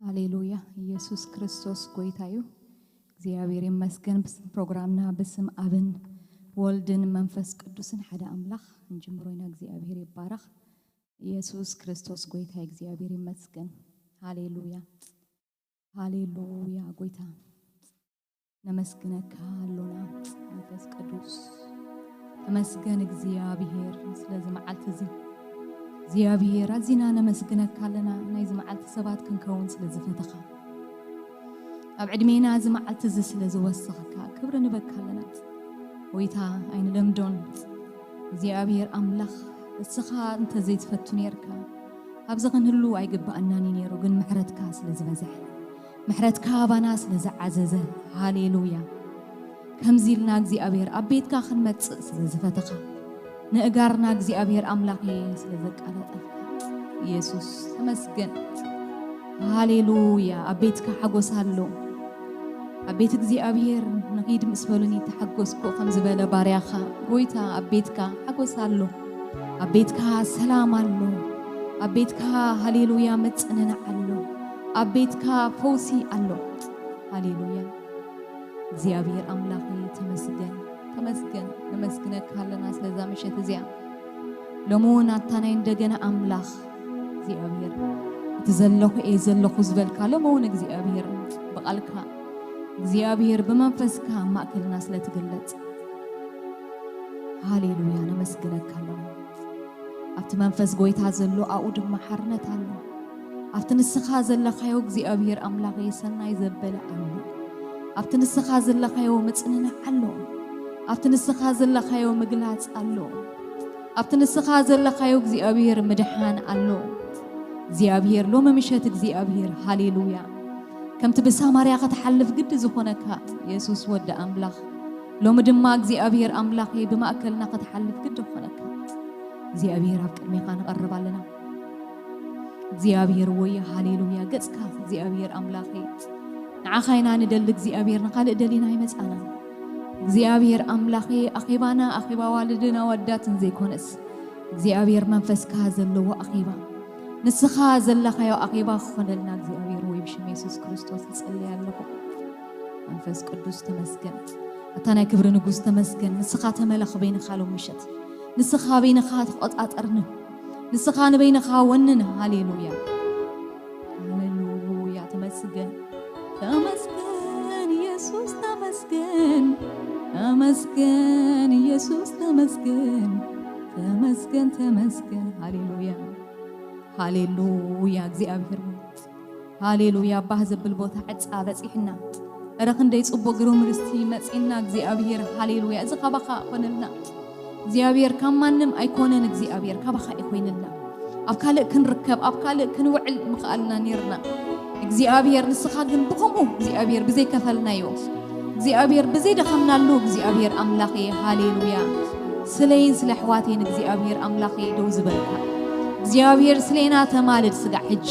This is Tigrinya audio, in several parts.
ሃሌሉያ። ኢየሱስ ክርስቶስ ጎይታ እዩ። እግዚኣብሔር ይመስገን። ብስም ፕሮግራምና ብስም ኣብን ወልድን መንፈስ ቅዱስን ሓደ ኣምላኽ እንጅምሮ ኢና። እግዚኣብሔር ይባረኽ። ኢየሱስ ክርስቶስ ጎይታ፣ እግዚኣብሔር ይመስገን። ሃሌሉያ፣ ሃሌሉያ። ጎይታ ነመስግነካ ኣሎና። መንፈስ ቅዱስ ተመስገን እግዚኣብሔር ስለዚ መዓልቲ እዚ። እግዚኣብሔር ኣዚና ነመስግነካ ኣለና፣ ናይዚ መዓልቲ ሰባት ክንከውን ስለ ዝፈተኻ፣ ኣብ ዕድሜና እዚ መዓልቲ እዚ ስለ ዝወሰኽካ ክብሪ ንበካ ኣለና። ጎይታ ኣይንለምዶን። እግዚኣብሔር ኣምላኽ እስኻ እንተ ዘይትፈቱ ነርካ ኣብዚ ክንህሉ ኣይግባኣናን እዩ ነይሩ፣ ግን ምሕረትካ ስለ ዝበዝሐ፣ ምሕረትካ ኣባና ስለ ዝዓዘዘ፣ ሃሌሉያ። ከምዚ ኢልና እግዚኣብሔር ኣብ ቤትካ ክንመጽእ ስለ ዝፈተኻ፣ ንእጋርና እግዚኣብሔር ኣምላኸ ስለ ዘቃላጠፍካ፣ ኢየሱስ ተመስገን። ሃሌሉያ። ኣብ ቤትካ ሓጎስ ኣሎ። ኣብ ቤት እግዚኣብሔር ንኺድ ምስ በሉኒ ተሓጎስኩ ከም ዝበለ ባርያኻ፣ ጎይታ ኣብ ቤትካ ሓጎስ ኣሎ። ኣብ ቤትካ ሰላም ኣሎ። ኣብ ቤትካ ሃሌሉያ መጽንናዕ ኣሎ። ኣብ ቤትካ ፈውሲ ኣሎ። ሃሌሉያ። እግዚኣብሔር ኣምላኽ ተመስገን፣ ተመስገን። ነመስግነካ ኣለና ስለዛ ምሸት እዚኣ። ሎሚ እውን ኣታ ናይ እንደገና ኣምላኽ እግዚኣብሔር፣ እቲ ዘለኹ እየ ዘለኹ ዝበልካ፣ ሎሚ እውን እግዚኣብሔር ብቓልካ እግዚኣብሔር ብመንፈስካ ኣብ ማእከልና ስለ ትግለጽ፣ ሃሌሉያ፣ ነመስግነካ ኣለና። ኣብቲ መንፈስ ጎይታ ዘሎ ኣብኡ ድማ ሓርነት ኣሎ። ኣብቲ ንስኻ ዘለኻዮ እግዚኣብሔር ኣምላኸይ ሰናይ ዘበለ ኣሎ። ኣብቲ ንስኻ ዘለኻዮ ምጽንናዕ ኣሎ። ኣብቲ ንስኻ ዘለኻዮ ምግላጽ ኣሎ። ኣብቲ ንስኻ ዘለኻዮ እግዚኣብሔር ምድሓን ኣሎ። እግዚኣብሔር ሎሚ ምሸት እግዚኣብሔር ሃሌሉያ። ከምቲ ብሳማርያ ክትሓልፍ ግዲ ዝኾነካ የሱስ ወዲ ኣምላኽ፣ ሎሚ ድማ እግዚኣብሔር ኣምላኸይ ብማእከልና ክትሓልፍ ግዲ ዝኾነካ እግዚኣብሔር ኣብ ቅድሜኻ ንቐርብ ኣለና። እግዚኣብሔር ወይ ሃሌሉያ፣ ገጽካ እግዚኣብሔር ኣምላኸይ ንዓኻ ኢና ንደሊ። እግዚኣብሔር ንኻልእ ደሊና ኣይመጻናን። እግዚኣብሔር ኣምላኸይ ኣኼባና ኣኼባ ዋልድን ኣወዳትን ዘይኮነስ እግዚኣብሔር መንፈስካ ዘለዎ ኣኼባ፣ ንስኻ ዘለኻዮ ኣኼባ ክኾነልና እግዚኣብሔር ወይ ብሽም የሱስ ክርስቶስ እጽልይ ኣለኹ። መንፈስ ቅዱስ ተመስገን። ኣታ ናይ ክብሪ ንጉስ ተመስገን። ንስኻ ተመለኽ በይንኻ ሎም ምሸት። ንስኻ በይንኻ ተቖጻጸርኒ። ንስኻ ንበይንኻ ወንን። ሃሌሉያ፣ ሃሌሉያ። ተመስገን፣ ተመስገን የሱስ ተመስገን፣ ተመስገን የሱስ ተመስገን፣ ተመስገን፣ ተመስገን። ሃሌሉያ፣ ሃሌሉያ። እግዚኣብሔር ሃሌሉያ። ባህ ዘብል ቦታ ዕጻ በጺሕና። እረ ክንደይ ጽቡቕ ግሩም ርስቲ መጺና እግዚኣብሔር። ሃሌሉያ። እዚ ካባኻ ኮነልና እግዚኣብሔር፣ ካብ ማንም ኣይኮነን እግዚኣብሔር፣ ካባኻ እዩ ኮይንልና። ኣብ ካልእ ክንርከብ፣ ኣብ ካልእ ክንውዕል ምኽኣልና ኔርና እግዚኣብሔር። ንስኻ ግን ብኸምኡ እግዚኣብሔር ብዘይከፈልናዮ እግዚኣብሔር ብዘይደኸምናሉ እግዚኣብሔር ኣምላኸይ፣ ሃሌሉያ። ስለይን ስለ ኣሕዋተይን እግዚኣብሔር ኣምላኸይ ደው ዝበልካ እግዚኣብሔር፣ ስለይና ተማልድ ስጋዕ ሕጂ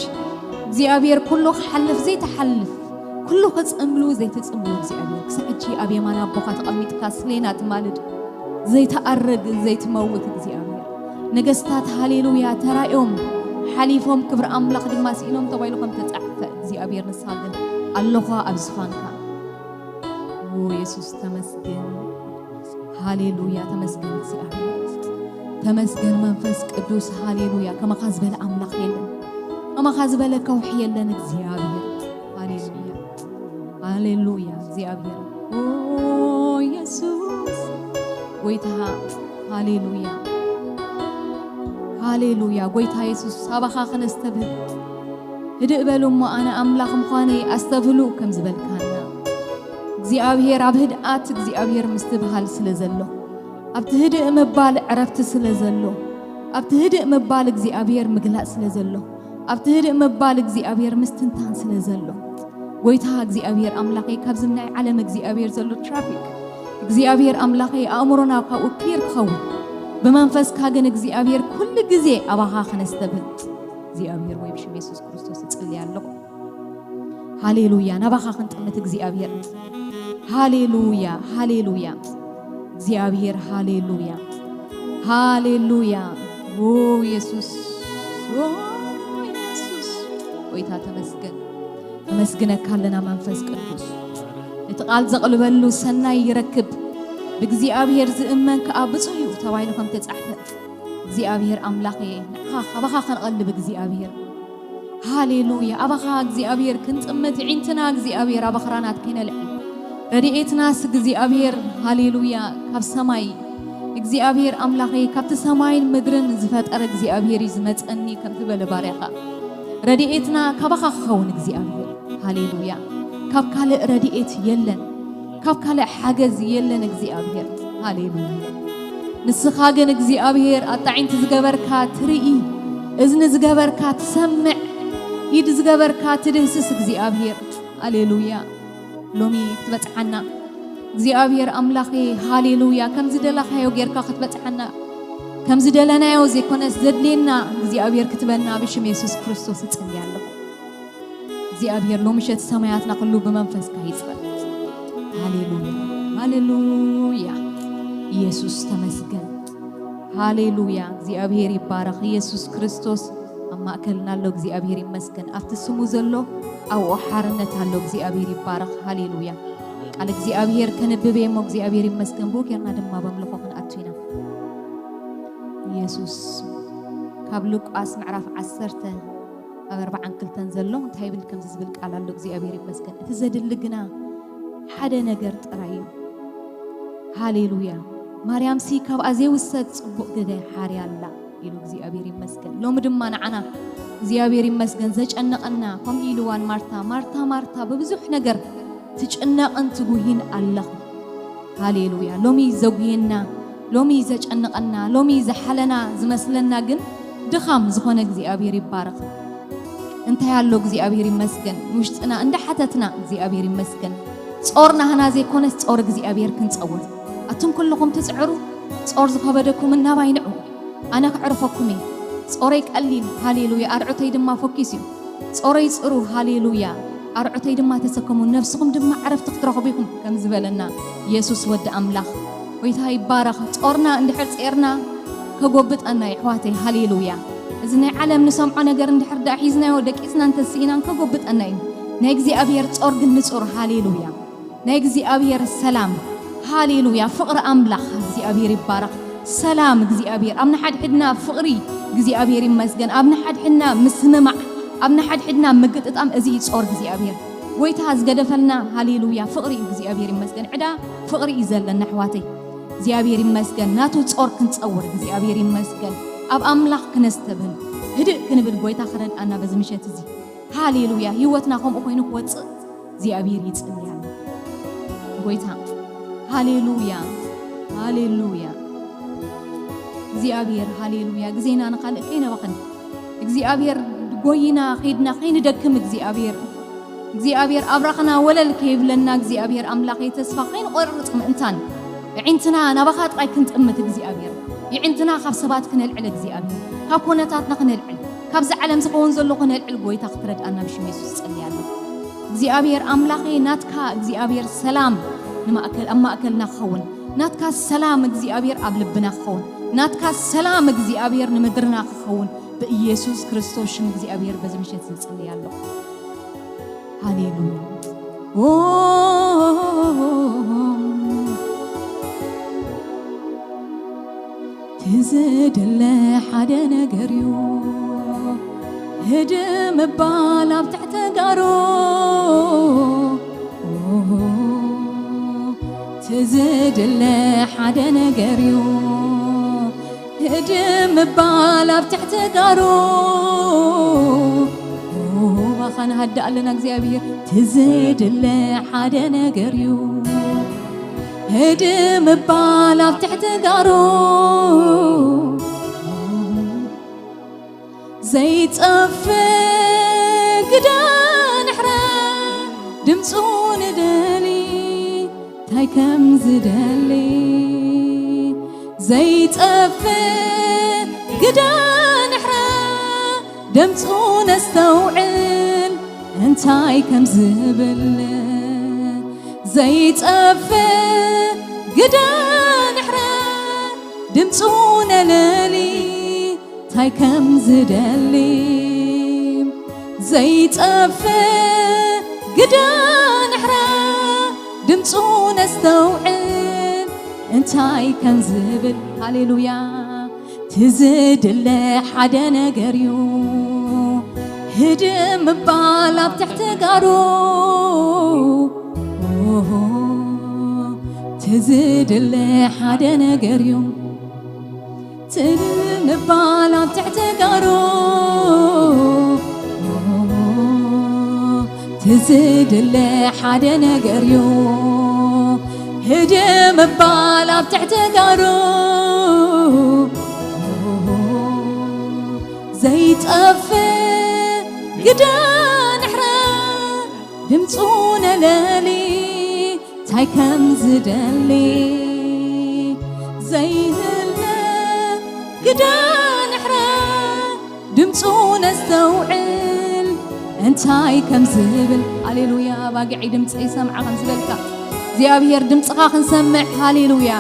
እግዚኣብሔር። ኩሉ ክሓልፍ ዘይትሓልፍ፣ ኩሉ ክጽምሉ ዘይትጽምሉ እግዚኣብሔር፣ ክሳዕ ሕጂ ኣብ የማን ኣቦኻ ተቐሚጥካ ስለይና ትማልድ ዘይትኣርግ ዘይትመውት እግዚኣብሔር። ነገስታት ሃሌሉያ ተራእዮም ሓሊፎም ክብሪ ኣምላኽ ድማ ስኢኖም ተባሂሉ ከም ተጻሕፈ እግዚኣብሔር፣ ንስኻ ግን ኣለኻ ኣብ ዝፋንካ። ኦ የሱስ ተመስገን። ሃሌሉያ፣ ተመስገን እግዚኣብሔር። ተመስገን መንፈስ ቅዱስ። ሃሌሉያ፣ ከማኻ ዝበለ ኣምላኽ የለን። ከማኻ ዝበለ ከውሒ የለን እግዚኣብሔር። ሃሌሉያ፣ ሃሌሉያ እግዚኣብሔር። ኦ የሱስ ጎይታ። ሃሌሉያ፣ ሃሌሉያ ጎይታ የሱስ፣ ኣባኻ ክነስተብህል። ህድእ በሉ እሞ ኣነ ኣምላኽ ምዃነይ ኣስተብህሉ ከም ዝበልካና፣ እግዚኣብሔር ኣብ ህድኣት እግዚኣብሔር ምስትብሃል ስለ ዘሎ፣ ኣብቲ ህድእ ምባል ዕረፍቲ ስለ ዘሎ፣ ኣብቲ ህድእ ምባል እግዚኣብሔር ምግላጽ ስለ ዘሎ፣ ኣብቲ ህድእ ምባል እግዚኣብሔር ምስትንታን ስለ ዘሎ፣ ጎይታ እግዚኣብሔር ኣምላኸይ፣ ካብዚ ናይ ዓለም እግዚኣብሔር ዘሎ ትራፊክ እግዚኣብሔር ኣምላኸይ፣ ኣእምሮና ካብኡ ክሊር ክኸውን፣ ብመንፈስካ ግን እግዚኣብሔር ኩሉ ግዜ ኣባኻ ክነስተብህል እግዚኣብሔር ወይ ብሽም የሱስ ክርስቶስ እጽሊ ኣለኹ። ሃሌሉያ፣ ናባኻ ክንጥምት እግዚኣብሔር። ሃሌሉያ፣ ሃሌሉያ እግዚኣብሔር። ሃሌሉያ፣ ሃሌሉያ። ኦ የሱስ፣ ኦ የሱስ፣ ጎይታ ተመስገን። ኣመስግነካ ኣለና መንፈስ ቅዱስ። እቲ ቃል ዘቕልበሉ ሰናይ ይረክብ፣ ብእግዚኣብሔር ዝእመን ከኣ ብፁዕ እዩ ተባሂሉ ከም ተጻሕፈ፣ እግዚኣብሔር ኣምላኸ፣ ንዓኻ ካባኻ ክንቐልብ እግዚኣብሔር። ሃሌሉያ። ኣባኻ እግዚኣብሔር ክንጥምት፣ ዒንትና እግዚኣብሔር ኣብ ኣኽራናት ከይነልዕል፣ ረድኤትናስ እግዚኣብሔር፣ ሃሌሉያ፣ ካብ ሰማይ እግዚኣብሔር ኣምላኸይ፣ ካብቲ ሰማይን ምድርን ዝፈጠረ እግዚኣብሔር እዩ ዝመጸኒ ከም ዝበለ ባርያኻ። ረድኤትና ካባኻ ክኸውን እግዚኣብሔር። ሃሌሉያ። ካብ ካልእ ረድኤት የለን፣ ካብ ካልእ ሓገዝ የለን እግዚኣብሔር። ሃሌሉያ። ንስኻ ግን እግዚኣብሔር ኣጣዒንቲ ዝገበርካ ትርኢ፣ እዝኒ ዝገበርካ ትሰምዕ፣ ኢድ ዝገበርካ ትድህስስ እግዚኣብሔር። ሃሌሉያ። ሎሚ ክትበጽሓና እግዚኣብሔር ኣምላኸ፣ ሃሌሉያ፣ ከም ዝደለኻዮ ጌርካ ክትበጽሓና፣ ከም ዝደለናዮ ዘይኮነስ ዘድልየና እግዚኣብሔር ክትበና ብሽም የሱስ ክርስቶስ እጽሊ ኣለኹ። እግዚኣብሔር ሎምሸት ሰማያትና ኩሉ ብመንፈስካ ይጽፈ። ሃሌሉያ፣ ሃሌሉያ፣ ኢየሱስ ተመስገን። ሃሌሉያ፣ እግዚኣብሔር ይባረኽ። ኢየሱስ ክርስቶስ ኣብ ማእከልና ኣሎ። እግዚኣብሔር ይመስገን። ኣብቲ ስሙ ዘሎ ኣብኡ ሓርነት ኣሎ። እግዚኣብሔር ይባረኽ። ሃሌሉያ። ቃል እግዚኣብሔር ከንብብ እየ እሞ እግዚኣብሔር ይመስገን። ብኡ ጌርና ድማ በምልኾ ክንኣቱ ኢና። ኢየሱስ ካብ ሉቃስ ምዕራፍ ዓሰርተ ኣብ ኣርባዓን ክልተን ዘሎ እንታይ ይብል? ከምዚ ዝብል ቃል ኣሎ። እግዚኣብሔር ይመስገን። እቲ ዘድሊ ግና ሓደ ነገር ጥራይ እዩ። ሃሌሉያ። ማርያምሲ ካብኣ ዘይውሰድ ጽቡቕ ግደ ሓርያ ኣላ ኢሉ እግዚኣብሔር ይመስገን። ሎሚ ድማ ንዓና እግዚኣብሔር ይመስገን ዘጨነቐና፣ ከምኡ ኢልዋን ማርታ፣ ማርታ፣ ማርታ፣ ብብዙሕ ነገር ትጭነቕን ትጉሂን ኣለኺ። ሃሌሉያ። ሎሚ ዘጉህየና፣ ሎሚ ዘጨንቐና፣ ሎሚ ዝሓለና ዝመስለና ግን ድኻም ዝኾነ እግዚኣብሔር ይባረኽ። እንታይ ኣሎ እግዚኣብሔር ይመስገን። ውሽጥና እንዳሓተትና እግዚኣብሔር ይመስገን። ጾር ናህና ዘይኮነስ ጾር እግዚኣብሔር ክንጸውር። ኣቱም ኩልኹም ትጽዕሩ ጾር ዝኸበደኩምን ናባይ ንዑ፣ ኣነ ክዕርፈኩም እየ። ጾረይ ቀሊል፣ ሃሌሉያ፣ ኣርዑተይ ድማ ፈኪስ እዩ። ጾረይ ጽሩ፣ ሃሌሉያ፣ ኣርዑተይ ድማ ተሰከሙ፣ ነፍስኹም ድማ ዕረፍቲ ክትረኽቡ ኢኹም ከም ዝበለና የሱስ ወዲ ኣምላኽ። ጎይታ ይባረኽ። ጾርና እንድሕር ጼርና ከጎብጠና እዩ ኣሕዋተይ፣ ሃሌሉያ። እዚ ናይ ዓለም ንሰምዖ ነገር እንድሕር ደኣ ሒዝናዮ ደቂስና እንተስኢናን ከጎብጠና እዩ። ናይ እግዚኣብሔር ጾር ግን ንጹር፣ ሃሌሉያ። ናይ እግዚኣብሔር ሰላም፣ ሃሌሉያ። ፍቕሪ ኣምላኽ እግዚኣብሔር ይባረኽ። ሰላም እግዚኣብሔር ኣብ ንሓድሕድና፣ ፍቕሪ እግዚኣብሔር ይመስገን ኣብ ንሓድሕድና፣ ምስምማዕ ኣብ ንሓድሕድና፣ ምግጥጣም፣ እዚ እዩ ጾር እግዚኣብሔር። ጎይታ ዝገደፈልና፣ ሃሌሉያ፣ ፍቕሪ እዩ። እግዚኣብሔር ይመስገን። ዕዳ ፍቕሪ እዩ ዘለና ኣሕዋተይ። እግዚኣብሔር ይመስገን። ናቱ ጾር ክንጸውር እግዚኣብሔር ይመስገን። ኣብ ኣምላኽ ክነስተብህል፣ ህድእ ክንብል ጎይታ ክረድኣና በዚ ምሸት እዚ። ሃሌሉያ። ህይወትና ከምኡ ኮይኑ ክወጽእ እግዚኣብሔር ይጽሊ ኣሎ። ጎይታ፣ ሃሌሉያ፣ ሃሌሉያ። እግዚኣብሔር፣ ሃሌሉያ። ግዜና ንኻልእ ከይነበኽን እግዚኣብሔር፣ ጎይና ኸይድና ከይንደክም እግዚኣብሔር፣ እግዚኣብሔር ኣብራኽና ወለል ከይብለና እግዚኣብሔር ኣምላኸይ፣ ተስፋ ከይንቆርጽ ምእንታን፣ የዒንትና ናባኻ ጥራይ ክንጥምት እግዚኣብሔር፣ የዒንትና ካብ ሰባት ክነልዕል እግዚኣብሔር፣ ካብ ኮነታትና ክነልዕል፣ ካብዚ ዓለም ዝኸውን ዘሎ ክነልዕል ጎይታ ክትረድኣና ብሽም የሱስ እጸሊ ኣለኹ። እግዚኣብሔር ኣምላኸይ፣ ናትካ እግዚኣብሔር ሰላም ንማእከል፣ ኣብ ማእከልና ክኸውን፣ ናትካ ሰላም እግዚኣብሔር ኣብ ልብና ክኸውን፣ ናትካ ሰላም እግዚኣብሔር ንምድርና ክኸውን ብኢየሱስ ክርስቶስ ሽም እግዚኣብሔር በዚ ምሸት ዝጽሊ ኣለኹ። ሃሌሉያ። ኦ፣ ትዝድለ ሓደ ነገር እዩ፣ ህድእ ምባል ኣብ ትሕቲ ጋሮ። ኦ፣ ትዝድለ ሓደ ነገር እዩ፣ ህድእ ምባል ኣብ ትሕቲ ጋሮ። ኦ፣ ባኻ ንሃድእ ኣለና እግዚኣብሔር። ትዝድለ ሓደ ነገር እዩ፣ ህድእ ምባል ኣብ ትሕቲ ጋሮ። ዘይጠፍእ ግደ ንሕረ ድምፁ ንደሊ፣ እንታይ ከም ዝደሊ። ዘይጠፍእ ግደ ንሕረ ድምፁ ነስተውዕል፣ እንታይ ከም ዝብል። ዘይጠፍእ ግደ ንሕረ ድምፁ ነለሊ፣ እንታይ ከም ዝደሊ። ዘይጠፍእ ግደ ንሕረ ድምፁ ነስተውዕል እንታይ ከም ዝብል። ሃሌሉያ። ትዝድለ ሓደ ነገር እዩ፣ ህድእ ምባል ኣብ ትሕቲ ጋሩ። ኦሆ፣ ትዝድለ ሓደ ነገር እዩ፣ ትድል ምባል ኣብ ትሕቲ ጋሩ። ትዝድለ ሓደ ነገር እዩ፣ ህድእ ምባል ኣብ ትሕቲ ጋሩ። ዘይጠፍእ ግደ ንሕረ ድምፁ ነለሊ እንታይ ከም ዝደሊ። ዘይህለ ግደ ንሕረ ድምፁ ነስተውዕል እንታይ ከም ዝብል። ሃሌሉያ። ኣባጊዐይ ድምፂ ይሰምዓ ከም ዝበልካ እግዚኣብሔር ድምፅኻ ክንሰምዕ። ሃሌሉያ።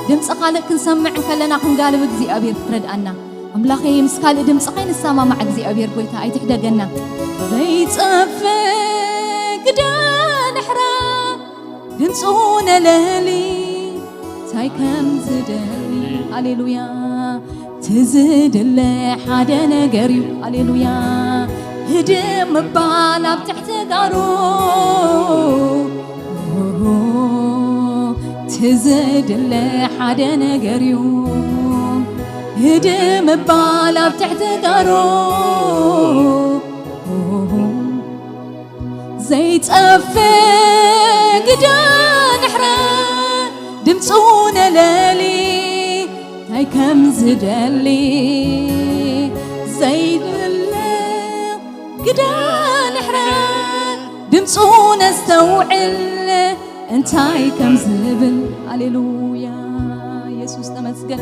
ድምፂ ካልእ ክንሰምዕ እንከለና ክንጋልብ እግዚኣብሔር ክትረድኣና። ኣምላኸይ ምስ ካልእ ድምፂ ከይንሰማማዕ እግዚኣብሔር ጎይታ ኣይትሕደገና። ዘይጠፍእ ግደ ንሕረ ድምፁ ነለሊ እንታይ ከም ዝደሊ። ሃሌሉያ። ትዝድለ ሓደ ነገር እዩ። ሃሌሉያ። ህድእ ምባል ኣብ ትሕቲ ጋሩ። ትዝድለ ሓደ ነገር እዩ፣ ህድእ ምባል ኣብ ትሕቲ ጋሩ። ዘይጠፍእ ግደ ንሕረ ድምፁ ነለሊ እንታይ ከም ዝደሊ። ዘይድለ ግደ ንሕረ ድምፁ ነስተውዕል እንታይ ከም ዝብል። ሃሌሉያ። የሱስ ተመስገን።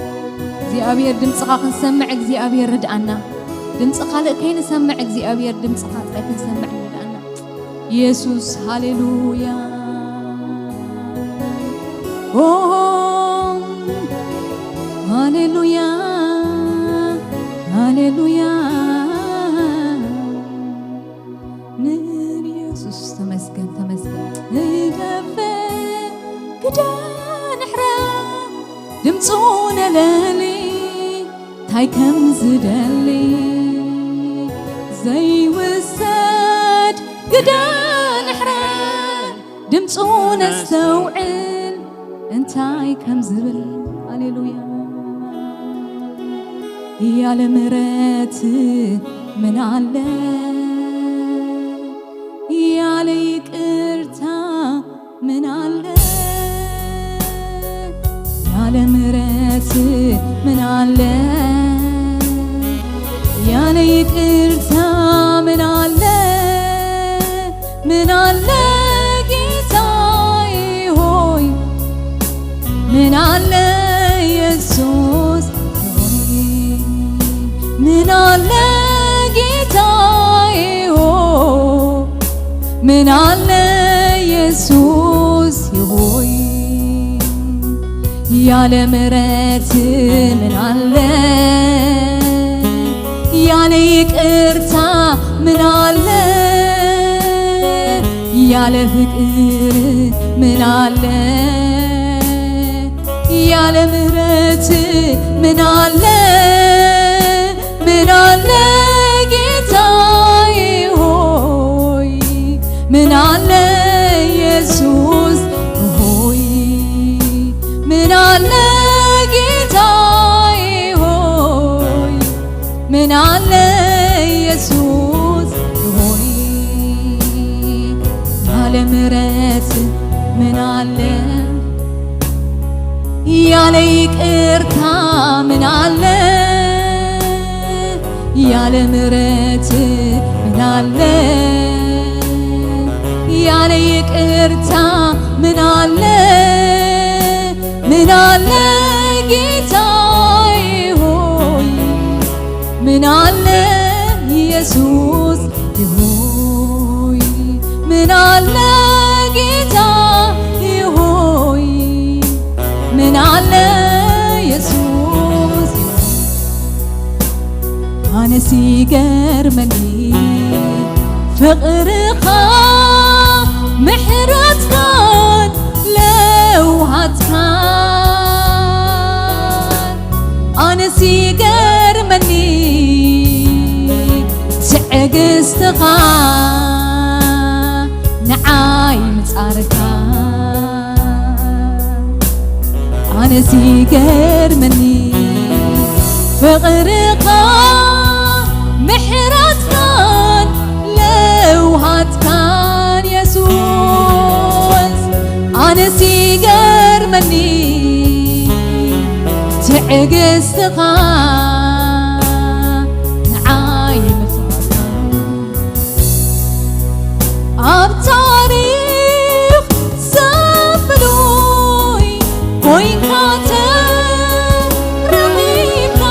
እግዚኣብሔር ድምፅኻ ክንሰምዕ እግዚኣብሔር ርድኣና። ድምፂ ካልእ ከይንሰምዕ እግዚኣብሔር ድምፅኻ ጥራይ ክንሰምዕ ርድኣና። የሱስ ሃሌሉያ። ኦ ሃሌሉያ፣ ሃሌሉያ። ንየሱስ ተመስገን፣ ተመስገን። ንደፈ ግደ ንሕረ ድምፁ ነለሊ እንታይ ከም ዝደሊ ዘይውሰድ ግደ ንሕረ ድምፁ ነስተውዕል እንታይ ከም ዝብል። ሃሌሉያ። ያለ ምሕረት ምን አለ? ያለ ይቅርታ ምን አለ? ያለ ምሕረት ምን አለ? ያለ ይቅርታ ምን አለ? ምን አለ ጌታዬ ሆይ? ምን አለ ኢየሱስ ሆይ? ምን አለ ጌታዬ ሆይ? ምን አለ ኢየሱስ ሆይ? ያለ ምሕረት ምን አለ? ያለ ይቅርታ ምን አለ? ያለ ፍቅር ምን አለ? ያለ ምሕረት ምን አለ? ምን አለ ጌታዬ ሆይ? ምን አለ ኢየሱስ ሆይ? ምን አለ ጌታዬ ሆይ? ምን አለ ኢየሱስ ሆይ? ያለ ምሕረት ምን አለ? ያለ ይቅርታ ምን አለ? ያለ ምሕረት ምን አለ? ያለ ይቅርታ ምን አለ? ምን አለ ጌታዬ ሆይ? ምን አለ ኢየሱስ ሆይ? ምን አለ ጌታዬ ሆይ? ምን አለ ኢየሱስ? ኣነ ሲገርመኒ ፍቕርኻ ምሕረትካን ለውሃትካን ኣነስ ይገርመኒ ትዕግስትኻ ንዓይ ምጻርካ ኣነስ ይገርመኒ ፍቕርኻ ምሕረትካን ለውሃትካን የሱስ ኣነስ ይገርመኒ ትዕግስትኻ ንዓይ ምፍቕርካ ኣብ ታሪኽ ሰብ ፍሉይ ኮይንካ ተረኺብካ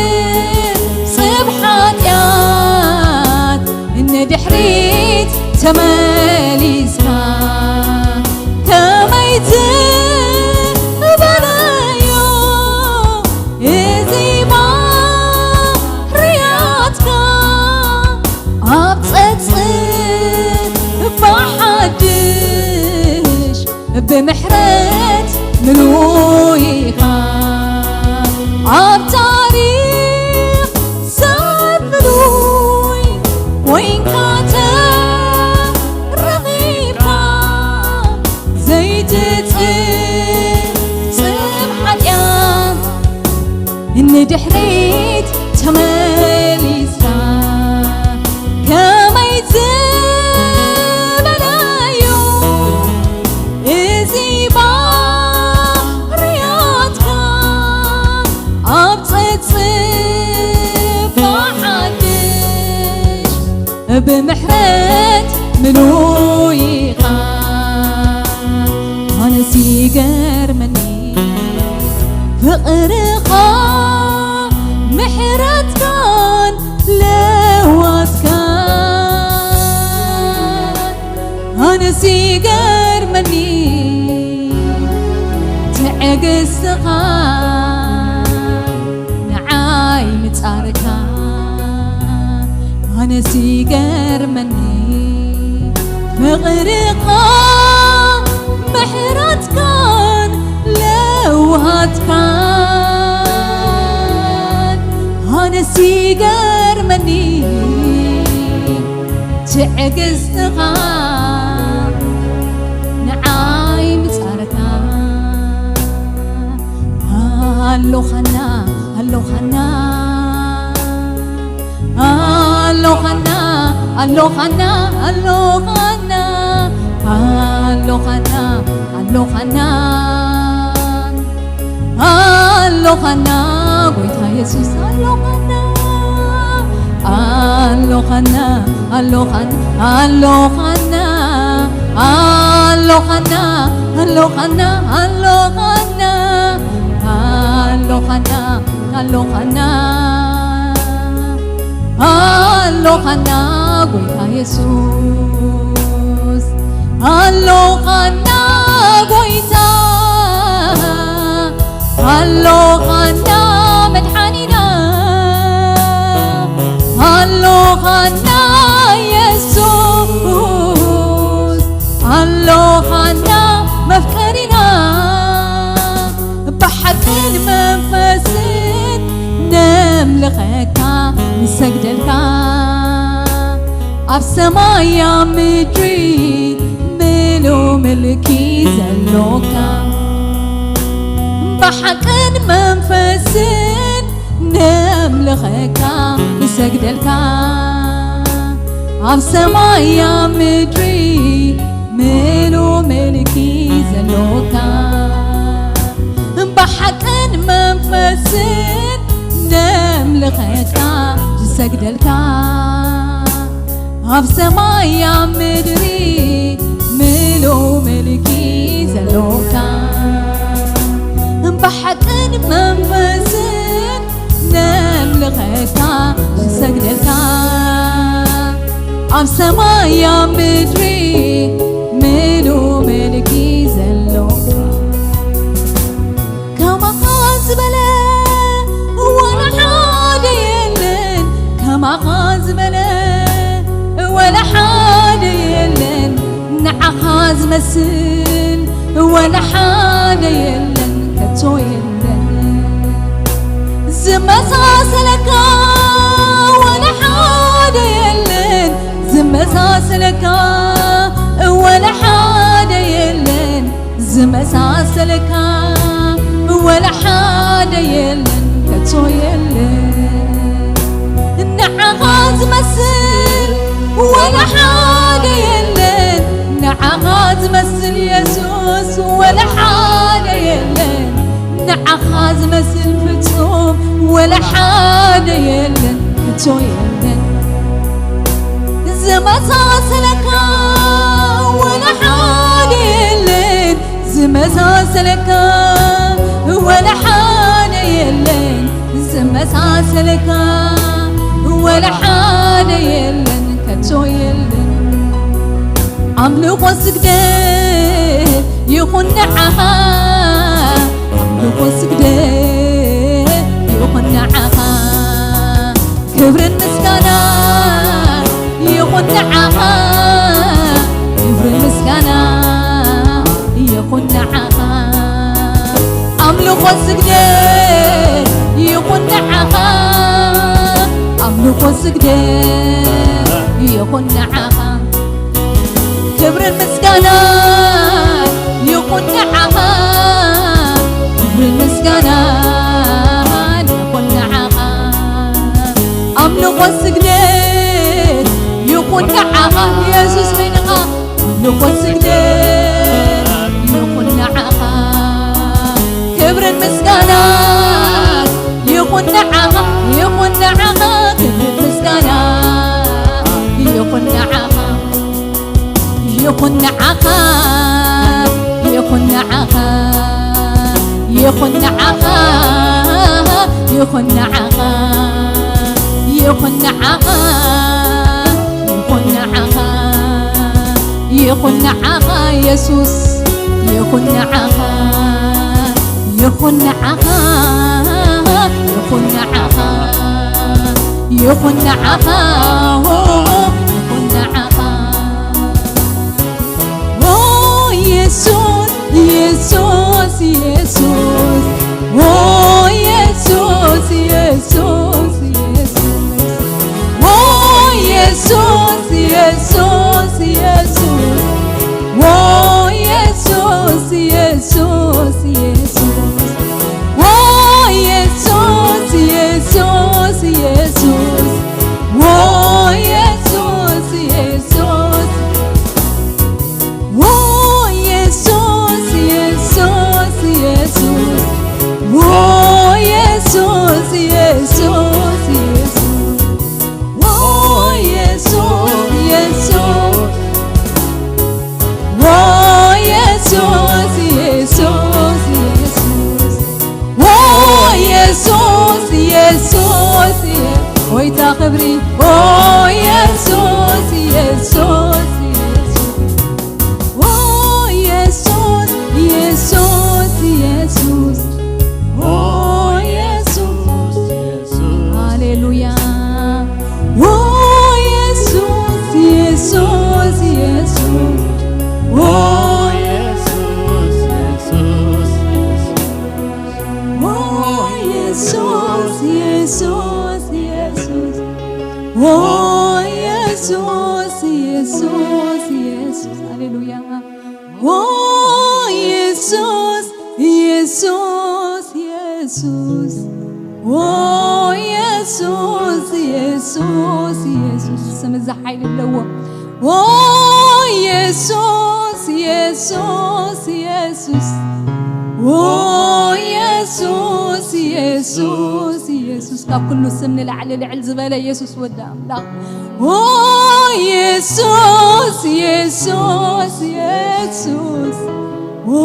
ዘይትጽብጽብ ሓጢኣት ንድሕሪት ተመሊስካ ከመይ ዝበለዮ እዚ ባህርያትካ ኣብ ጸጽብ ብሓድሽ ብምሕረት ምሉእ ኢኻ ኣብ ታሪኽ ሰብ ፍሉይ ኮይንካ ተረኺብካ ዘይትጽብጽብ ሓጢኣት ንድሕሪት ተመሊስካ ከመይ ዝበለዩ እዚ ባህርያትካ ኣብ ጸጽፋ ሓድሽ ብምሕረት ምሉእ ኢኻ ኣነስ ይገርመኒ ፍቕርኻ ምሕረትካን ለዋትካን ኣነስ ይገርመኒ ትዕግስትኻ ንዓይ ምጻርካ ኣነስ ይገርመኒ ፍቕርኻ ምሕረትካን ለውሃትካን ኣነስ ይገርመኒ ትዕግስትኻ ንዓይ ምጻርካ ኣሎኻና ኣሎኻና ኣሎኻና ኣሎኻና ኣሎኻና ኣሎኻና ኣሎኻና ኣሎኻና ጎይታ የሱስ ኣሎኻና ኣሎኻና ኣሎኻና ኣሎኻና ኣሎኻና ኣሎኻና ኣሎኻና ኣሎኻና ኣሎኻና ኣሎኻና ጎይታ የሱስ ኣሎኻና ጎይታ ኣሎኻና መድሓኒና ኣሎኻና የሱስ ኣሎኻና መፍቀሪና ብሓቅን መንፈስን ነምልኸካ ንሰግደልካ ኣብ ሰማይ ኣብ ምድሪ ምሉ ምልኪ ዘሎካ ብሓቅን መንፈስን ነምልኸካ ንሰግደልካ ኣብ ሰማይ ኣብ ምድሪ ምሉ ምልኪ ዘሎካ ብሓቅን መንፈስን ነምልኸካ ንሰግደልካ ኣብ ሰማይ ኣብ ምድሪ ምሉ ምልኪ ዘሎካ ብሓቅን መንፈስን ነምልኸካ ንሰግደልካ ኣብ ሰማይ ኣብ ምድሪ ምሉ ምልኪ ዘሎካ ከማኻ ዝበለ ወላ ሓደ የለን ከማኻ ዝበለ ወላ ሓደ ዝመስል ወላ ሓደ የለን፣ ከቶ የለን ዝመሳሰለካ፣ ወላ ሓደ የለን ዝመሳሰለካ፣ ወላ ሓደ የለን ዝመሳሰለካ፣ ወላ ሓደ የለን፣ ከቶ የለን ንዓኻ ዝመስል ወላ ሓደ የለን፣ ንዓኻ ዝመስል የሱስ ወላ ሓደ የለን፣ ንዓኻ ዝመስል ፍጹም ወላ ሓደ የለን፣ ከቶ የለን ዝመሳሰለካ፣ ወላ ሓደ የለን ዝመሳሰለካ፣ ወላ ሓደ የለን ዝመሳሰለካ፣ ወላ ሓደ የለን፣ ከቶ የለን። ኣምልኾ ስግደት ይኹን ንዓኻ፣ ኣምልኾ ስግደት ይኹን ንዓኻ፣ ክብርን ምስጋና ይኹን ንዓኻ፣ ክብርን ምስጋና ይኹን ንዓኻ። ኣምልኾ ስግደት ይኹን ንዓኻ፣ ኣምልኾ ስግደት ይኹን ንዓኻ። ክብርን ምስጋና ይኹን ንዓኻ፣ ክብርን ምስጋና ይኹን ንዓኻ። ኣምልኾ ስግደት ይኹን ንዓኻ የሱስ በይንኻ፣ ኣምልኾ ስግደት ይኹን ንዓኻ። ክብርን ምስጋና ይኹን ንዓኻ፣ ይኹን ንዓኻ። ክብርን ምስጋና ይኹን ንዓኻ፣ ይኹን ንዓኻ፣ ይኹን ንዓኻ፣ ይኹን ንዓኻ፣ ይኹን ንዓኻ፣ ይኹን ንዓኻ፣ ይኹን ንዓኻ፣ ይኹን ንዓኻ የሱስ፣ ይኹን ንዓኻ፣ ይኹን ንዓኻ፣ ይኹን ንዓኻ፣ ይኹን ንዓኻ፣ ይኹን ንዓኻ። ኦ የሱስ፣ የሱስ፣ የሱስ። ኦ የሱስ፣ የሱስ፣ የሱስ። ኦ የሱስ፣ የሱስ፣ የሱስ። ኦ የሱስ፣ የሱስ፣ የሱስ። ኦ የሱስ፣ የሱስ፣ የሱስ። ኦ የሱስ፣ የሱስ። ኦ የሱስ፣ የሱስ፣ የሱስ። ኦ የሱስ፣ የሱስ፣ የሱስ። ኦ የሱስ፣ የሱስ። ኦ የሱስ፣ የሱስ፣ የሱስ። ኦ የሱስ፣ የሱስ፣ የ-፣ ሆይታ ክብሪ። ኦ የሱስ፣ የሱስ፣ የሱስ። ኦ የሱስ፣ የሱስ፣ የሱስ። ኦ የሱስ፣ የሱስ። ሃሌሉያ። ኦ የሱስ፣ የሱስ፣ የሱስ። ኦ የሱስ፣ የሱስ፣ የሱስ። ኦ የሱስ፣ የሱስ፣ የሱስ። ኦ የሱስ፣ የሱስ፣ የሱስ። ሃሌሉያ። ኦ የሱስ፣ የሱስ፣ የሱስ። ኦ የሱስ፣ የሱስ፣ የሱስ። ስም እዚ ሓይሊ ኣለዎ። ኦ የሱስ፣ የሱስ፣ የሱስ። ኦ የሱስ፣ የሱስ፣ የሱስ። ካብ ኩሉ ስም ንላዕሊ ልዕል ዝበለ የሱስ ወዲ ኣምላኽ። ኦ የሱስ፣ የሱስ፣ የሱስ። ኦ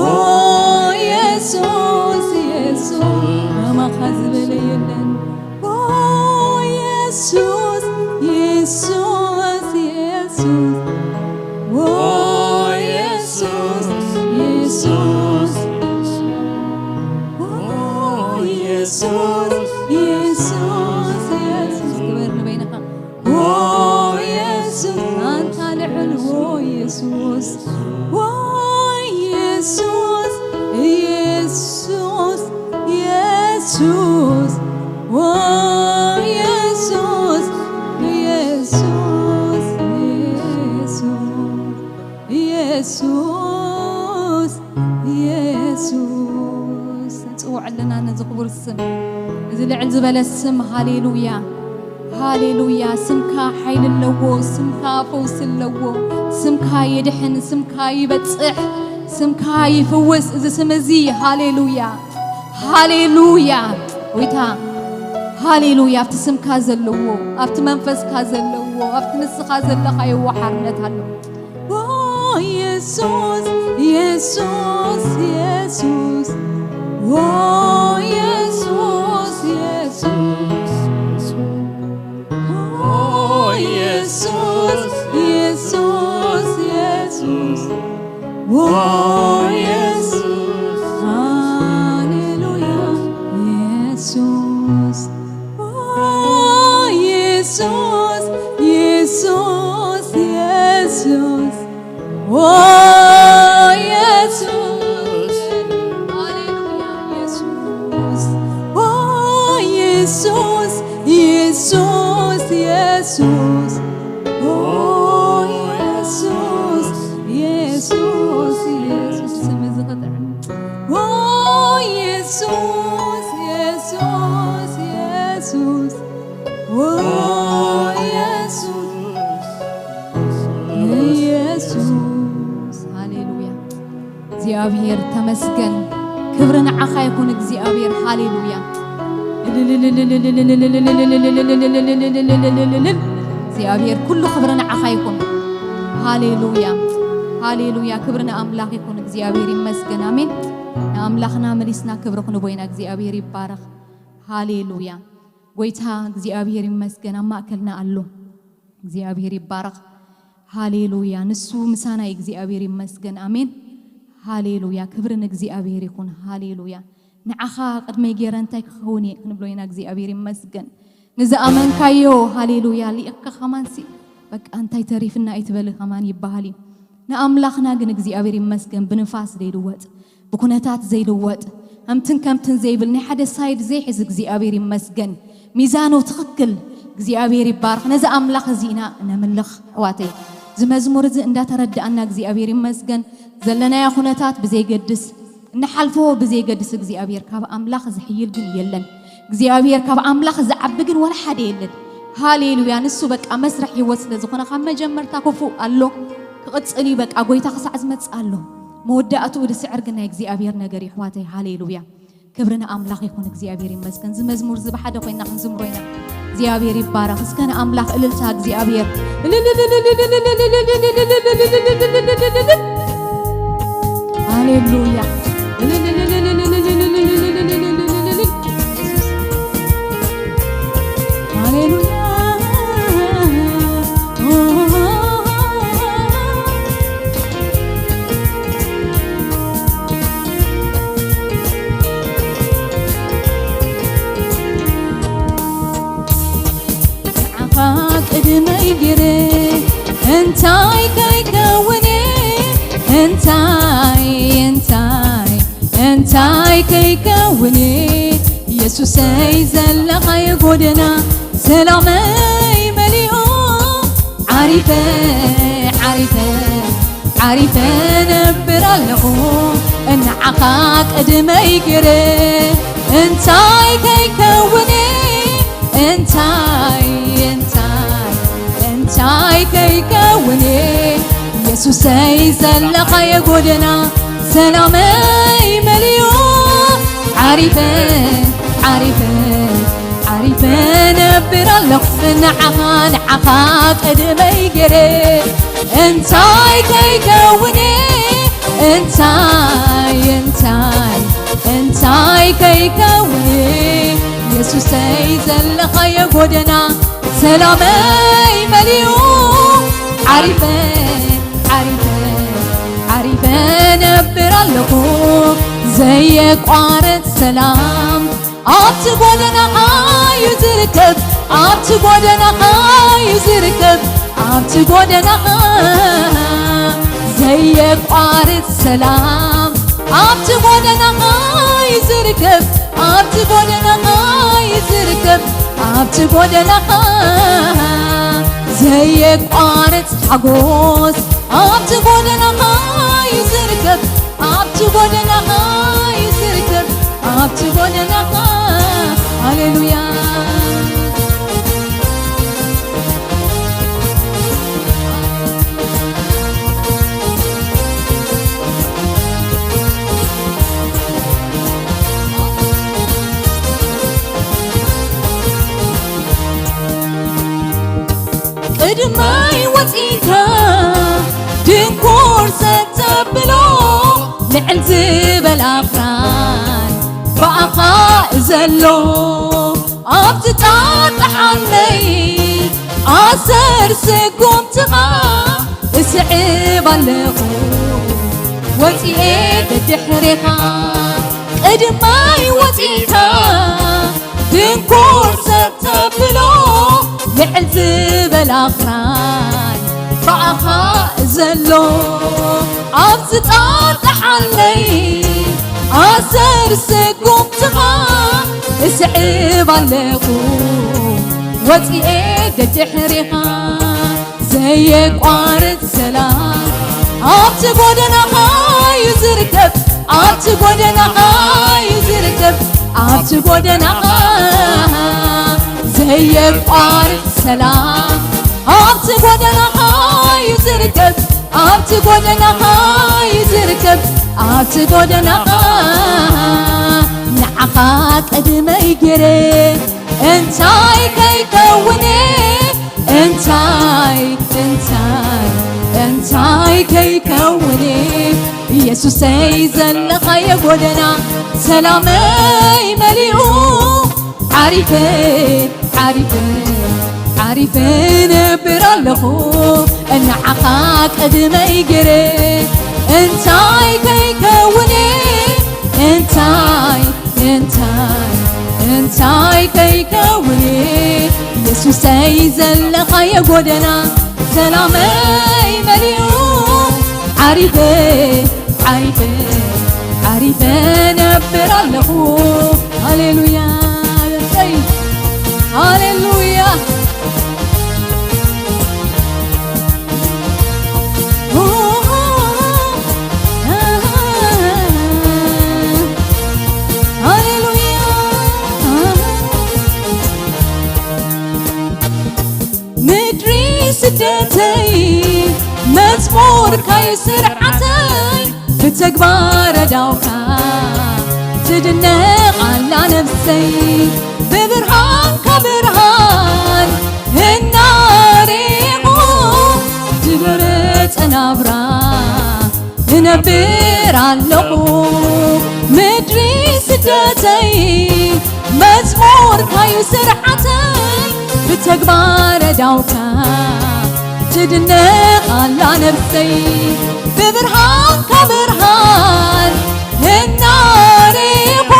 የሱስ፣ የሱስ። ከማኻ ዝበለ የለን። ኦ የሱስ፣ የሱስ፣ የሱስ። ኦ የሱስ፣ የሱስ። ኦ የሱስ፣ የሱስ፣ የሱስ። ክብር ንበይንኻ። ኦ የሱስ፣ ኣንታ ልዑል ኦ የሱስ። ኢየሱስ፣ ኦ ኢየሱስ፣ ኢየሱስ፣ ኢየሱስ፣ ኢየሱስ፣ ኢየሱስ። ንጽውዕ ኣለና ነዚ ክቡር ስም፣ እዚ ልዕል ዝበለ ስም። ሃሌሉያ፣ ሃሌሉያ። ስምካ ሓይሊ ኣለዎ፣ ስምካ ፈውሲ ኣለዎ፣ ስምካ የድሕን፣ ስምካ ይበጽሕ፣ ስምካ ይፍውስ። እዚ ስም እዚ ሃሌሉያ፣ ሃሌሉያ። ጎይታ ሃሌሉያ። ኣብቲ ስምካ ዘለዎ፣ ኣብቲ መንፈስካ ዘለዎ፣ ኣብቲ ንስኻ ዘለኻዮ ሓርነት ኣሎ። ኦ ኢየሱስ፣ ኢየሱስ፣ ኢየሱስ። ኦ ኢየሱስ፣ ኢየሱስ። ኦ ኢየሱስ፣ ኢየሱስ፣ ኢየሱስ። ኦ ኢየሱስ፣ ሃሌሉያ፣ ኢየሱስ። ኦ ኢየሱስ፣ ኢየሱስ፣ ኢየሱስ። ኦ ኢየሱስ፣ ሃሌሉያ፣ ኢየሱስ። ኦ ኢየሱስ፣ ኢየሱስ፣ ኢየሱስ። ኦ ኢየሱስ፣ ኢየሱስ፣ ኢየሱስ። ስም እዚ ክጥዕም። ኦ ኢየሱስ፣ ኢየሱስ፣ ኢየሱስ። ኦ ኢየሱስ፣ ኢየሱስ። ሃሌሉያ። እግዚኣብሔር ተመስገን። ክብሪ ንዓኻ ይኹን እግዚኣብሔር። ሃሌሉያ። እግዚኣብሔር ኩሉ ክብሪ ንዓኻ ይኹን። ሃሌሉያ፣ ሃሌሉያ። ክብሪ ንኣምላኽ ይኹን። እግዚኣብሔር ይመስገን። ኣሜን። ንኣምላኽና መሊስና ክብሪ ክንቦ ኢና። እግዚኣብሔር ይባረኽ። ሃሌሉያ። ጎይታ እግዚኣብሔር ይመስገን። ኣብ ማእከልና ኣሎ። እግዚኣብሔር ይባረኽ። ሃሌሉያ። ንሱ ምሳና እዩ። እግዚኣብሔር ይመስገን። ኣሜን። ሃሌሉያ። ክብሪ ንእግዚኣብሔር ይኹን። ሃሌሉያ። ንዓኻ ቅድመይ ገይረ እንታይ ክኸውን እየ ክንብሎ ኢና። እግዚኣብሔር ይመስገን። ንዝኣመንካዮ፣ ሃሌሉያ፣ ልኢኽካ ከማንሲ፣ በቃ እንታይ ተሪፍና ኣይትበሊ ከማን ይበሃል እዩ። ንኣምላኽና ግን እግዚኣብሔር ይመስገን፣ ብንፋስ ዘይልወጥ፣ ብኩነታት ዘይልወጥ፣ ከምትን ከምትን ዘይብል፣ ናይ ሓደ ሳይድ ዘይሕዝ እግዚኣብሔር ይመስገን። ሚዛኑ ትኽክል እግዚኣብሔር ይባርኽ። ነዚ ኣምላኽ እዚ ኢና ነምልኽ ኣሕዋተይ። እዚ መዝሙር እዚ እንዳተረዳእና እግዚኣብሔር ይመስገን። ዘለናዮ ኩነታት ብዘይገድስ፣ እንሓልፎ ብዘይገድስ እግዚኣብሔር ካብ ኣምላኽ ዝሕይል ግን የለን። እግዚኣብሔር ካብ ኣምላኽ ዝዓቢ ግን ወላ ሓደ የለን። ሃሌሉያ። ንሱ በቃ መስርሕ ህይወት ስለ ዝኾነ ካብ መጀመርታ ክፉእ ኣሎ፣ ክቕጽል እዩ። በቃ ጎይታ ክሳዕ ዝመጽእ ኣሎ። መወዳእትኡ ዝስዕር ግን ናይ እግዚኣብሔር ነገር እዩ ኣሕዋተይ። ሃሌሉያ። ክብሪ ንኣምላኽ ይኹን። እግዚኣብሔር ይመስገን። እዚ መዝሙር እዚ ብሓደ ኮይና ክንዝምሮ ኢና። እግዚኣብሔር ይባረኽ። እስከ ንኣምላኽ እልልታ እግዚኣብሔር። ሃሌሉያ። ሃሌሉያ። ንዓኻ ቅድመይ ገይረ እንታይ ከይከውን'የ? እንታይ፣ እንታይ፣ እንታይ ከይከውን'የ? የሱሰይ ዘለኻዮ ጎደና ሰላመይ መሊኡ። ዓሪፈ፣ ዓሪፈ፣ ዓሪፈ ነብር ኣለኹ ንዓኻ ቅድመይ ገይረ። እንታይ ከይከውን'የ? እንታይ፣ እንታይ፣ እንታይ ከይከውን'የ? የሱሰይ ዘለኻዮ ጎደና ሰላመይ መሊኡ። ዓሪፈ፣ ዓሪፈ፣ ዓሪፈ ነብር ኣለኹ ንዓኻ፣ ንዓኻ ቅድመይ ገይረ። እንታይ ከይከውን'የ? እንታይ፣ እንታይ፣ እንታይ ከይከውን'የ? የሱሰይ ዘለኻዮ ጎደና ሰላመይ መሊኡ። ዓሪፈ፣ ዓሪፈ፣ ዓሪፈ ነብር ኣለኹ። ዘየቋርጽ ሰላም ኣብቲ ጎደናኻ እዩ ዝርከብ፣ ኣብቲ ጎደናኻ እዩ ዝርከብ፣ ኣብቲ ጎደናኻ። ዘየቋርጽ ሰላም ኣብቲ ጎደናኻ እዩ ዝርከብ፣ ኣብቲ ጎደናኻ እዩ ዝርከብ፣ ኣብቲ ጎደናኻ ዘየቋርጽ ሓጎስ፣ ኣብቲ ጎደናኻ እዩ ዝርከብ፣ ኣብቲ ጎደናኻ እዩ ዝርከብ፣ ኣብቲ ጎደናኻ። ሃሌሉያ። ቅድመይ ወፂእካ ድንኩር ሰተብሎ፣ ልዕል ዝበል ኣኽራን ብኣኻ ዘሎ፣ ኣብቲ ጣጣሓለይ ኣሰር ስጉምትኻ እስዕብ ኣለኹ፣ ወፂኤ ደድሕሬኻ። ቅድመይ ወፂእካ ድንኩር ሰብ ተብሎ፣ ልዕል ዝበል ኣኽራን ብኣኻ ዘሎ፣ ኣብ ዝጣጣሓለይ ኣሰር ስጉምትኻ እስዕብ ኣለኹ፣ ወፂኤ ደድሕሬኻ። ዘየቋርጽ ሰላም ኣብቲ ጎደናኻ እዩ ዝርከብ፣ ኣብቲ ጎደናኻ እዩ ዝርከብ፣ ኣብቲ ጎደናኻ። ዘየቋርጽ ሰላም ኣብቲ ጎደናኻ እዩ ዝርከብ፣ ኣብቲ ጎደናኻ እዩ ዝርከብ፣ ኣብቲ ጎደናኻ። ንዓኻ ቅድመይ ገይረ እንታይ ከይከውኔ፣ እንታይ እንታይ እንታይ ከይከውኔ፣ ኢየሱሰይ ዘለኻዮ ጎደና ሰላመይ መሊኡ፣ ዓሪፈ ዓሪፈ ዓሪፈ ነብር ኣለኹ፣ ንዓኻ ቅድመይ ገይረ። እንታይ ከይከውኔ፣ እንታይ እንታይ እንታይ ከይከውኔ፣ ኢየሱሰይ ዘለኻዮ ጎደና ሰላመይ መሊኡ፣ ዓሪፈ ዓሪፈ ዓሪፈ ነብር ኣለኹ። ሃሌሉያ። ሃሌሉያ። ሃሌሉያ። ምድሪ ስደተይ መዝሙርካይ ስርዓተይ ብተግባር ኣዳውካ ትድነቕ ኣላ ነፍሰይ ብብርሃንካ ብርሃን እናሬኹ ዝበለጸ ናብራ እነብር ኣለኹ። ምድሪ ስደተይ መዝሙርካዩ ስርዓተይ ብተግባር ኣዳውካ ትድነቕ ኣላ ነፍሰይ ብብርሃንካ ብርሃን እናሬኹ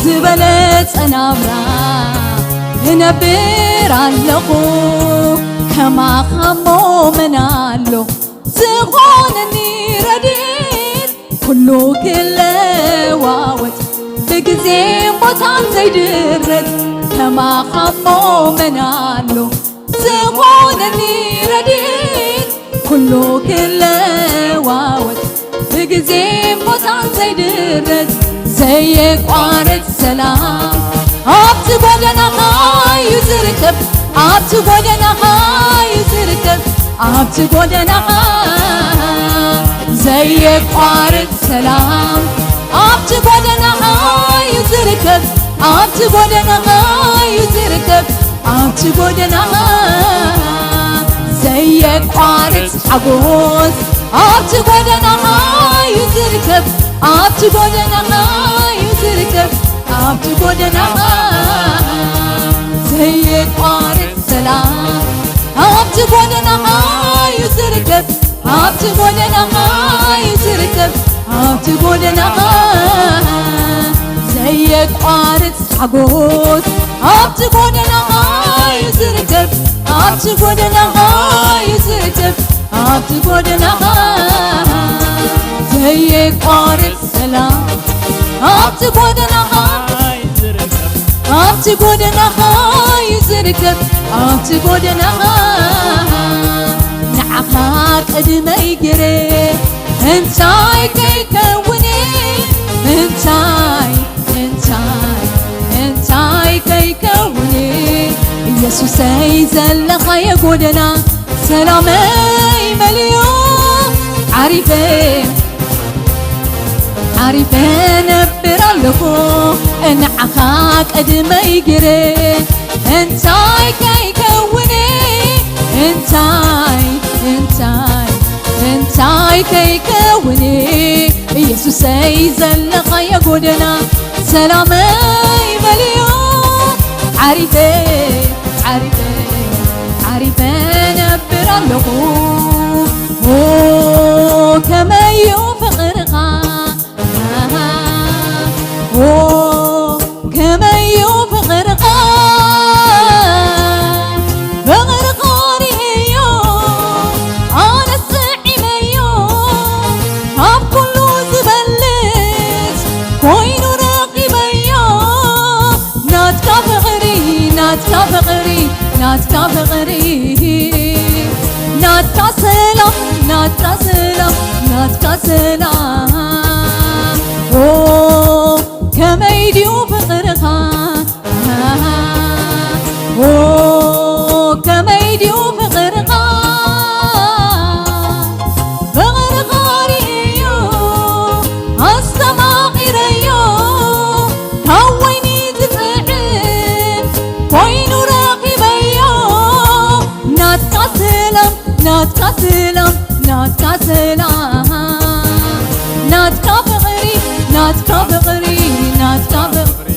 ዝበለጸ ናብራ እነብር ኣለኹ። ከማኻሞ መን ኣሎ ዝኾነኒ ረድኤት ኩሉ ክለዋወጥ ብግዜን ቦታን ዘይድረት ከማኻሞ መን ኣሎ ዝኾነኒ ረድኤት ኩሉ ክለዋወጥ ብግዜን ቦታን ዘይድረት ዘየቋርጽ ሰላም ኣብቲ ጎደናኻ እዩ ዝርከብ ኣብቲ ጎደናኻ እዩ ዝርከብ ኣብቲ ጎደናኻ ዘየቋርጽ ሰላም ኣብቲ ጎደናኻ እዩ ዝርከብ ኣብቲ ጎደናኻ እዩ ዝርከብ ኣብቲ ጎደናኻ ዘየቋርጽ ሓጎስ ኣብቲ ጎደናኻ እዩ ዝርከብ ኣብቲ ጎደናኻ እዩ ዝርከብ ኣብቲ ጎደናኻ ዘየቋርጽ ሰላም ኣብቲ ጎደናኻ እዩ ዝርከብ ኣብቲ ጎደናኻ እዩ ዝርከብ ኣብቲ ጎደናኻ ዘየቋርጽ ሓጎስ ኣብቲ ጎደናኻ እዩ ዝርከብ ኣብቲ ጎደናኻ እዩ ዝርከብ ኣብቲ ጎደናኻ ዘየቋርጽ ሰላም ኣብቲ ጎደናኻ ኣብቲ ጎደናኻ እዩ ዝርከብ፣ ኣብቲ ጎደናኻ ንዓኻ ቅድመይ ገይረ እንታይ ከይከውን'የ፣ እንታይ እንታይ እንታይ ከይከውን'የ፣ ኢየሱሰይ ዘለኻዮ ጎደና ሰላመይ መሊኡ ዓሪፈ ዓሪፈ ነብር ኣለኹ ንዓኻ ቅድመይ ገይረ እንታይ ከይከውን'የ እንታይ እንታይ እንታይ ከይከውን'የ ኢየሱሰይ ዘለኻዮ ጎደና ሰላመይ መሊኡ ዓሪፈ ዓሪፈ ዓሪፈ ነብር ኣለኹ ኦ ከመይ እዩ ፍቕርኻ ኦ ከመይ እዩ ፍቕርኻ ፍቕርኻ ሪኤዮ ኣነ ስዒመዮ ካብ ኩሉ ዝበልጽ ኮይኑ ረኺበዮ ናትካ ፍቕሪ ናትካ ፍቕሪ ናትካ ፍቕሪ ናትካ ሰላም ናትካ ሰላም ናትካ ሰላም ኦ ከመይ ድዩ ፍቕርኻ ኦ ከመይ ድዩ ፍቕርኻ ፍቕርኻ ርእዮ ኣስተማቒረዮ ካብ ወይኒ ዝጥዕም ኮይኑ ረኺበዮ ናትካ ሰላም ናትካ ሰላም ናትካ ሰላም ናትካ ፍቕሪ ናትካ ፍቕሪ ናትካ ፍቕሪ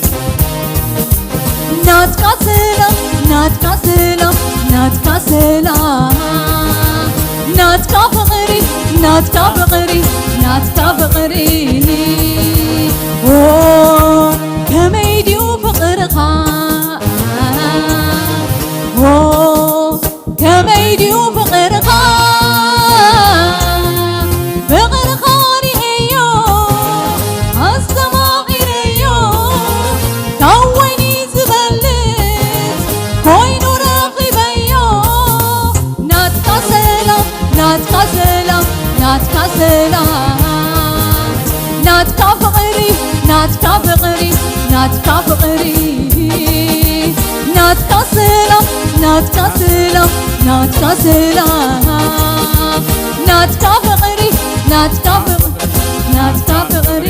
ናትካ ሰላም ናትካ ሰላም ናትካ ሰላም ናትካ ፍቕሪ ናትካ ፍቕሪ ናትካ ፍቕሪ ኦ ከመይ ድዩ ፍቕርኻ ኦ ከመይ ድዩ ፍቕርኻ ፍቕርኻ ሪኤዮ ኣስተማቒረዮ ካብ ወይኒ ዝበልጽ ኮይኑ ረኺበዮ ናትካ ሰላም ናትካ ሰላም ናትካ ሰላም ናትካ ፍቕሪ ናትካ ፍቕሪ ናትካ ፍቕሪ ናትካ ሰላም ናትካ ሰላም ናትካ ሰላም ናትካ ፍቕሪ ናትካ ፍቕሪ ናትካ ፍቕሪ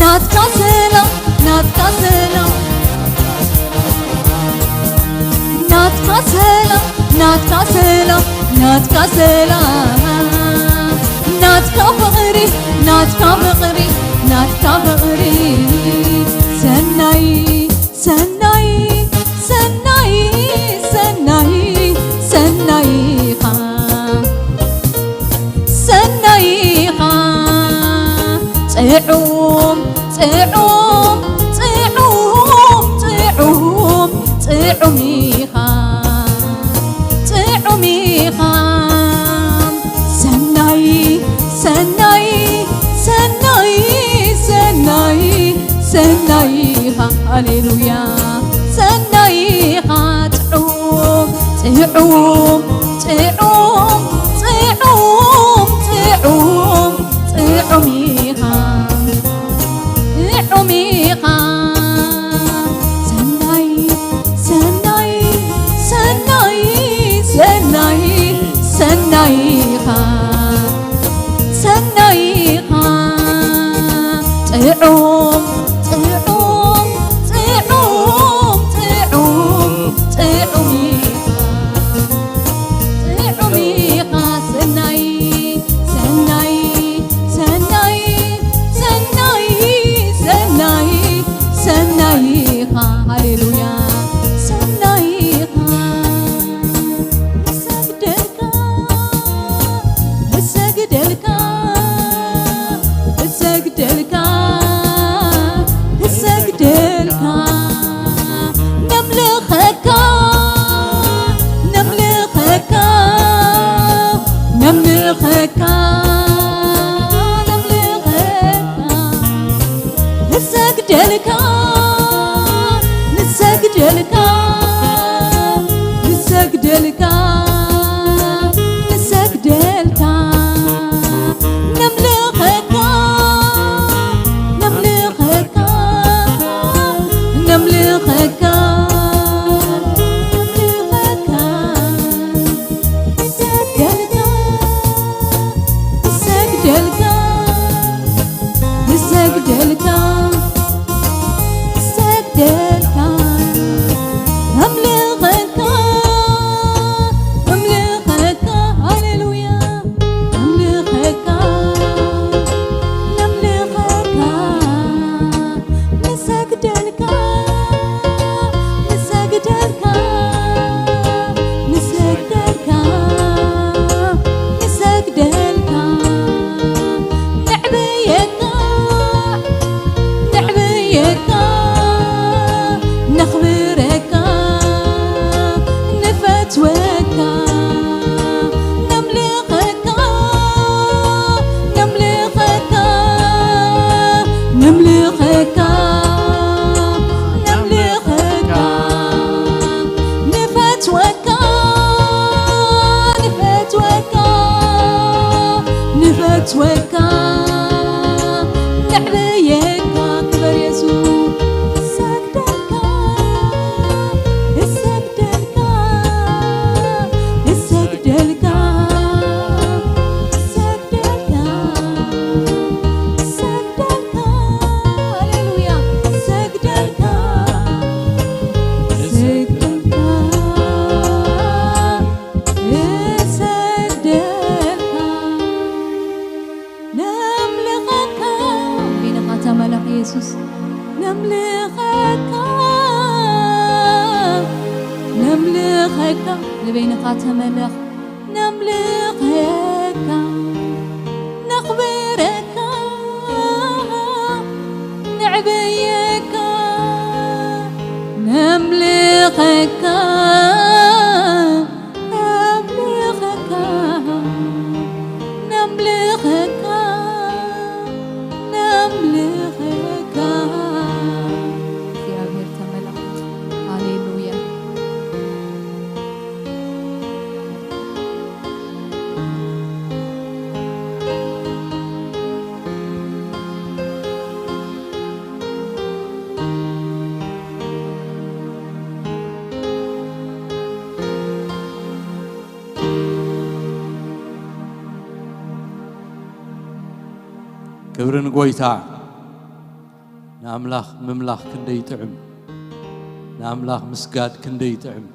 ናትካ ሰላም ናትካ ሰላም ናትካ ሰላም ናትካ ሰላም ናትካ ሰላም ናትካ ፍቕሪ ናትካ ፍቕሪ ናትካ ፍቕሪ ሰናይ ሰናይ ሰናይ ሰናይ ሰናይ ኢኻ ሰናይ ኢኻ ጥዑም ጥዑም ጥዑም ጥዑም ጥዑም ኢኻ ጥዑም ኢኻ ሰናይ ሰናይ ሰናይ ሰናይ ሰናይ ኢኻ ሃሌሉያ ሰናይ ኢኻ ጥዑም ጥዑም ጥዑም ጥዑም ጥዑም ጥዑም ኢኻ ጥዑም ኢኻ ሰናይ ሰናይ ሰናይ ሰናይ ሰናይ ኢኻ ሰናይ ኢኻ ጥዑም ጥዑም ጥዑም ጥዑም ጥዑም ኢኻ ጥዑም ኢኻ ሰናይ ሰናይ ሰናይ ሰናይ ሰናይ ሰናይ ኢኻ ሃሌሉያ ሰናይ ኢኻ እሰግደልካ እሰግደልካ እሰግደልካ እሰግደልካ ነምልኸካ ነምልኸካ ነምልኸካ ነምልኸካ እሰግደልካ ሰግደልካ፣ ሰግደልካ፣ ነምልኸካ፣ ነምልኸካ፣ ሃሌሉያ፣ ነምልኸካ፣ ነምልኸካ፣ ንሰግደልካ፣ ንሰግደልካ፣ ንሰግደልካ፣ ንሰግደልካ፣ ነዕብየካ፣ ነዕብየካ፣ ነኽብረካ፣ ንፈትወካ፣ ነምልኸካ፣ ነምልኸካ፣ ነምልኸካ፣ ነምልኸካ፣ ንፈትወካ፣ ንፈትወካ፣ ንፈትወካ፣ ነዕብየካ፣ ክበር የሱስ። እሰግደልካ፣ እሰግደልካ፣ እሰግደልካ፣ እሰግደልካ፣ እሰግደልካ፣ ሃሌሉያ፣ እሰግደልካ፣ እሰግደልካ፣ እሰግደልካ፣ ነምልኸካ፣ በይንኻ ተመለኽ የሱስ፣ ነምልኸካ፣ ነምልኸካ፣ ንበይንኻ ተመለኽ፣ ነምልኸካ፣ ነኽብረካ፣ ነዕብየካ፣ ነምልኸካ፣ ነምልኸካ፣ ነምልኸካ፣ ነምልኸካ። እግዚኣብሔር ተመላኸት። ሃሌሉያ። ክብሪ ንጎይታ። ንኣምላኽ ምምላኽ ክንደይ ይጥዕም! ንኣምላኽ ምስጋድ ክንደይ ይጥዕም!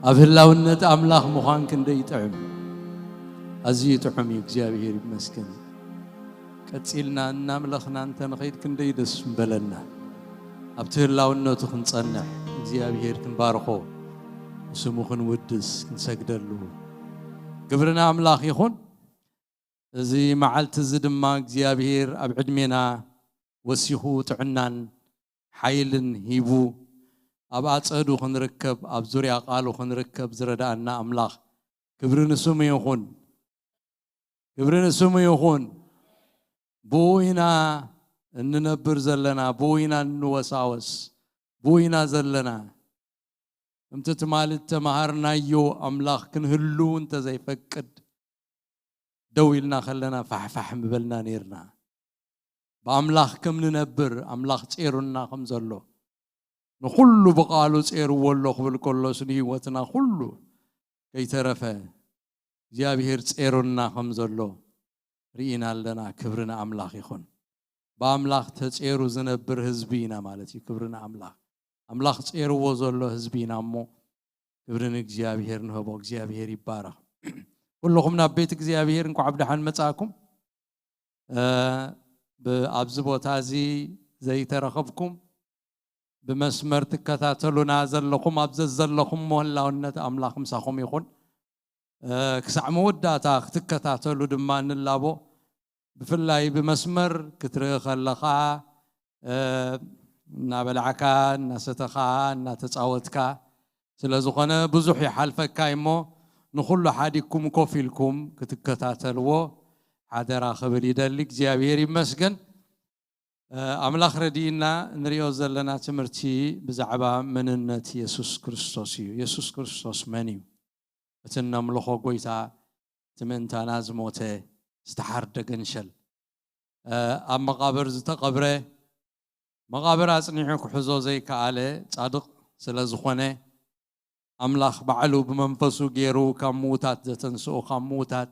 ኣብ ህላውነት ኣምላኽ ምዃን ክንደይ ይጥዕም! ኣዝዩ ጥዑም እዩ። እግዚኣብሔር ይመስገን። ቀጺልና እናምለኽና እንተ ንኸይድ ክንደይ ደስ ምበለና። ኣብቲ ህላውነቱ ክንጸንሕ እግዚኣብሔር ክንባርኾ፣ ስሙ ክንውድስ፣ ክንሰግደሉ። ክብሪ ንኣምላኽ ይኹን። እዚ መዓልቲ እዚ ድማ እግዚኣብሔር ኣብ ዕድሜና ወሲኹ ጥዕናን ሓይልን ሂቡ፣ ኣብ ኣጸዱ ክንርከብ፣ ኣብ ዙርያ ቃሉ ክንርከብ ዝረዳኣና ኣምላኽ ክብሪ ንስሙ ይኹን። ክብሪ ንስሙ ይኹን። ብኡ ኢና እንነብር ዘለና፣ ብኡ ኢና እንወሳወስ፣ ብኡ ኢና ዘለና። ከምቲ ትማሊ እተመሃርናዮ፣ ኣምላኽ ክንህሉ እንተ ዘይፈቅድ፣ ደው ኢልና ከለና ፋሕፋሕ ምበልና ነይርና። ብኣምላኽ ከም ንነብር፣ ኣምላኽ ጼሩና ከም ዘሎ፣ ንኹሉ ብቓሉ ጼርዎ ኣሎ ክብል ከሎስ፣ ንህይወትና ኩሉ ከይተረፈ እግዚኣብሔር ጼሩና ከም ዘሎ ርኢና ኣለና። ክብሪ ንኣምላኽ ይኹን። ብኣምላኽ ተጼሩ ዝነብር ህዝቢ ኢና ማለት እዩ። ክብሪ ንኣምላኽ። ኣምላኽ ጼርዎ ዘሎ ህዝቢ ኢና እሞ፣ ክብሪ ንእግዚኣብሔር ንህቦ። እግዚኣብሔር ይባረኽ። ኩልኹም ናብ ቤት እግዚኣብሔር እንኳዕ ብደሓን መጻእኩም። እ፣ ብ-፣ ኣብዚ ቦታ እዚ ዘይተረኸብኩም፣ ብመስመር ትከታተሉና ዘለኹም፣ ኣብ ዘዘለኹም ምህላውነት ኣምላኽ ምሳኹም ይኹን። እ፣ ክሳዕ መወዳእታ ክትከታተሉ ድማ ንላቦ። ብፍላይ ብመስመር ክትርኢ ከለኻ፣ እ፣ እናበላዕካ፣ እናሰተኻ፣ እናተጻወትካ ስለ ዝኾነ ብዙሕ ይሓልፈካ እሞ፣ ንኹሉ ሓዲግኩም ኮፍ ኢልኩም ክትከታተልዎ ሓደራ ክብል ይደሊ። እግዚኣብሔር ይመስገን። እ፣ ኣምላኽ ረድኢና። እንሪኦ ዘለና ትምህርቲ ብዛዕባ መንነት የሱስ ክርስቶስ እዩ። የሱስ ክርስቶስ መን እዩ? እቲ እነምልኾ ጐይታ፣ እቲ ምእንታና ዝሞተ፣ ዝተሓርደ ገንሸል፣ እ፣ ኣብ መቓብር ዝተቐብረ፣ መቓብር ኣጽኒዑ ክሕዞ ዘይከኣለ ጻድቕ ስለ ዝኾነ፣ ኣምላኽ ባዕሉ ብመንፈሱ ገይሩ ካብ ምዉታት ዘተንስኦ፣ ካብ ምዉታት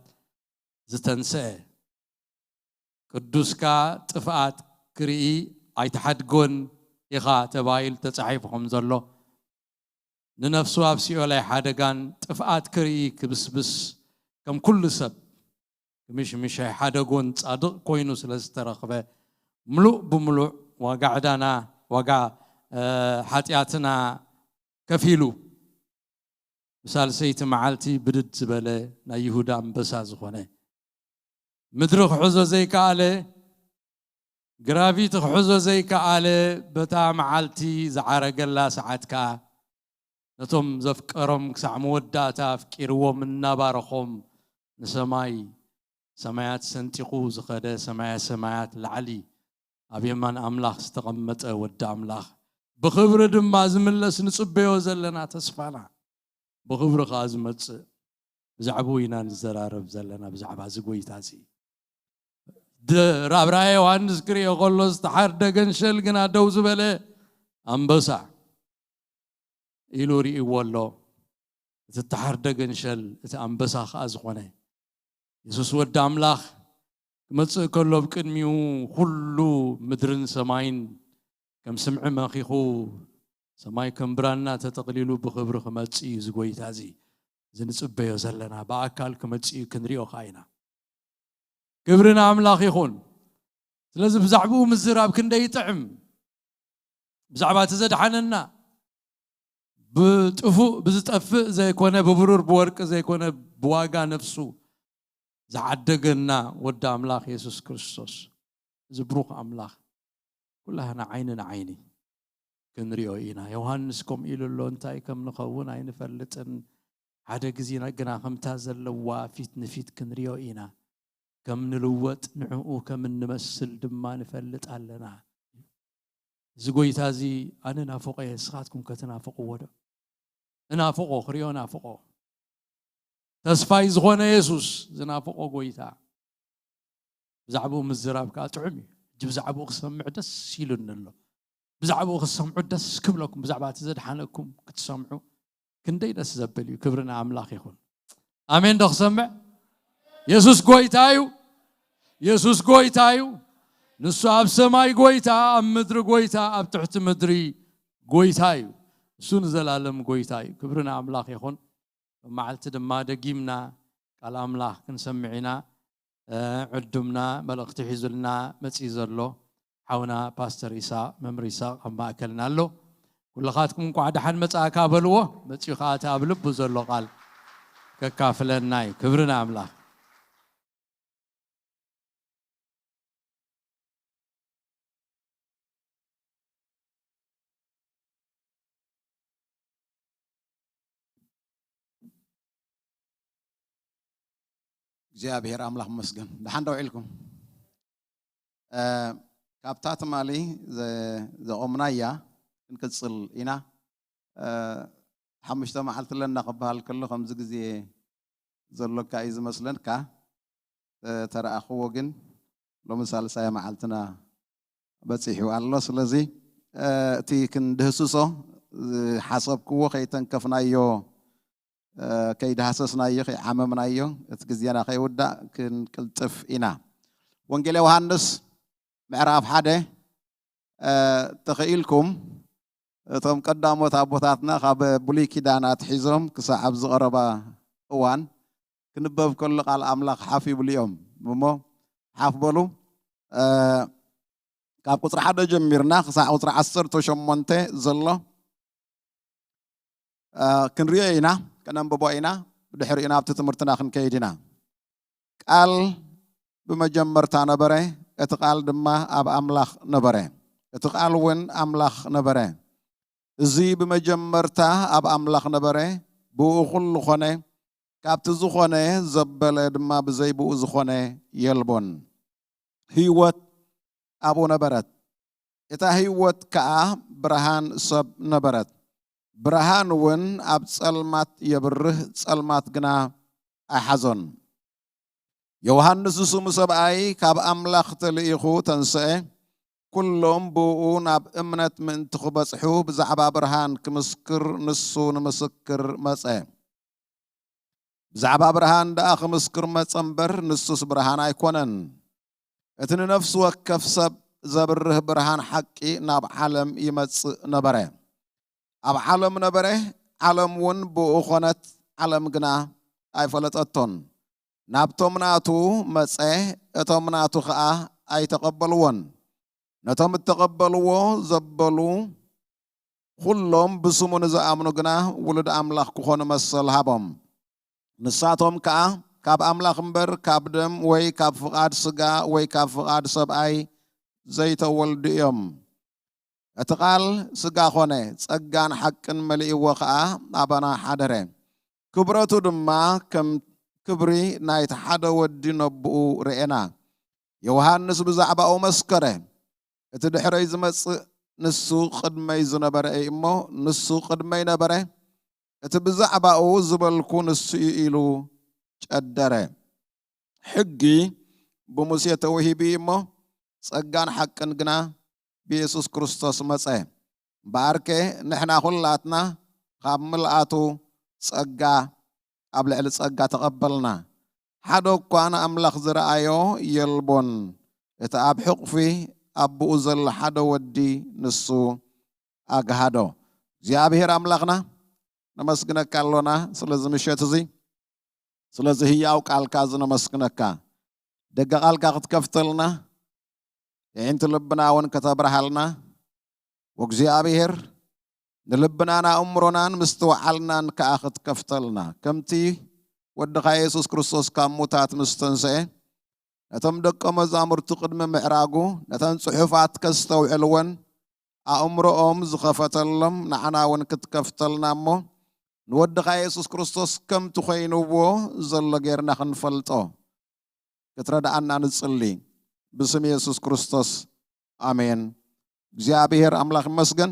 ዝተንስአ፣ ቅዱስካ ጥፍኣት ክርኢ ኣይትሓድጎን ኢኻ ተባሂሉ ተጻሒፉ ከም ዘሎ፣ ንነፍሱ ኣብ ሲኦል ኣይሓደጋን፣ ጥፍኣት ክርኢ ክብስብስ ከም ኩሉ ሰብ ክምሽምሽ ኣይሓደጎን፣ ጻድቕ ኮይኑ ስለ ዝተረኽበ፣ ምሉእ ብምሉእ ዋጋ ዕዳና፣ ዋጋ፣ እ፣ ሓጢኣትና ከፊሉ፣ ብሳልሰይቲ መዓልቲ ብድድ ዝበለ ናይ ይሁዳ ኣንበሳ ዝኾነ፣ ምድሪ ክሕዞ ዘይከኣለ፣ ግራቪቲ ክሕዞ ዘይከኣለ፣ በታ መዓልቲ ዝዓረገላ ሰዓት ከኣ፣ ነቶም ዘፍቀሮም ክሳዕ መወዳእታ ኣፍቂርዎም እናባረኾም ንሰማይ ሰማያት ሰንጢቑ ዝኸደ፣ ሰማያ ሰማያት ላዕሊ ኣብ የማን ኣምላኽ ዝተቐመጠ ወዲ ኣምላኽ፣ ብኽብሪ ድማ ዝምለስ ንጽበዮ ዘለና ተስፋና፣ ብኽብሪ ከኣ ዝመጽእ፣ ብዛዕባኡ ኢና ንዘራረብ ዘለና፣ ብዛዕባ እዚ ጐይታ እዚ። ደ-፣ ራብራየ ዮሃንስ ክርእዮ ከሎ፣ ዝተሓርደ ገንሸል ግና ደው ዝበለ ኣንበሳ ኢሉ ርእይዎ ኣሎ። እቲ እተሓርደ ገንሸል፣ እቲ ኣንበሳ ከኣ ዝኾነ የሱስ ወዲ ኣምላኽ ክመጽእ ከሎ፣ ኣብ ቅድሚኡ ኩሉ ምድርን ሰማይን ከም ስምዒ መኺኹ፣ ሰማይ ከም ብራና ተጠቕሊሉ ብኽብሪ ክመጽእ እዩ። እዚ ጐይታ እዚ፣ እዚ ንጽበዮ ዘለና፣ ብኣካል ክመጽእ እዩ፣ ክንሪኦ ከኣ ኢና። ክብሪ ንኣምላኽ ይኹን። ስለዚ ብዛዕባኡ ምዝራብ ክንደይ ይጥዕም። ብዛዕባ እቲ ዘድሓነና፣ ብጥፉእ፣ ብዝጠፍእ ዘይኮነ፣ ብብሩር ብወርቂ ዘይኮነ፣ ብዋጋ ነፍሱ ዝዓደገና ወዲ ኣምላኽ የሱስ ክርስቶስ፣ እዚ ብሩኽ ኣምላኽ፣ ኩላህና ዓይኒ ንዓይኒ ክንሪኦ ኢና። ዮሃንስ ከምኡ ኢሉ ኣሎ፣ እንታይ ከም ንኸውን ኣይንፈልጥን፣ ሓደ ግዜ ግና ከምታ ዘለዋ ፊት ንፊት ክንሪኦ ኢና፣ ከም ንልወጥ ንዕኡ ከም እንመስል ድማ ንፈልጥ ኣለና። እዚ ጐይታ እዚ ኣነ ናፍቖ እየ፣ ንስኻትኩም ከ ትናፍቕዎ ዶ? እናፍቖ፣ ክሪኦ ናፍቖ። ተስፋይ ዝኾነ የሱስ ዝናፍቖ ጐይታ። ብዛዕባኡ ምዝራብ ከኣ ጥዑም እዩ። ሕጂ ብዛዕባኡ ክሰምዕ ደስ ኢሉኒ ኣሎ። ብዛዕባኡ ክትሰምዑ ደስ ክብለኩም፣ ብዛዕባ እቲ ዘድሓነኩም ክትሰምዑ ክንደይ ደስ ዘብል እዩ። ክብሪ ንኣምላኽ ይኹን። ኣሜን ዶ ክሰምዕ? የሱስ ጐይታ እዩ። የሱስ ጐይታ እዩ። ንሱ ኣብ ሰማይ ጐይታ፣ ኣብ ምድሪ ጐይታ፣ ኣብ ትሕቲ ምድሪ ጐይታ እዩ። እሱ ንዘላለም ጐይታ እዩ። ክብሪ ንኣምላኽ ይኹን። ሎመዓልቲ ድማ ደጊምና ቃል ኣምላኽ ክንሰምዕ ኢና። እ፣ ዕዱምና መልእኽቲ ሒዙልና መጺኡ ዘሎ ሓውና ፓስተር ኢሳቕ፣ መምህር ኢሳቕ ኣብ ማእከልና ኣሎ። ኩልኻትኩም እንቋዕ ደሓን መጻእካ በልዎ። መጺኡ ኸኣ እቲ ኣብ ልቡ ዘሎ ቃል ከካፍለና እዩ። ክብሪ ንኣምላኽ። እግዚኣብሔር ኣምላኽ መስገን። ደሓን ዶ ውዒልኩም? እ፣ ካብታ ትማሊ ዘ-፣ ዘቖምናያ ክንቅጽል ኢና። እ፣ ሓሙሽተ መዓልቲ ኣለና ክበሃል ከሎ ከምዚ ግዜ ዘሎካ እዩ ዝመስለካ። እ፣ ተረኣኽዎ ግን ሎሚ ሳልሳይ መዓልትና በጺሑ ኣሎ። ስለዚ፣ እ፣ እቲ ክንድህስሶ ዝሓሰብክዎ ከይተንከፍናዮ፣ እ፣ ከይደሃሰስናዮ፣ ከይዓመምናዮ፣ እቲ ግዜና ከይውዳእ ክንቅልጥፍ ኢና። ወንጌል ዮሃንስ ምዕራፍ ሓደ፣ እ፣ ተኸኢልኩም እቶም ቀዳሞት ኣቦታትና ካብ ብሉይ ኪዳን ኣትሒዞም ክሳዕ ኣብዚ ቀረባ እዋን ክንበብ ከሎ ቃል ኣምላኽ ሓፍ ይብሉ እዮም። እሞ ሓፍ በሉ። እ፣ ካብ ቁጽሪ ሓደ ጀሚርና ክሳዕ ቁጽሪ ዓሰርተ ሸሞንተ ዘሎ፣ እ፣ ክንሪኦ ኢና፣ ከነንብቦ ኢና። ብድሕሪኡ ናብቲ ትምህርትና ክንከይድ ኢና። ቃል ብመጀመርታ ነበረ፣ እቲ ቃል ድማ ኣብ ኣምላኽ ነበረ፣ እቲ ቃል እውን ኣምላኽ ነበረ። እዚ ብመጀመርታ ኣብ ኣምላኽ ነበረ፣ ብእኡ ኹሉ ኾነ፣ ካብቲ ዝኾነ ዘበለ ድማ ብዘይ ብኡ ዝኾነ የልቦን። ህይወት ኣብኡ ነበረት፣ እታ ህይወት ከኣ ብርሃን ሰብ ነበረት። ብርሃን እውን ኣብ ጸልማት የብርህ፣ ጸልማት ግና ኣይሓዞን። ዮሃንስ ዝስሙ ሰብኣይ ካብ ኣምላኽ ተልኢኹ ተንስአ፣ ኩሎም ብእኡ ናብ እምነት ምእንቲ ክበጽሑ ብዛዕባ ብርሃን ክምስክር ንሱ ንምስክር መጸ። ብዛዕባ ብርሃን ደኣ ክምስክር መጸ እምበር፣ ንሱስ ብርሃን ኣይኮነን። እቲ ንነፍሲ ወከፍ ሰብ ዘብርህ ብርሃን ሓቂ ናብ ዓለም ይመጽእ ነበረ። ኣብ ዓለም ነበረ፣ ዓለም እውን ብኡ ኾነት፣ ዓለም ግና ኣይፈለጠቶን። ናብቶም ናቱ መጸ፣ እቶም ናቱ ኸኣ ኣይተቐበልዎን። ነቶም እተቐበልዎ ዘበሉ ኹሎም ብስሙ ንዝኣምኑ ግና ውሉድ ኣምላኽ ክኾኑ መሰል ሃቦም። ንሳቶም ከኣ ካብ ኣምላኽ እምበር ካብ ደም ወይ ካብ ፍቓድ ስጋ ወይ ካብ ፍቓድ ሰብኣይ ዘይተወልዱ እዮም። እቲ ቓል ስጋ ኾነ፣ ጸጋን ሓቅን መሊእዎ ኸኣ ኣባና ሓደረ። ክብረቱ ድማ ከም ክብሪ ናይቲ ሓደ ወዲ ነብኡ ርኤና። ዮሃንስ ብዛዕባኡ መስከረ፣ እቲ ድሕረይ ዝመጽእ ንሱ ቅድመይ ዝነበረ እዩ እሞ፣ ንሱ ቅድመይ ነበረ፣ እቲ ብዛዕባኡ ዝበልኩ ንሱ እዩ ኢሉ ጨደረ። ሕጊ ብሙሴ ተወሂቡ እዩ እሞ፣ ጸጋን ሓቅን ግና ብየሱስ ክርስቶስ መጸ። እምበኣርከ ንሕና ኹላትና ካብ ምልኣቱ ጸጋ ኣብ ልዕሊ ጸጋ ተቐበልና። ሓደ እኳ ንኣምላኽ ዝረኣዮ የልቦን። እቲ ኣብ ሕቑፊ ኣቦኡ ዘሎ ሓደ ወዲ ንሱ ኣግሃዶ። እግዚኣብሔር ኣምላኽና ነመስግነካ ኣሎና ስለዚ ምሸት እዚ፣ ስለዚ ህያው ቃልካ እዚ ነመስግነካ። ደገ ቃልካ ክትከፍተልና፣ የዒንቲ ልብና እውን ከተብርሃልና፣ ወእግዚኣብሔር ንልብናን ኣእምሮናን ምስትውዓልናን ከኣ ክትከፍተልና፣ ከምቲ ወድኻ የሱስ ክርስቶስ ካብ ሙታት ምስ ተንስኤ፣ ነቶም ደቀ መዛሙርቱ ቅድሚ ምዕራጉ፣ ነተን ጽሑፋት ከስተውዕልወን ኣእምሮኦም ዝኸፈተሎም፣ ንዓና እውን ክትከፍተልና እሞ፣ ንወድኻ የሱስ ክርስቶስ ከምቲ ኮይንዎ ዘሎ ጌርና ክንፈልጦ ክትረድኣና ንጽሊ። ብስም የሱስ ክርስቶስ፣ ኣሜን። እግዚኣብሔር ኣምላኽ ይመስገን።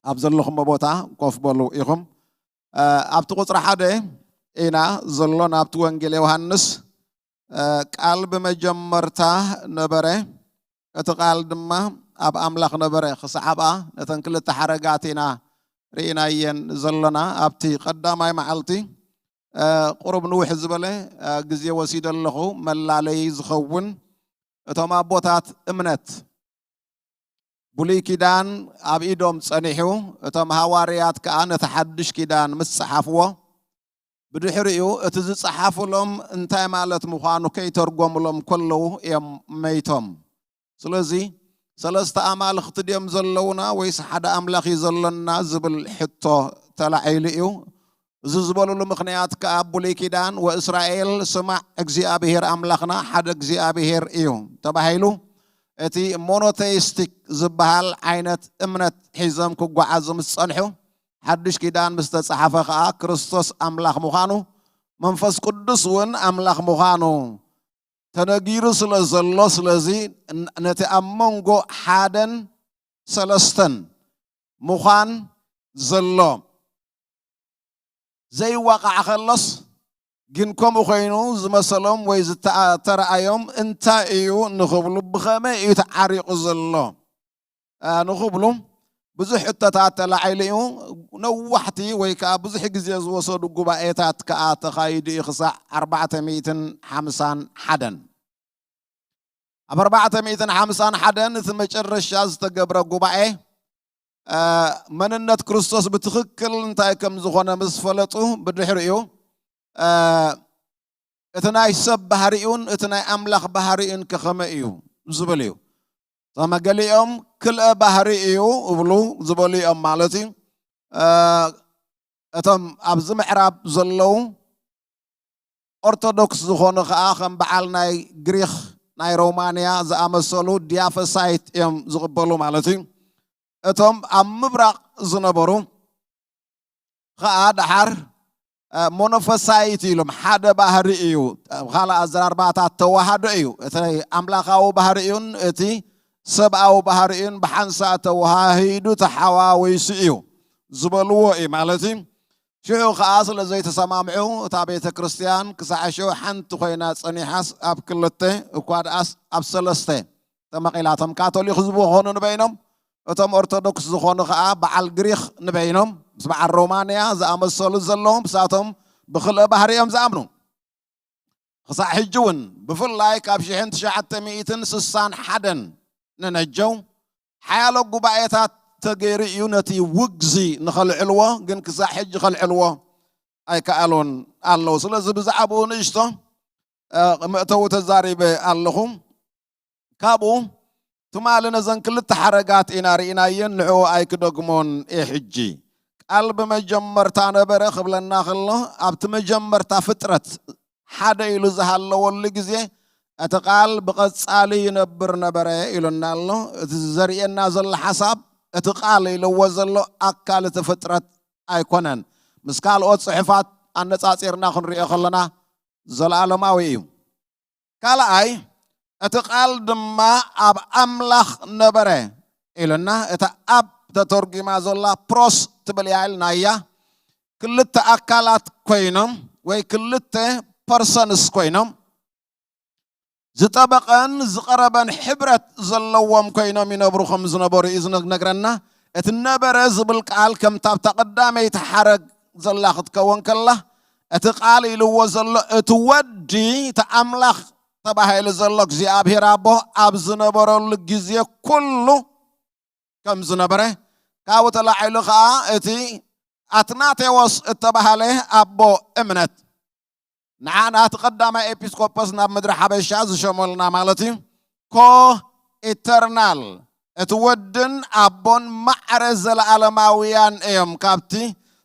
ኣብ ዘለኹሞ ቦታ ኮፍ በሉ ኢኹም። እ፣ ኣብቲ ቁጽሪ ሓደ ኢና ዘሎ፣ ናብቲ ወንጌል ዮሃንስ። እ፣ ቃል ብመጀመርታ ነበረ፣ እቲ ቃል ድማ ኣብ ኣምላኽ ነበረ። ክሳዕ ኣብኣ ነተን ክልተ ሓረጋት ኢና ርኢናየን ዘለና። ኣብቲ ቀዳማይ መዓልቲ፣ እ፣ ቁሩብ ንውሕ ዝበለ፣ እ፣ ግዜ ወሲደ ኣለኹ፣ መላለዪ ዝኸውን እቶም ኣቦታት እምነት ብሉይ ኪዳን ኣብ ኢዶም ጸኒሑ፣ እቶም ሃዋርያት ከኣ ነቲ ሓድሽ ኪዳን ምስ ጸሓፍዎ፣ ብድሕሪኡ እቲ ዝጸሓፉሎም እንታይ ማለት ምዃኑ ከይተርጎሙሎም ከለዉ እዮም መይቶም። ስለዚ ሰለስተ ኣማልኽቲ ድዮም ዘለዉና ወይስ ሓደ ኣምላኽ እዩ ዘሎና ዝብል ሕቶ ተላዒሉ እዩ። እዚ ዝበሉሉ ምኽንያት ከኣ ኣብ ብሉይ ኪዳን "ወእስራኤል ስማዕ እግዚኣብሔር ኣምላኽና ሓደ እግዚኣብሔር እዩ" ተባሂሉ። እቲ ሞኖቴይስቲክ ዝበሃል ዓይነት እምነት ሒዞም ክጓዓዙ ምስ ጸንሑ፣ ሓድሽ ኪዳን ምስ ተጻሓፈ ከኣ ክርስቶስ ኣምላኽ ምዃኑ፣ መንፈስ ቅዱስ እውን ኣምላኽ ምዃኑ ተነጊሩ ስለ ዘሎ፣ ስለዚ ን-፣ ነቲ ኣብ መንጎ ሓደን ሰለስተን ምዃን ዘሎ ዘይዋቃዕ ከሎስ፣ ግን ከምኡ ኮይኑ ዝመሰሎም ወይ ዝተኣ-፣ ተረኣዮም እንታይ እዩ ንኽብሉ፣ ብኸመይ እዩ ተዓሪቑ ዘሎ፣ አ፣ ንኽብሉ ብዙሕ ሕቶታት ተላዒሉ እዩ። ነዋሕቲ ወይ ከኣ ብዙሕ ግዜ ዝወሰዱ ጉባኤታት ከኣ ተኻይዱ እዩ፣ ክሳዕ ኣርባዕተ ሚእትን ሓምሳን ሓደን። ኣብ ኣርባዕተ ሚእትን ሓምሳን ሓደን እቲ መጨረሻ ዝተገብረ ጉባኤ፣ እ፣ መንነት ክርስቶስ ብትኽክል እንታይ ከም ዝኾነ ምስ ፈለጡ፣ ብድሕሪኡ፣ እ፣ እቲ ናይ ሰብ ባህሪኡን እቲ ናይ ኣምላኽ ባህሪኡን ከ ከመይ እዩ ዝብል እዩ። እቶም ገሊኦም ክልአ ባህሪ እዩ እብሉ ዝበሉ እዮም ማለት እዩ። እ፣ እቶም ኣብዚ ምዕራብ ዘለዉ ኦርቶዶክስ ዝኾኑ ኸኣ ከም በዓል ናይ ግሪኽ፣ ናይ ሮማንያ ዝኣመሰሉ ዲያፈሳይት እዮም ዝቕበሉ ማለት እዩ። እቶም ኣብ ምብራቕ ዝነበሩ ኸኣ ደሓር፣ እ፣ ሞኖፈሳይት ኢሎም ሓደ ባህሪ እዩ። ኣብ ካልእ ኣዘራርባታት ተዋሃዶ እዩ። እቲ ኣምላኻዊ ባህሪኡን እቲ ሰብኣዊ ባህሪኡን ብሓንሳእ ተዋሃሂዱ ተሓዋዊሱ እዩ ዝበልዎ እዩ ማለት እዩ። ሽዑ ኸኣ ስለ ዘይተሰማምዑ እታ ቤተ ክርስቲያን ክሳዕ ሽዑ ሓንቲ ኮይና ጸኒሓስ ኣብ ክልተ እኳ ደኣስ ኣብ ሰለስተ ተመቒላ። እቶም ካቶሊክ ዝኾኑ ንበይኖም፣ እቶም ኦርቶዶክስ ዝኾኑ ኸኣ በዓል ግሪኽ ንበይኖም፣ ምስ በዓል ሮማንያ ዝኣመሰሉ ዘለዉ፣ ምሳቶም ብኽልእ ባህሪ እዮም ዝኣምኑ። ክሳዕ ሕጂ እውን ብፍላይ ካብ ሽሕን ትሽዓተ ሚእትን ስሳን ሓደን ንነጀው ሓያሎ ጉባኤታት ተገይሩ እዩ ነቲ ውግዚ ንኸልዕልዎ፣ ግን ክሳዕ ሕጂ ከልዕልዎ ኣይከኣሉን ኣለዉ። ስለዚ ብዛዕባኡ ንእሽቶ መእተዊ ተዛሪበ ኣለኹ። ካብኡ ትማሊ ነዘን ክልተ ሓረጋት ኢና ርኢናየን፣ ንዕኡ ኣይክደግሞን እየ። ሕጂ ቃል ብመጀመርታ ነበረ ክብለና ከሎ ኣብቲ መጀመርታ ፍጥረት ሓደ ኢሉ ዝሃለወሉ ግዜ እቲ ቃል ብቐጻሊ ይነብር ነበረ ኢሉና ኣሎ። እቲ ዘርእየና ዘሎ ሓሳብ እቲ ቃል ኢልዎ ዘሎ ኣካል እቲ ፍጥረት ኣይኮነን። ምስ ካልኦት ጽሑፋት ኣነጻጺርና ክንሪኦ ከለና ዘለኣለማዊ እዩ። ካልኣይ እቲ ቃል ድማ ኣብ ኣምላኽ ነበረ ኢሉና። እታ ኣብ ተተርጒማ ዘላ ፕሮስ ትብል እያ ኢልና እያ። ክልተ ኣካላት ኮይኖም ወይ ክልተ ፐርሰንስ ኮይኖም ዝጠበቐን ዝቐረበን ሕብረት ዘለዎም ኮይኖም ይነብሩ ከም ዝነበሩ እዩ ዝነግረና። እቲ ነበረ ዝብል ቃል ከምታ ኣብታ ቀዳመይቲ ሓረግ ዘላ ክትከውን ከላ እቲ ቃል ኢልዎ ዘሎ እቲ ወዲ እቲ ኣምላኽ ተባሂሉ ዘሎ እግዚኣብሔር ኣቦ ኣብ ዝነበረሉ ግዜ ኩሉ ከም ዝነበረ ካብኡ ተላዒሉ ከዓ እቲ ኣትናቴዎስ እተባሃለ ኣቦ እምነት ንዓና እቲ ቀዳማይ ኤጲስቆጶስ ናብ ምድሪ ሓበሻ ዝሸመልና ማለት እዩ። ኮ ኢተርናል እቲ ወድን ኣቦን ማዕረ ዘለኣለማውያን እዮም ካብቲ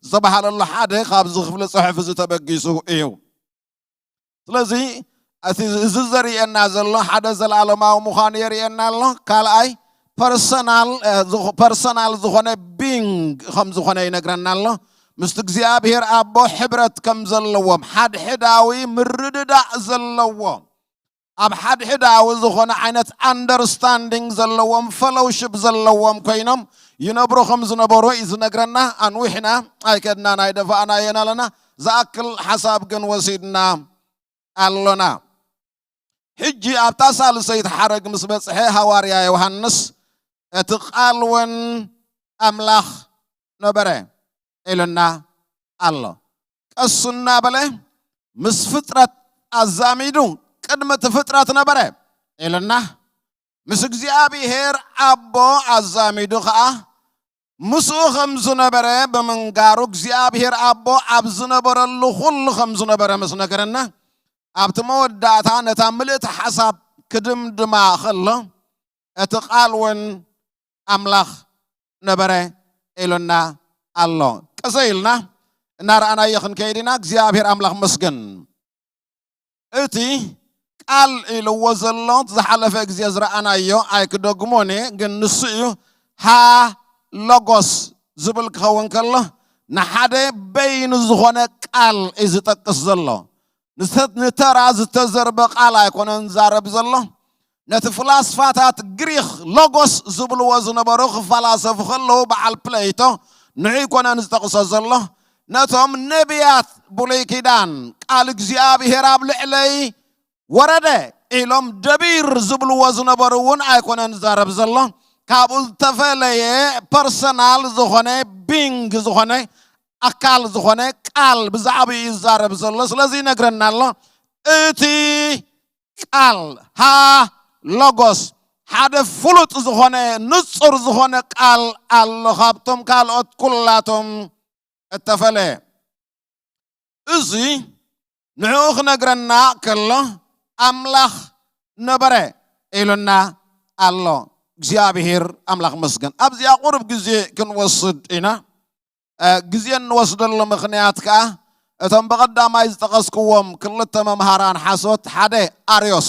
ዝተባሃለሉ ሓደ ካብዚ ክፍሊ ጽሑፍ እዚ ተበጊሱ እዩ። ስለዚ እቲ እዚ ዘርእየና ዘሎ ሓደ ዘለኣለማዊ ምዃኑ የርእየና ኣሎ። ካልኣይ ፐርሰናል ዝኾነ ቢንግ ከም ዝኾነ ይነግረና ኣሎ። ምስቲ እግዚኣብሔር ኣቦ ሕብረት ከም ዘለዎም ሓድሕዳዊ ምርድዳእ ዘለዎ ኣብ ሓድሕዳዊ ዝኾነ ዓይነት ኣንደርስታንዲንግ ዘለዎም ፈሎውሽፕ ዘለዎም ኮይኖም ይነብሩ ከም ዝነበሩ እዩ ዝነግረና። ኣንዊሕና ኣይከድና ናይ ደፋእና የን ኣለና ዝኣክል ሓሳብ ግን ወሲድና ኣሎና። ሕጂ ኣብታ ሳልሰይቲ ሓረግ ምስ በጽሐ ሃዋርያ ዮሃንስ እቲ ቃል እውን ኣምላኽ ነበረ ኢሉና ኣሎ። ቀሱ እናበለ ምስ ፍጥረት ኣዛሚዱ ቅድሚ እቲ ፍጥረት ነበረ ኢሉና። ምስ እግዚኣብሔር ኣቦ ኣዛሚዱ ኸዓ ምስኡ ከም ዝነበረ ብምንጋሩ እግዚኣብሔር ኣቦ ኣብ ዝነበረሉ ኩሉ ከም ዝነበረ ምስ ነገረና ኣብቲ መወዳእታ ነታ ምልእቲ ሓሳብ ክድምድማ ከሎ እቲ ቃል እውን ኣምላኽ ነበረ ኢሉና ኣሎ። ቀሰ ኢልና እናረኣናዮ ክንከይድ ኢና። እግዚኣብሔር ኣምላኽ መስገን። እቲ ቃል ኢልዎ ዘሎ ዝሓለፈ ግዜ ዝረኣናዮ ኣይክደግሞን እየ፣ ግን ንሱ እዩ ሃ ሎጎስ ዝብል ክኸውን ከሎ ንሓደ በይኑ ዝኾነ ቃል እዩ ዝጠቅስ ዘሎ። ንተራ ዝተዘርበ ቃል ኣይኮነን ዛረብ ዘሎ። ነቲ ፍላስፋታት ግሪኽ ሎጎስ ዝብልዎ ዝነበሩ ክፈላሰፉ ከለዉ በዓል ፕለይቶ ንዑ ኣይኮነን ዝጠቕሶ ዘሎ። ነቶም ነቢያት ብሉይ ኪዳን ቃል እግዚኣብሔር ኣብ ልዕለይ ወረደ ኢሎም ደቢር ዝብልዎ ዝነበሩ እውን ኣይኮነን ዝዛረብ ዘሎ። ካብኡ ዝተፈለየ ፐርሰናል ዝኾነ ቢንግ ዝኾነ ኣካል ዝኾነ ቃል ብዛዕባኡ እዩ ዝዛረብ ዘሎ። ስለዚ ይነግረና ኣሎ እቲ ቃል ሃ ሎጎስ ሓደ ፍሉጥ ዝኾነ ንጹር ዝኾነ ቃል ኣሎ ካብቶም ካልኦት ኩላቶም እተፈለየ። እዚ ንዕኡ ክነግረና ከሎ ኣምላኽ ነበረ ኢሉና ኣሎ። እግዚኣብሔር ኣምላኽ መስገን። ኣብዚኣ ቁሩብ ግዜ ክንወስድ ኢና። ግዜ እንወስደሉ ምኽንያት ከኣ እቶም ብቐዳማይ ዝጠቐስክዎም ክልተ መምሃራን ሓሶት ሓደ ኣርዮስ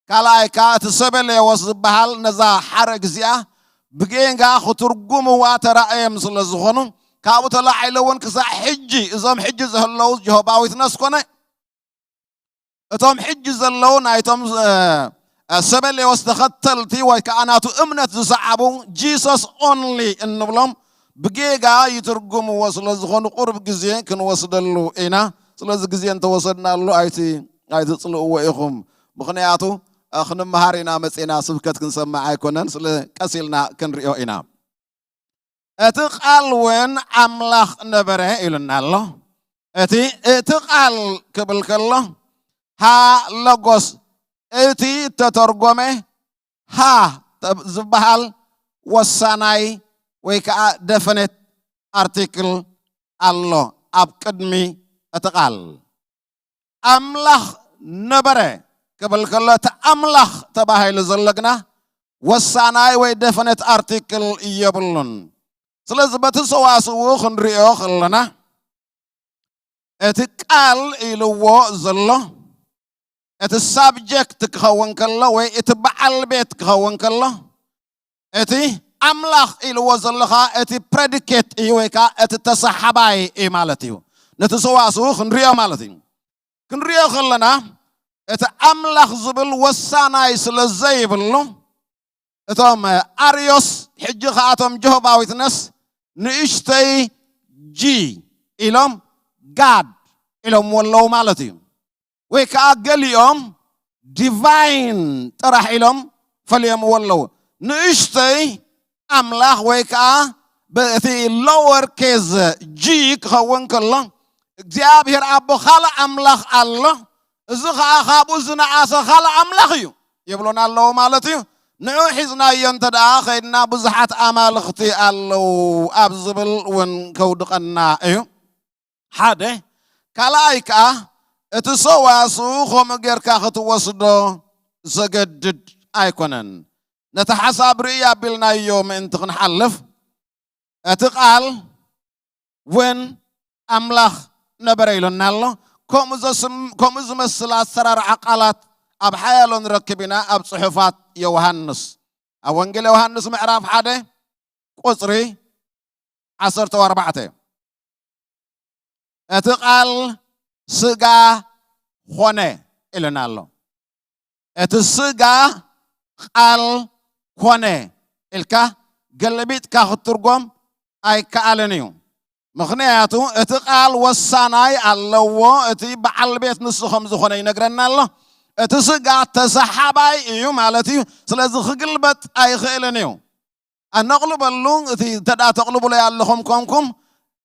ካልኣይ ከኣ እቲ ሰበሌዎስ ዝበሃል ነዛ ሓረግ እዚኣ ብጌጋ ክትርጉምዋ ተራእዮም ስለ ዝኾኑ ካብኡ ተላዒሉ እውን ክሳዕ ሕጂ እዞም ሕጂ ዝህለዉ ጀሆባ ዊትነስ ኮነ እቶም ሕጂ ዘለዉ ናይቶም ሰበሌዎስ ተኸተልቲ ወይ ከዓ ናቱ እምነት ዝሰዓቡ ጂሰስ ኦንሊ እንብሎም ብጌጋ ይትርጉምዎ ስለ ዝኾኑ ቁሩብ ግዜ ክንወስደሉ ኢና። ስለዚ ግዜ እንተወሰድናሉ ኣይትፅልእዎ ኢኹም። ምኽንያቱ ክንመሃር ኢና መፂና፣ ስብከት ክንሰምዕ ኣይኮነን። ስለ ቀስ ኢልና ክንሪኦ ኢና። እቲ ቃል እውን ኣምላኽ ነበረ ኢሉና ኣሎ። እቲ እቲ ቃል ክብል ከሎ ሃ፣ ሎጎስ። እቲ እተተርጎመ ሃ ተብ-፣ ዝበሃል ወሳናይ ወይ ከዓ ደፈነት ኣርቲክል ኣሎ ኣብ ቅድሚ እቲ ቃል። ኣምላኽ ነበረ ክብል ከሎ፣ እቲ ኣምላኽ ተባሂሉ ዘሎ ግና ወሳናይ ወይ ደፈነት ኣርቲክል የብሉን። ስለዚ በቲ ሰዋስው ክንሪኦ ከለና፣ እቲ ቃል ኢልዎ ዘሎ፣ እቲ ሳብጀክት ክኸውን ከሎ ወይ እቲ በዓል ቤት ክኸውን ከሎ፣ እቲ ኣምላኽ ኢልዎ ዘሎ ኸኣ እቲ ፕሬዲኬት እዩ ወይ ከኣ እቲ ተሰሓባይ እዩ ማለት እዩ። ነቲ ሰዋስው ክንሪኦ ማለት እዩ። ክንሪኦ ከለና እቲ ኣምላኽ ዝብል ወሳናይ ስለ ዘይብሉ፣ እቶም ኣርዮስ፣ ሕጂ ከኣቶም ጀሆባ ዊትነስ፣ ንእሽተይ ጂ ኢሎም ጋድ ኢሎምዎ ኣለዉ ማለት እዩ። ወይ ከዓ ገሊኦም ዲቫይን ጥራሕ ኢሎም ፈልዮምዎ ኣለዉ። ንእሽተይ ኣምላኽ ወይ ከዓ በቲ ሎወር ኬዝ ጂ ክኸውን ከሎ፣ እግዚኣብሔር ኣቦ ካልእ ኣምላኽ ኣሎ፣ እዚ ኸዓ ካብኡ ዝነኣሰ ካልእ ኣምላኽ እዩ ይብሉና ኣለዉ ማለት እዩ። ንዑ ሒዝናዮ እንተ ደኣ ኸይድና፣ ብዙሓት ኣማልኽቲ ኣለዉ ኣብ ዝብል እውን ከውድቐና እዩ። ሓደ። ካልኣይ ከኣ፣ እቲ ሰዋስው ከምኡ ጌርካ ክትወስዶ ዘገድድ ኣይኮነን። ነቲ ሓሳብ ርእይ ኣቢልናዮ ምእንቲ ክንሓልፍ፣ እቲ ቃል እውን ኣምላኽ ነበረ ኢሉና ኣሎ። ከምኡ ዘስም-፣ ከምኡ ዝመስል ኣሰራርዓ ቃላት ኣብ ሓያሎ ንረክብ ኢና ኣብ ጽሑፋት ዮሃንስ። ኣብ ወንጌል ዮሃንስ ምዕራፍ ሓደ ቁጽሪ ዓሰርተ ኣርባዕተ፣ እቲ ቃል ስጋ ኾነ ኢሉና ኣሎ። እቲ ስጋ ቃል ኮነ ኢልካ ገለቢጥካ ክትትርጎም ኣይከኣልን እዩ። ምኽንያቱ እቲ ቃል ወሳናይ ኣለዎ። እቲ በዓል ቤት ንሱ ከም ዝኾነ ይነግረና ኣሎ። እቲ ስጋ ተሰሓባይ እዩ ማለት እዩ። ስለዚ ክግልበጥ ኣይኽእልን እዩ። ኣነቕልበሉ፣ እቲ እንተ ደኣ ተቕልብሎ ኣለኹም ኮንኩም፣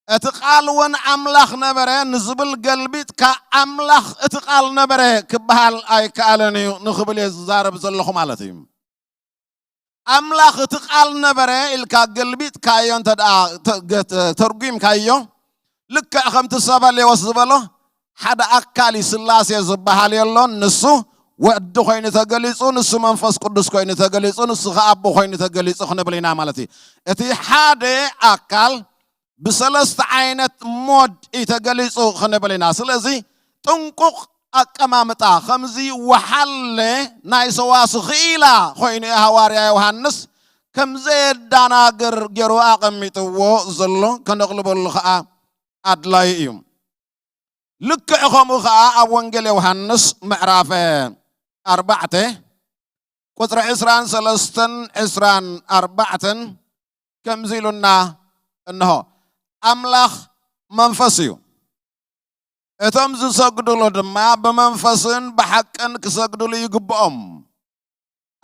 እቲ ቃል እውን ኣምላኽ ነበረ ንዝብል ገልቢጥካ፣ ኣምላኽ እቲ ቃል ነበረ ክበሃል ኣይከኣልን እዩ ንኽብል እየ ዝዛረብ ዘለኹ ማለት እዩ። ኣምላኽ እቲ ቃል ነበረ ኢልካ ገልቢጥካዮ እንተ ደኣ ተ-፣ ገ-፣ ተርጒምካዮ፣ ልክዕ ከምቲ ሰባሌዎስ ዝበሎ፣ ሓደ ኣካል እዩ፣ ስላሴ ዝበሃል የሎን። ንሱ ወዲ ኮይኑ ተገሊጹ፣ ንሱ መንፈስ ቅዱስ ኮይኑ ተገሊጹ፣ ንሱ ኸኣ ኣቦ ኮይኑ ተገሊጹ ክንብል ኢና ማለት እዩ። እቲ ሓደ ኣካል ብሰለስተ ዓይነት ሞድ እዩ ተገሊጹ ክንብል ኢና። ስለዚ ጥንቁቕ ኣቀማምጣ፣ ከምዚ ወሓለ ናይ ሰዋስው ክኢላ ኮይኑ እዩ ሃዋርያ ዮሃንስ ከም ዘየዳናግር ገይሩ ኣቐሚጥዎ ዘሎ፣ ከነቕልበሉ ኸኣ ኣድላዪ እዩ። ልክዕ ከምኡ ኸኣ ኣብ ወንጌል ዮሃንስ ምዕራፍ ኣርባዕተ ቁጽሪ ዕስራን ሰለስተን ዕስራን ኣርባዕተን ከምዚ ኢሉና እንሆ፣ ኣምላኽ መንፈስ እዩ፣ እቶም ዝሰግዱሉ ድማ ብመንፈስን ብሓቅን ክሰግዱሉ ይግብኦም።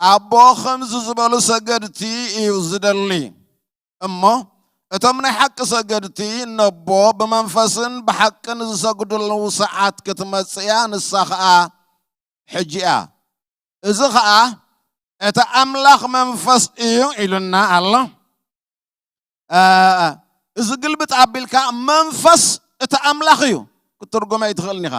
ኣቦ ከምዚ ዝበሉ ሰገድቲ እዩ ዝደሊ እሞ፣ እቶም ናይ ሓቂ ሰገድቲ ነቦ ብመንፈስን ብሓቅን ዝሰግዱሉ ሰዓት ክትመጽእ እያ፣ ንሳ ኸኣ ሕጂ እያ። እዚ ኸኣ እቲ ኣምላኽ መንፈስ እዩ ኢሉና ኣሎ። እ፣ እዚ ግልብጥ ኣቢልካ መንፈስ እቲ ኣምላኽ እዩ ክትትርጉሞ ኣይትኽእልን ኢኻ።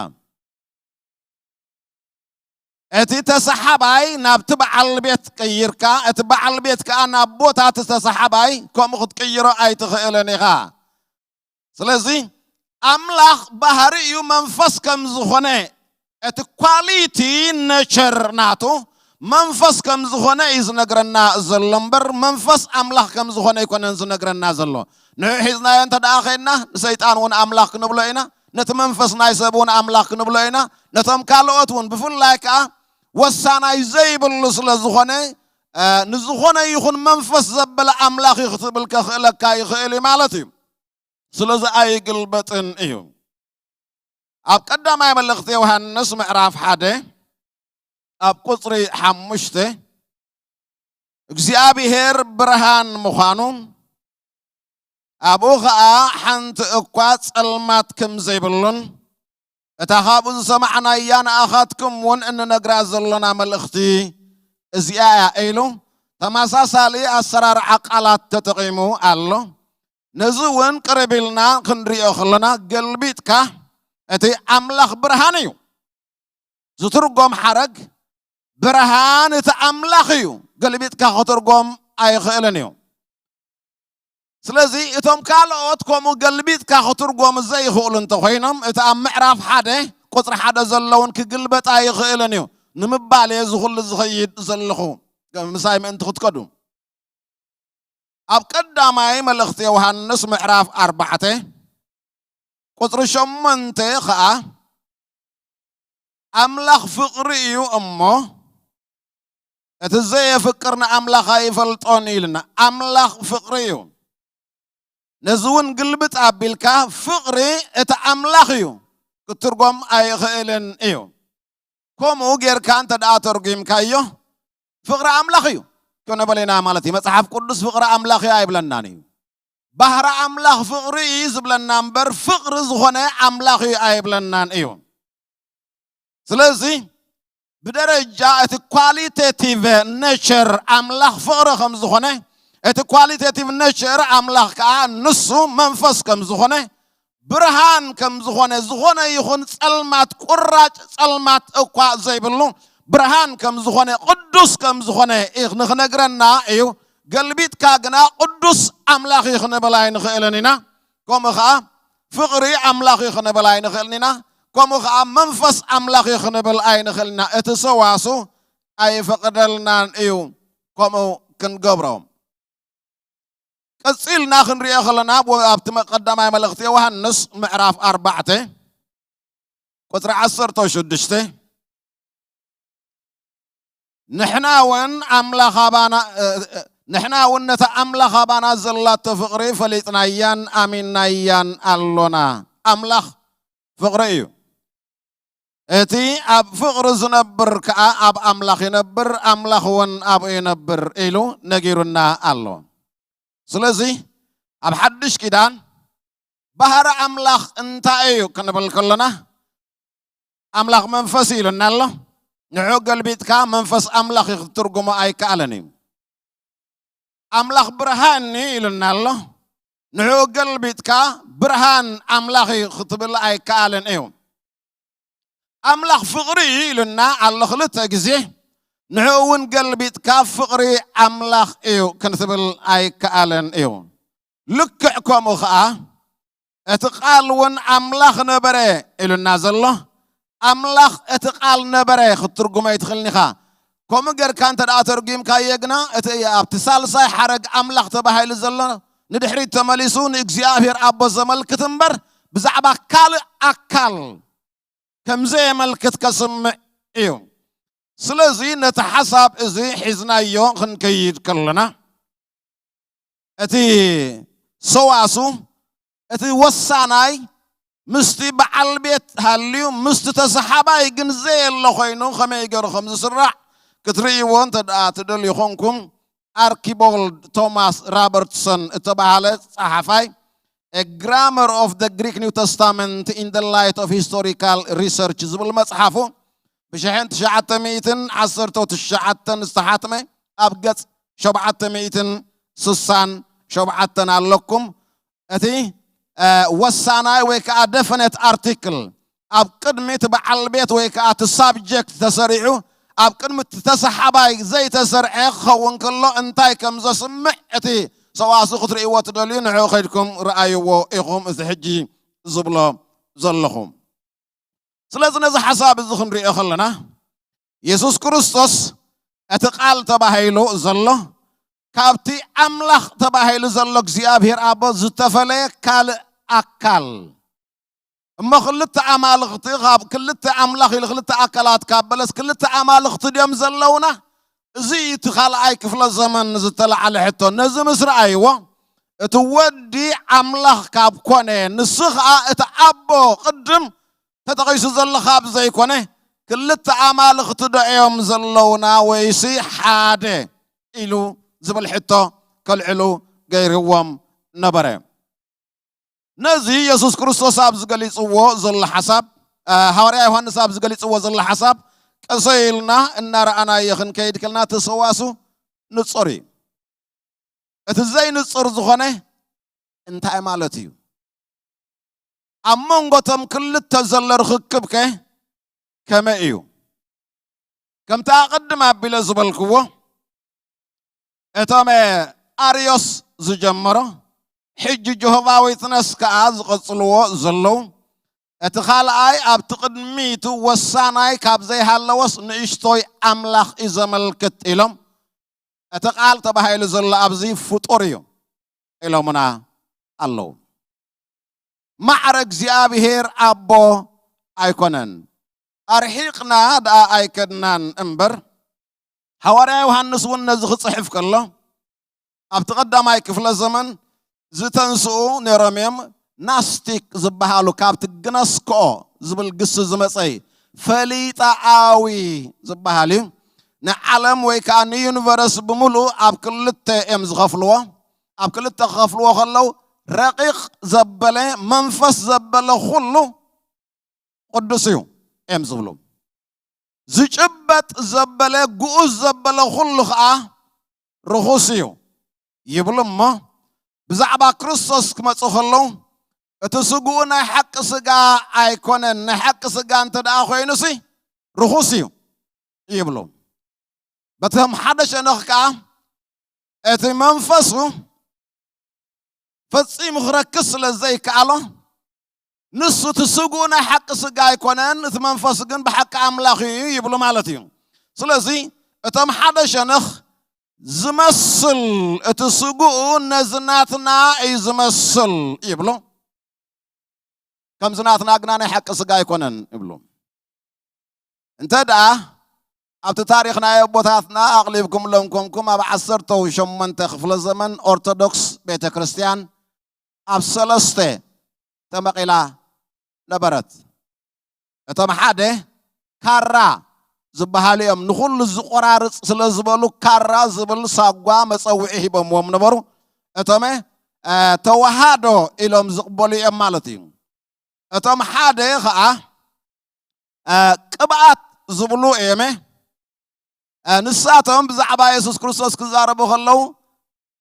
እቲ ተሰሓባይ ናብቲ በዓል ቤት ቀይርካ፣ እቲ በዓል ቤት ከኣ ናብ ቦታ እቲ ተሰሓባይ ከምኡ ክትቅይሮ ኣይትኽእልን ኢኻ። ስለዚ ኣምላኽ ባህሪኡ መንፈስ ከም ዝኾነ፣ እቲ ኳሊቲ ነቸር ናቱ መንፈስ ከም ዝኾነ እዩ ዝነግረና ዘሎ እምበር፣ መንፈስ ኣምላኽ ከም ዝኾነ ኣይኮነን ዝነግረና ዘሎ። ንዑ ሒዝናዮ እንተ ደኣ ኸይድና፣ ንሰይጣን እውን ኣምላኽ ክንብሎ ኢና፣ ነቲ መንፈስ ናይ ሰብ እውን ኣምላኽ ክንብሎ ኢና፣ ነቶም ካልኦት እውን። ብፍላይ ከኣ ወሳናይ ዘይብሉ ስለ ዝኾነ፣ እ፣ ንዝኾነ ይኹን መንፈስ ዘበለ ኣምላኽ እዩ ክትብል ከኽእለካ ይኽእል እዩ ማለት እዩ። ስለዚ ኣይግልበጥን እዩ። ኣብ ቀዳማይ መልእኽቲ ዮሃንስ ምዕራፍ ሓደ ኣብ ቁጽሪ ሓሙሽተ፣ እግዚኣብሔር ብርሃን ምዃኑ፣ ኣብኡ ኸኣ ሓንቲ እኳ ጸልማት ከም ዘይብሉን፣ እታ ካብኡ ዝሰማዕናያ ንኣኻትኩም እውን እንነግራ ዘሎና መልእኽቲ እዚኣ እያ ኢሉ ተመሳሳሊ ኣሰራርዓ ቃላት ተጠቒሙ ኣሎ። ነዚ እውን ቅርብ ኢልና ክንሪኦ ከለና ገልቢጥካ እቲ ኣምላኽ ብርሃን እዩ ዝትርጎም ሓረግ ብርሃን እቲ ኣምላኽ እዩ ገልቢጥካ ክትርጎም ኣይኽእልን እዩ። ስለዚ እቶም ካልኦት ከምኡ ገልቢጥካ ክትርጎም ዘይኽእሉ እንተኾይኖም እቲ ኣብ ምዕራፍ ሓደ ቁፅሪ ሓደ ዘለውን ክግልበጥ ኣይኽእልን እዩ ንምባል እየ እዚ ኩሉ ዝኸይድ ዘለኹ ምሳይ ምእንቲ ክትከዱ። ኣብ ቀዳማይ መልእኽቲ ዮሃንስ ምዕራፍ ኣርባዕተ ቁፅሪ ሸሞንተ ኸዓ ኣምላኽ ፍቕሪ እዩ እሞ እቲ ዘየፍቅር ንኣምላኽ ኣይፈልጦን ኢልና። ኣምላኽ ፍቕሪ እዩ። ነዚ እውን ግልብጥ ኣቢልካ ፍቕሪ እቲ ኣምላኽ እዩ ክትትርጎም ኣይኽእልን እዩ። ከምኡ ጌርካ እንተ ደኣ ተርጒምካዮ ፍቕሪ ኣምላኽ እዩ ክንብል ኢና ማለት እዩ። መጽሓፍ ቅዱስ ፍቕሪ ኣምላኽ እዩ ኣይብለናን እዩ። ባህሪ ኣምላኽ ፍቕሪ እዩ ዝብለና እምበር ፍቕሪ ዝኾነ ኣምላኽ እዩ ኣይብለናን እዩ። ስለዚ ብደረጃ እቲ ኳሊቴቲቭ ኔቸር ኣምላኽ ፍቕሪ ከም ዝኾነ እቲ ኳሊቴቲቭ ኔቸር ኣምላኽ ከዓ ንሱ መንፈስ ከም ዝኾነ ብርሃን ከም ዝኾነ ዝኾነ ይኹን ጸልማት ቁራጭ ጸልማት እኳ ዘይብሉ ብርሃን ከም ዝኾነ ቅዱስ ከም ዝኾነ ንኽነግረና እዩ። ገልቢጥካ ግና ቅዱስ ኣምላኽ እዩ ክንብል ኣይንኽእልን ኢና። ከምኡ ኸዓ ፍቕሪ ኣምላኽ እዩ ክንብል ኣይንኽእልን ኢና። ከምኡ ኸዓ መንፈስ ኣምላኽ እዩ ክንብል ኣይንኽእልን ኢና። እቲ ሰዋሱ ኣይፈቕደልናን እዩ ከምኡ ክንገብሮ። ቀጺልና ክንሪኦ ከለና ኣብቲ ቀዳማይ መልእኽቲ ዮሃንስ ምዕራፍ ኣርባዕተ ቁፅሪ ዓሰርተ ሽዱሽተ ንሕና እውን ኣምላኽ ኣባና ንሕና እውን ነታ ኣምላኽ ኣባና ዘላቶ ፍቕሪ ፈሊጥናያን ኣሚንናያን ኣሎና። ኣምላኽ ፍቕሪ እዩ። እቲ ኣብ ፍቕሪ ዝነብር ከኣ ኣብ ኣምላኽ ይነብር፣ ኣምላኽ እውን ኣብኡ ይነብር ኢሉ ነጊሩና ኣሎ። ስለዚ ኣብ ሓድሽ ኪዳን ባህሪ ኣምላኽ እንታይ እዩ ክንብል ከለና ኣምላኽ መንፈስ እዩ ኢሉና ኣሎ። ንዑ ገልቢጥካ መንፈስ ኣምላኽ እዩ ክትትርጉሞ ኣይከኣልን እዩ። ኣምላኽ ብርሃን እዩ ኢሉና ኣሎ። ንዕኡ ገልቢጥካ ብርሃን ኣምላኽ እዩ ክትብል ኣይከኣልን እዩ። ኣምላኽ ፍቕሪ እዩ ኢሉና ኣሎ ክልተ ግዜ። ንዕኡ እውን ገልቢጥካ ፍቕሪ ኣምላኽ እዩ ክንትብል ኣይከኣልን እዩ። ልክዕ ከምኡ ኸዓ እቲ ቃል እውን ኣምላኽ ነበረ ኢሉና ዘሎ ኣምላኽ እቲ ቃል ነበረ ክትትርጉሞ ኣይትኽእልን ኢኻ። ከምኡ ጌርካ እንተ ደኣ ተርጒምካዮ ግና እቲ ኣብቲ ሳልሳይ ሓረግ ኣምላኽ ተባሂሉ ዘሎ ንድሕሪት ተመሊሱ ንእግዚኣብሔር ኣቦ ዘመልክት እምበር ብዛዕባ ካልእ ኣካል ከም ዘየመልክት ከስምዕ እዩ። ስለዚ ነቲ ሓሳብ እዚ ሒዝናዮ ክንከይድ ከለና እቲ ሰዋሱ እቲ ወሳናይ ምስቲ በዓል ቤት ሃልዩ ምስቲ ተሰሓባይ ግን ዘየለ ኮይኑ ከመይ ገይሩ ከም ዝስራዕ ክትርእይዎ እንተ ደኣ ትደልዩ ኮንኩም ኣርኪቦልድ ቶማስ ራበርትሰን እተባሃለ ጸሓፋይ A Grammar of the Greek New Testament in the Light of Historical Research ዝብል መጽሓፉ ብሽሕን ትሽዓተ ሚእትን ዓሰርተ ትሽዓተን ዝተሓትመ ኣብ ገጽ ሸውዓተ ሚእትን ስሳን ሸውዓተን ኣለኩም። እቲ ወሳናይ ወይ ከዓ ደፈነት ኣርቲክል ኣብ ቅድሚ እቲ በዓል ቤት ወይ ከዓ እቲ ሳብጀክት ተሰሪዑ ኣብ ቅድሚ እቲ ተሰሓባይ ዘይተሰርዐ ክኸውን ከሎ እንታይ ከም ዘስምዕ እቲ ሰዋሱ ክትርእይዎ ትደልዩ ንዑ ከይድኩም ረኣይዎ ኢኹም። እዚ ሕጂ ዝብሎ ዘለኹ ስለዚ ነዚ ሓሳብ እዚ ክንሪኦ ከለና የሱስ ክርስቶስ እቲ ቃል ተባሂሉ ዘሎ ካብቲ ኣምላኽ ተባሂሉ ዘሎ እግዚኣብሔር ኣቦ ዝተፈለየ ካልእ ኣካል እሞ ክልተ ኣማልኽቲ ካብ ክልተ ኣምላኽ ኢሉ ክልተ ኣካላት ካብ በለስ ክልተ ኣማልኽቲ ድዮም ዘለውና? እዚ እቲ ካልኣይ ክፍለ ዘመን ዝተላዓለ ሕቶ ነዚ ምስ ረኣይዎ እቲ ወዲ ኣምላኽ ካብ ኮነ ንሱ ኸዓ እቲ ኣቦ ቅድም ተጠቒሱ ዘሎ ካብ ዘይኮነ ክልተ ኣማልኽቲ ዶ እዮም ዘለውና ወይሲ ሓደ ኢሉ ዝብል ሕቶ ከልዕሉ ገይርዎም ነበረ። ነዚ የሱስ ክርስቶስ ኣብ ዝገሊጽዎ ዘሎ ሓሳብ እ፣ ሃዋርያ ዮሃንስ ኣብ ዝገሊጽዎ ዘሎ ሓሳብ ቀሰ ኢልና እናረኣናዮ ክንከይድ ከልና እቲ ሰዋሱ ንጹር እዩ። እቲ ዘይንጹር ዝኾነ እንታይ ማለት እዩ? ኣብ መንጎ እቶም ክልተ ዘሎ ርኽክብ ከ ከመይ እዩ? ከምቲ ኣቐድም ኣቢለ ዝበልክዎ፣ እቶም ኣርዮስ ዝጀመሮ፣ ሕጂ ጆሆቫ ዊትነስ ከኣ ዝቐጽልዎ ዘለዉ፣ እቲ ካልኣይ ኣብቲ ቅድሚቱ ወሳናይ ካብ ዘይሃለወስ ንእሽቶይ ኣምላኽ እዩ ዘመልክት ኢሎም፣ እቲ ቃል ተባሂሉ ዘሎ ኣብዚ ፍጡር እዩ ኢሎምና ኣለዉ። ማዕረ እግዚኣብሔር ኣቦ ኣይኮነን። ኣርሒቕና ደኣ ኣይከድናን እምበር፣ ሃዋርያ ዮሃንስ እውን ነዚ ክጽሕፍ ከሎ፣ ኣብቲ ቀዳማይ ክፍለ ዘመን ዝተንስኡ ነይሮም እዮም። ናስቲክ ዝበሃሉ፣ ካብቲ ግነስክኦ ዝብል ግሲ ዝመጸ እዩ። ፈሊጣኣዊ ዝበሃል እዩ። ንዓለም ወይ ከኣ ንዩኒቨርስ ብምሉእ ኣብ ክልተ እዮም ዝኸፍልዎ። ኣብ ክልተ ክኸፍልዎ ከለዉ፣ ረቂቕ ዘበለ፣ መንፈስ ዘበለ ኩሉ ቅዱስ እዩ እዮም ዝብሉ። ዝጭበጥ ዘበለ፣ ግኡዝ ዘበለ ኩሉ ኸኣ ርኹስ እዩ ይብሉ። እሞ ብዛዕባ ክርስቶስ ክመጹ ከለዉ፣ እቲ ስግኡ ናይ ሓቂ ስጋ ኣይኮነን፣ ናይ ሓቂ ስጋ እንተ ደኣ ኮይኑሲ ርኹስ እዩ ይብሉ። በቶም ሓደ ሸነኽ ከኣ እቲ መንፈሱ ፈጺሙ ክረክስ ስለ ዘይከኣሎ፣ ንሱ እቲ ስግኡ ናይ ሓቂ ስጋ ኣይኮነን፣ እቲ መንፈሱ ግን ብሓቂ ኣምላኽ እዩ ይብሉ ማለት እዩ። ስለዚ እቶም ሓደ ሸነኽ ዝመስል፣ እቲ ስግኡ ነዚ ናትና እዩ ዝመስል ይብሉ። ከምዚ ናትና ግና ናይ ሓቂ ስጋ ኣይኮነን ይብሉ። እንተ ደኣ ኣብቲ ታሪኽ ናይ ኣቦታትና ኣቕሊብኩምሎም ኮንኩም፣ ኣብ ዓሰርተ ሸሞንተ ክፍለ ዘመን ኦርቶዶክስ ቤተ ክርስቲያን ኣብ ሰለስተ ተመቒላ ነበረት። እቶም ሓደ ካራ ዝበሃሉ እዮም። ንኹሉ ዝቆራርጽ ስለ ዝበሉ፣ ካራ ዝብል ሳጓ መጸውዒ ሂቦምዎም ነበሩ። እቶም፣ እ፣ ተዋሃዶ ኢሎም ዝቕበሉ እዮም ማለት እዩ። እቶም ሓደ ኸኣ፣ እ፣ ቅብኣት ዝብሉ እዮም። እ፣ ንሳቶም ብዛዕባ የሱስ ክርስቶስ ክዛረቡ ከለዉ፣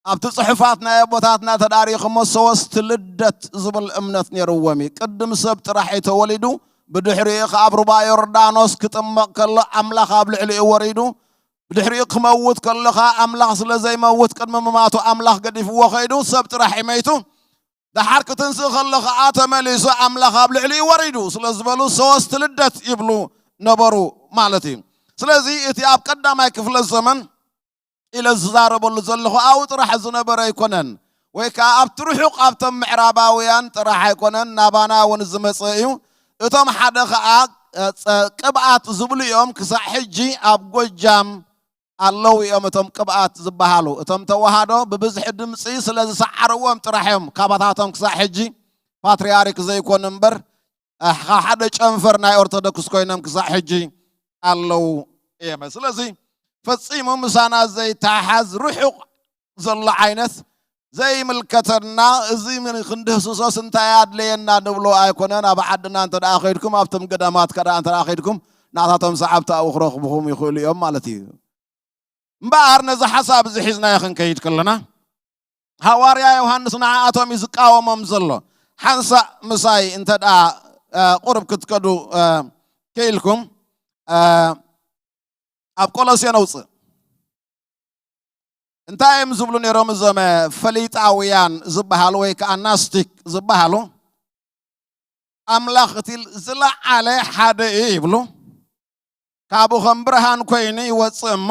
ኣብቲ ጽሑፋት ናይ ኣቦታትና ተዳሪኹሞ፣ ሰወስት ልደት ዝብል እምነት ነይርዎም እዩ። ቅድም ሰብ ጥራሕ እዩ ተወሊዱ፣ ብድሕሪኡ ኸኣ ኣብ ሩባ ዮርዳኖስ ክጥመቕ ከሎ ኣምላኽ ኣብ ልዕሊኡ ወሪዱ፣ ብድሕሪኡ ክመውት ከሎ ኸኣ ኣምላኽ ስለ ዘይመውት ቅድሚ ምማቱ ኣምላኽ ገዲፍዎ ኸይዱ፣ ሰብ ጥራሕ እዩ መይቱ። ደሓር ክትንስእ ከሎ ኸኣ ተመሊሱ ኣምላኽ ኣብ ልዕሊኡ ወሪዱ ስለ ዝበሉ ሰወስት ልደት ይብሉ ነበሩ ማለት እዩ። ስለዚ እቲ ኣብ ቀዳማይ ክፍለ ዘመን ኢለ ዝዛረበሉ ዘለኹ ኣብኡ ጥራሕ ዝነበረ ኣይኮነን፣ ወይ ከኣ ኣብቲ ርሑቕ ኣብቶም ምዕራባውያን ጥራሕ ኣይኮነን፣ ናባና እውን ዝመጸ እዩ። እቶም ሓደ ኸኣ፣ እ፣ ጸ-፣ ቅብኣት ዝብሉ እዮም። ክሳዕ ሕጂ ኣብ ጎጃም ኣለዉ እዮም እቶም ቅብኣት ዝበሃሉ። እቶም ተዋህዶ ብብዝሒ ድምፂ ስለ ዝሰዓርዎም ጥራሕ እዮም ካባታቶም ክሳዕ ሕጂ ፓትርያርክ ዘይኮኑ እምበር፣ እ፣ ሓደ ጨንፈር ናይ ኦርቶዶክስ ኮይኖም ክሳዕ ሕጂ ኣለዉ እዮም። ስለዚ ፈጺሙ ምሳና ዘይተሓሓዝ ርሑቕ ዘሎ ዓይነት ዘይምልከተና፣ እዚ ምን ክንድህስሶስ እንታይ ኣድለየና ንብሎ ኣይኮነን። ኣብ ዓድና እንተ ደኣ ከይድኩም፣ ኣብቶም ገዳማት ከ ደኣ እንተ ደኣ ከይድኩም፣ ናታቶም ሰዓብቲ ኣብኡ ክረኽብኹም ይኽእሉ እዮም ማለት እዩ። እምበኣር ነዚ ሓሳብ እዚ ሒዝናዮ ክንከይድ ከለና፣ ሃዋርያ ዮሃንስ ንዓኣቶም እዩ ዝቃወሞም ዘሎ። ሓንሳእ ምሳይ እንተ ደኣ፣ እ፣ ቁሩብ ክትከዱ፣ እ፣ ክኢልኩም፣ እ፣ ኣብ ቆሎሴ ነውፅእ። እንታይ እዮም ዝብሉ ነይሮም እዞም ፈሊጣውያን ዝበሃሉ ወይ ከዓ ናስቲክ ዝበሃሉ? ኣምላኽ እቲ ዝለዓለ ሓደ እዩ ይብሉ። ካብኡ ከም ብርሃን ኮይኑ ይወፅእ እሞ፣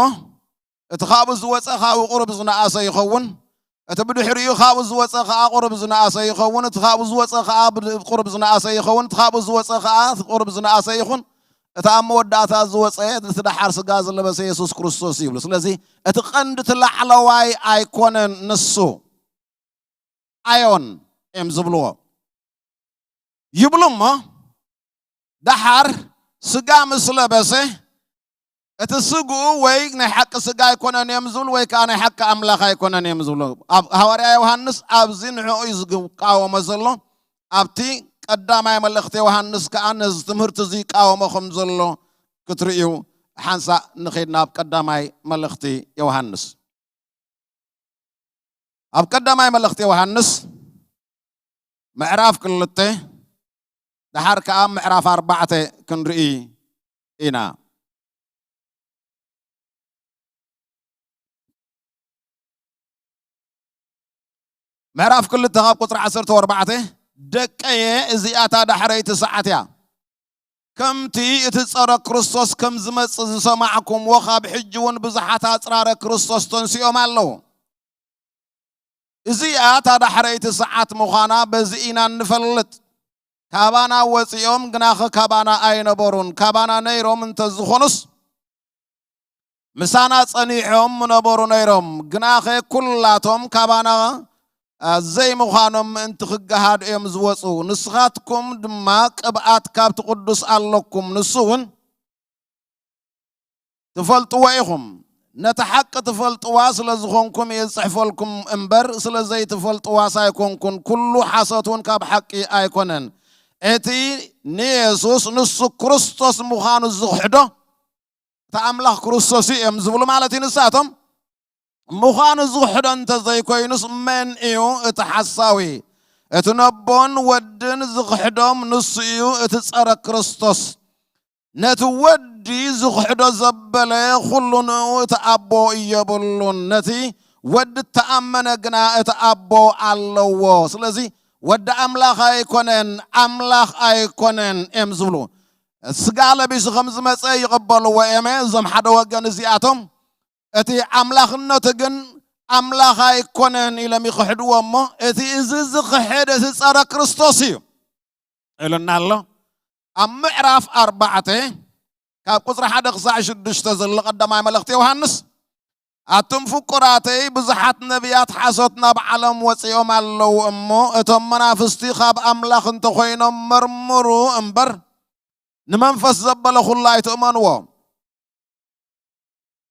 እቲ ካብኡ ዝወፀ ካብኡ ቁሩብ ዝነኣሰ ይኸውን። እቲ ብድሕሪኡ ካብኡ ዝወፀ ከዓ ቁሩብ ዝነኣሰ ይኸውን። እቲ ካብኡ ዝወፀ ከዓ ብድ-፣ ቁሩብ ዝነኣሰ ይኸውን። እቲ ካብኡ ዝወፀ ከዓ ቁሩብ ዝነኣሰ ይኹን። እቲ ኣብ መወዳእታ ዝወፀ እቲ ደሓር ስጋ ዝለበሰ የሱስ ክርስቶስ እዩ ይብሉ። ስለዚ እቲ ቀንዲ እቲ ላዕለዋይ ኣይኮነን ንሱ፣ ኣዮን እዮም ዝብልዎ። ይብሉ እሞ፣ ደሓር ስጋ ምስ ለበሰ፣ እቲ ስግኡ ወይ ናይ ሓቂ ስጋ ኣይኮነን እዮም ዝብሉ፣ ወይ ከዓ ናይ ሓቂ ኣምላኽ ኣይኮነን እዮም ዝብሉ። ኣብ ሃዋርያ ዮሃንስ ኣብዚ ንዕኡ እዩ ዝቃወሞ ዘሎ። ኣብቲ ቀዳማይ መልእኽቲ ዮሃንስ ከኣ ነዚ ትምህርቲ እዚ ይቃወሞ ከም ዘሎ ክትርእዩ። ሓንሳእ ንኸይድ ናብ ቀዳማይ መልእኽቲ ዮሃንስ። ኣብ ቀዳማይ መልእኽቲ ዮሃንስ ምዕራፍ ክልተ፣ ደሓር ከኣ ምዕራፍ ኣርባዕተ ክንርኢ ኢና። ምዕራፍ ክልተ ካብ ቁጽሪ ዓሰርተ ኣርባዕተ፣ ደቀየ፣ እዚኣታ ዳሕረይቲ ሰዓት እያ። ከምቲ እቲ ጸረ ክርስቶስ ከም ዝመጽእ ዝሰማዕኩምዎ፣ ካብ ሕጂ እውን ብዙሓት ኣጽራረ ክርስቶስ ተንሲኦም ኣለዉ። እዚኣ እታ ዳሕረይቲ ሰዓት ምዃና በዚ ኢና እንፈልጥ። ካባና ወጺኦም ግናኸ ካባና ኣይነበሩን። ካባና ነይሮም እንተዝኾኑስ፣ ምሳና ጸኒሖም ምነበሩ ነይሮም። ግናኸ ኩላቶም ካባና፣ አ፣ ዘይምዃኖም ምእንቲ ክገሃድ እዮም ዝወጹ። ንስኻትኩም ድማ ቅብኣት ካብቲ ቅዱስ ኣለኩም። ንሱ እውን ትፈልጥዎ ኢኹም። ነቲ ሓቂ ትፈልጥዋ ስለ ዝኾንኩም እየ ዝጽሕፈልኩም እምበር፣ ስለ ዘይትፈልጥዋስ ኣይኮንኩን። ኩሉ ሓሶት እውን ካብ ሓቂ ኣይኮነን። እቲ ንየሱስ ንሱ ክርስቶስ ምዃኑ ዝኽሕዶ፣ እቲ ኣምላኽ ክርስቶስ እዩ እዮም ዝብሉ ማለት እዩ ንሳቶም። ምዃኑ ዝኽሕዶ እንተ ዘይኮይኑስ፣ መን እዩ እቲ ሓሳዊ? እቲ ነቦን ወድን ዝኽሕዶም ንሱ እዩ፣ እቲ ጸረ ክርስቶስ። ነቲ ወዲ ዝኽሕዶ ዘበለ፣ ኩሉ ንኡ እቲ ኣቦ የብሉን። ነቲ ወዲ እተኣመነ ግና እቲ ኣቦ ኣለዎ። ስለዚ ወዲ ኣምላኽ ኣይኮነን፣ ኣምላኽ ኣይኮነን እዮም ዝብሉ። ስጋ ለቢሱ ከም ዝመጸ ይቕበልዎ እዮም እዞም ሓደ ወገን እዚኣቶም። እቲ ኣምላኽነቱ ግን ኣምላኽ ኣይኮነን ኢሎም ይኽሕድዎ እሞ፣ እቲ እዚ ዝኽሕድ እቲ ጸረ ክርስቶስ እዩ ኢሉና ኣሎ። ኣብ ምዕራፍ ኣርባዕተ ካብ ቁጽሪ ሓደ ክሳዕ ሽዱሽተ ዘሎ ቀዳማይ መልእኽቲ ዮሃንስ፣ ኣቱም ፍቁራተይ፣ ብዙሓት ነቢያት ሓሶት ናብ ዓለም ወጺኦም ኣለዉ እሞ፣ እቶም መናፍስቲ ካብ ኣምላኽ እንተኾይኖም መርምሩ እምበር፣ ንመንፈስ ዘበለ ኹሉ ኣይትእመንዎ።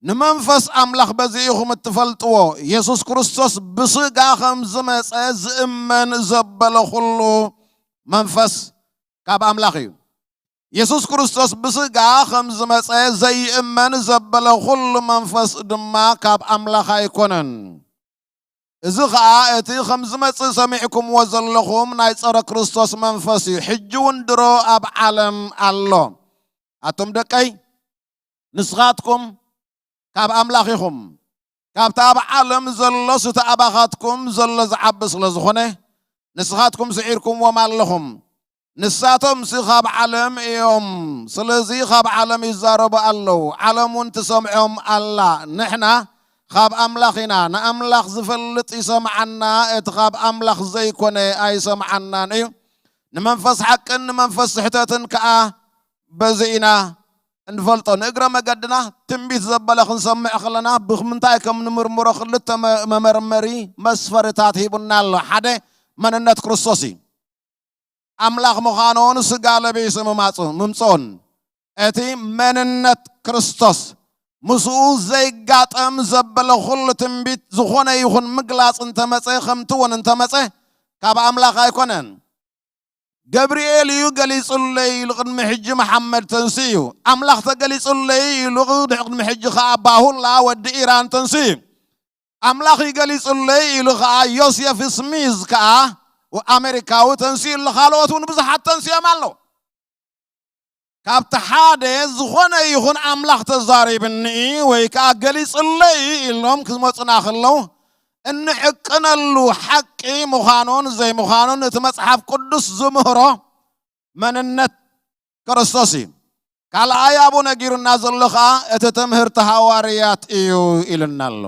ንመንፈስ ኣምላኽ በዚ ኢኹም እትፈልጥዎ። የሱስ ክርስቶስ ብስጋ ከም ዝመጸ ዝእመን ዘበለ ኹሉ መንፈስ ካብ ኣምላኽ እዩ። የሱስ ክርስቶስ ብስጋ ከም ዝመጸ ዘይእመን ዘበለ ኹሉ መንፈስ ድማ ካብ ኣምላኽ ኣይኮነን። እዚ ኸኣ እቲ ከም ዝመጽእ ሰሚዕኩምዎ ዘለኹም ናይ ጸረ ክርስቶስ መንፈስ እዩ። ሕጂ እውን ድሮ ኣብ ዓለም ኣሎ። ኣቱም ደቀይ፣ ንስኻትኩም ካብ ኣምላኽ ኢኹም። ካብቲ ኣብ ዓለም ዘሎስ እቲ ኣባኻትኩም ዘሎ ዝዓቢ ስለ ዝኾነ፣ ንስኻትኩም ስዒርኩምዎም ኣለኹም። ንሳቶምሲ ካብ ዓለም እዮም፣ ስለዚ ካብ ዓለም ይዛረቡ ኣለዉ፣ ዓለም እውን ትሰምዖም ኣላ። ንሕና ካብ ኣምላኽ ኢና፣ ንኣምላኽ ዝፈልጥ ይሰምዓና፣ እቲ ካብ ኣምላኽ ዘይኮነ ኣይሰምዓናን እዩ። ንመንፈስ ሓቅን ንመንፈስ ስሕተትን ከኣ በዚ ኢና እንፈልጦ። ንእግረ መገድና ትንቢት ዘበለ ክንሰምዕ ከለና ብምንታይ ከም ንምርምሮ ክልተ መ-፣ መመርመሪ መስፈርታት ሂቡና ኣሎ። ሓደ መንነት ክርስቶስ እዩ። ኣምላኽ ምዃኑን ስጋ ለቢሱ ምማጹ-፣ ምምጽኡን፣ እቲ መንነት ክርስቶስ ምስኡ ዘይጋጠም ዘበለ ኩሉ ትንቢት ዝኾነ ይኹን ምግላጽ እንተመጸ፣ ከምቲ እውን እንተመጸ፣ ካብ ኣምላኽ ኣይኮነን። ገብርኤል እዩ ገሊጹለይ ኢሉ ቅድሚ ሕጂ መሓመድ ተንስኡ እዩ። ኣምላኽ ተገሊጹለይ ኢሉ ቅድሚ ሕጂ ኸኣ ባሁላ ወዲ ኢራን ተንስኡ እዩ። ኣምላኽ ይገሊጹለይ ኢሉ ኸኣ ዮሴፍ ስሚዝ ከኣ ኣሜሪካዊ ተንስኡ ኣሎ። ካልኦት እውን ብዙሓት ተንስኦም ኣለዉ። ካብቲ ሓደ ዝኾነ ይኹን ኣምላኽ ተዛሪብኒ ወይ ከኣ ገሊጹለይ ኢሎም ክመጹና ከለዉ፣ እንዕቅነሉ ሓቂ ምዃኑን ዘይምዃኑን እቲ መጽሓፍ ቅዱስ ዝምህሮ መንነት ክርስቶስ እዩ። ካልኣይ ኣብኡ ነጊሩና ዘሎ ኸኣ እቲ ትምህርቲ ሃዋርያት እዩ ኢሉና ኣሎ።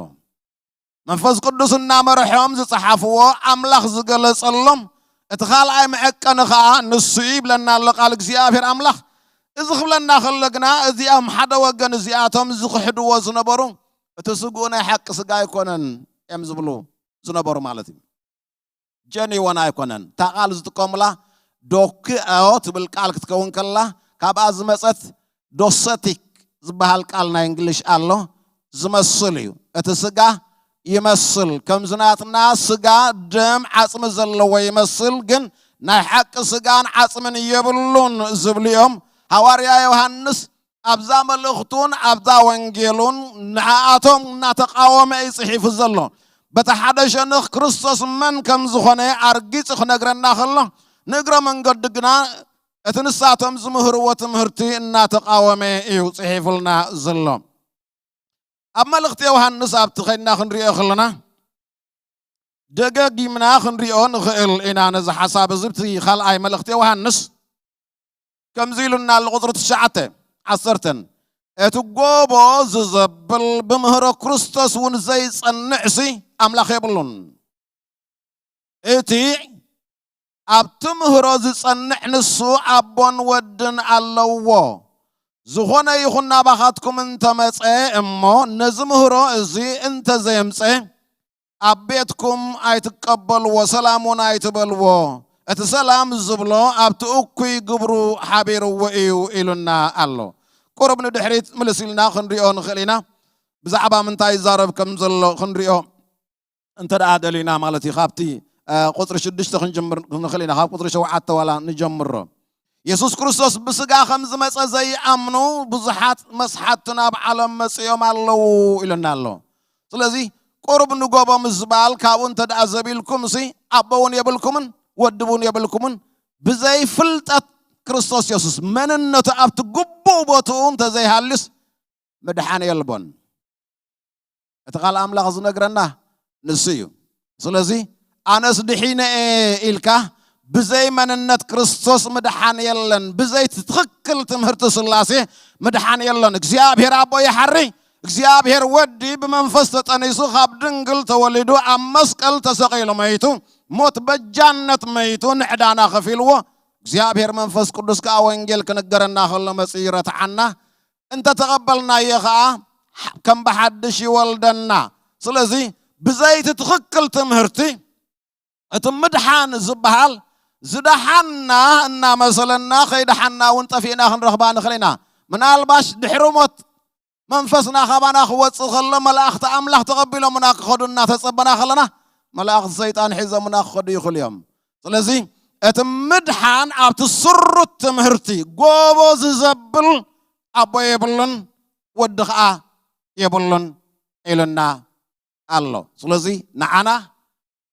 መንፈስ ቅዱስ እናመርሖም ዝጸሓፍዎ፣ ኣምላኽ ዝገለጸሎም፣ እቲ ካልኣይ መዐቀኒ ኸኣ ንሱ እዩ ይብለና ኣሎ ቃል እግዚኣብሔር ኣምላኽ። እዚ ክብለና ከሎ ግና፣ እዚኣም ሓደ ወገን እዚኣቶም ዝኽሕድዎ ዝነበሩ፣ እቲ ስግኡ ናይ ሓቂ ስጋ ኣይኮነን እዮም ዝብሉ ዝነበሩ ማለት እዩ። ጀኒወን ኣይኮነን። እታ ቃል ዝጥቀሙላ ዶክኦ ትብል ቃል ክትከውን ከላ፣ ካብኣ ዝመጸት ዶሰቲክ ዝበሃል ቃል ናይ እንግሊሽ ኣሎ። ዝመስል እዩ። እቲ ስጋ ይመስል። ከምዚ ናትና ስጋ፣ ደም፣ ዓጽሚ ዘለዎ ይመስል፣ ግን ናይ ሓቂ ስጋን ዓጽምን የብሉን ዝብሉ እዮም። ሃዋርያ ዮሃንስ ኣብዛ መልእኽቱን ኣብዛ ወንጌሉን ንዓኣቶም እናተቃወመ እዩ ጽሒፉ ዘሎ። በቲ ሓደ ሸነኽ ክርስቶስ መን ከም ዝኾነ ኣርጊጹ ክነግረና ከሎ፣ ንእግረ መንገዱ ግና እቲ ንሳቶም ዝምህርዎ ትምህርቲ እናተቃወመ እዩ ጽሒፉልና ዘሎ። ኣብ መልእኽቲ ዮሃንስ ኣብቲ ኸይድና ክንሪኦ ከለና፣ ደገጊምና ክንሪኦ ንኽእል ኢና። ነዚ ሓሳብ እዚ ብቲ ካልኣይ መልእኽቲ ዮሃንስ ከምዚ ኢሉና ኣሎ፣ ቁጽሪ ትሽዓተ፣ ዓሰርተን፣ "እቲ ጎቦ ዝዘብል ብምህሮ ክርስቶስ እውን ዘይጸንዕሲ ኣምላኽ የብሉን። እቲ ኣብ ትምህሮ ዝጸንዕ ንሱ ኣቦን ወድን ኣለዎ። ዝኾነ ይኹን ናባኻትኩም እንተመጸ እሞ ነዚ ምህሮ እዚ እንተዘየምጸ፣ ኣብ ቤትኩም ኣይትቀበልዎ፣ ሰላም እውን ኣይትበልዎ። እቲ ሰላም ዝብሎ ኣብቲ እኩይ ግብሩ ሓቢርዎ እዩ" ኢሉና ኣሎ። ቁሩብ ንድሕሪት ምልስ ኢልና ክንሪኦ ንኽእል ኢና። ብዛዕባ ምንታይ ይዛረብ ከም ዘሎ ክንሪኦ እንተ ደኣ ደሊና ማለት እዩ። ካብቲ፣ እ፣ ቁጽሪ ሽዱሽተ ክንጅምር ንኽእል ኢና። ካብ ቁጽሪ ሸውዓተ ዋላ ንጀምሮ። የሱስ ክርስቶስ ብስጋ ከም ዝመጸ ዘይኣምኑ ብዙሓት መስሓትቲ ናብ ዓለም መጺኦም ኣለዉ ኢሉና ኣሎ። ስለዚ ቁሩብ ንጎቦ ምዝባል ካብኡ እንተ ደኣ ዘቢልኩም ሲ ኣቦ እውን የብልኩምን ወዲ እውን የብልኩምን። ብዘይ ፍልጠት ክርስቶስ የሱስ መንነቱ ኣብቲ ግቡእ ቦትኡ እንተ ዘይሃልዩስ ምድሓን የልቦን። እቲ ቃል ኣምላኽ ዝነግረና ንሱ እዩ። ስለዚ ኣነስ ድሒነ እየ ኢልካ ብዘይ መንነት ክርስቶስ ምድሓን የለን። ብዘይ ትኽክል ትምህርቲ ስላሴ ምድሓን የለን። እግዚኣብሔር ኣቦ ይሓሪ፣ እግዚኣብሔር ወዲ ብመንፈስ ተጠኒሱ ካብ ድንግል ተወሊዱ ኣብ መስቀል ተሰቒሉ መይቱ፣ ሞት በጃነት መይቱ ንዕዳና ከፊልዎ። እግዚኣብሔር መንፈስ ቅዱስ ከኣ ወንጌል ክንገረና ከሎ መጺኡ ይረትዓና። እንተ ተቐበልናዮ ኸኣ ከም ብሓድሽ ይወልደና። ስለዚ ብዘይቲ ትኽክል ትምህርቲ እቲ ምድሓን ዝበሃል ዝደሓና እናመሰለና ከይደሓና እውን ጠፊእና ክንረኽባ ንኽእል ኢና። ምናልባሽ ድሕሪ ሞት መንፈስና ካባና ክወጽእ ከሎ መላእኽቲ ኣምላኽ ተቐቢሎምና ክኸዱ እናተጸበና ከለና መላእኽቲ ሰይጣን ሒዞምና ክኸዱ ይኽእሉ እዮም። ስለዚ እቲ ምድሓን ኣብቲ ስሩት ትምህርቲ ጎቦ ዝዘብል ኣቦ የብሉን ወዲ ኸኣ የብሉን ኢሉና ኣሎ። ስለዚ ንዓና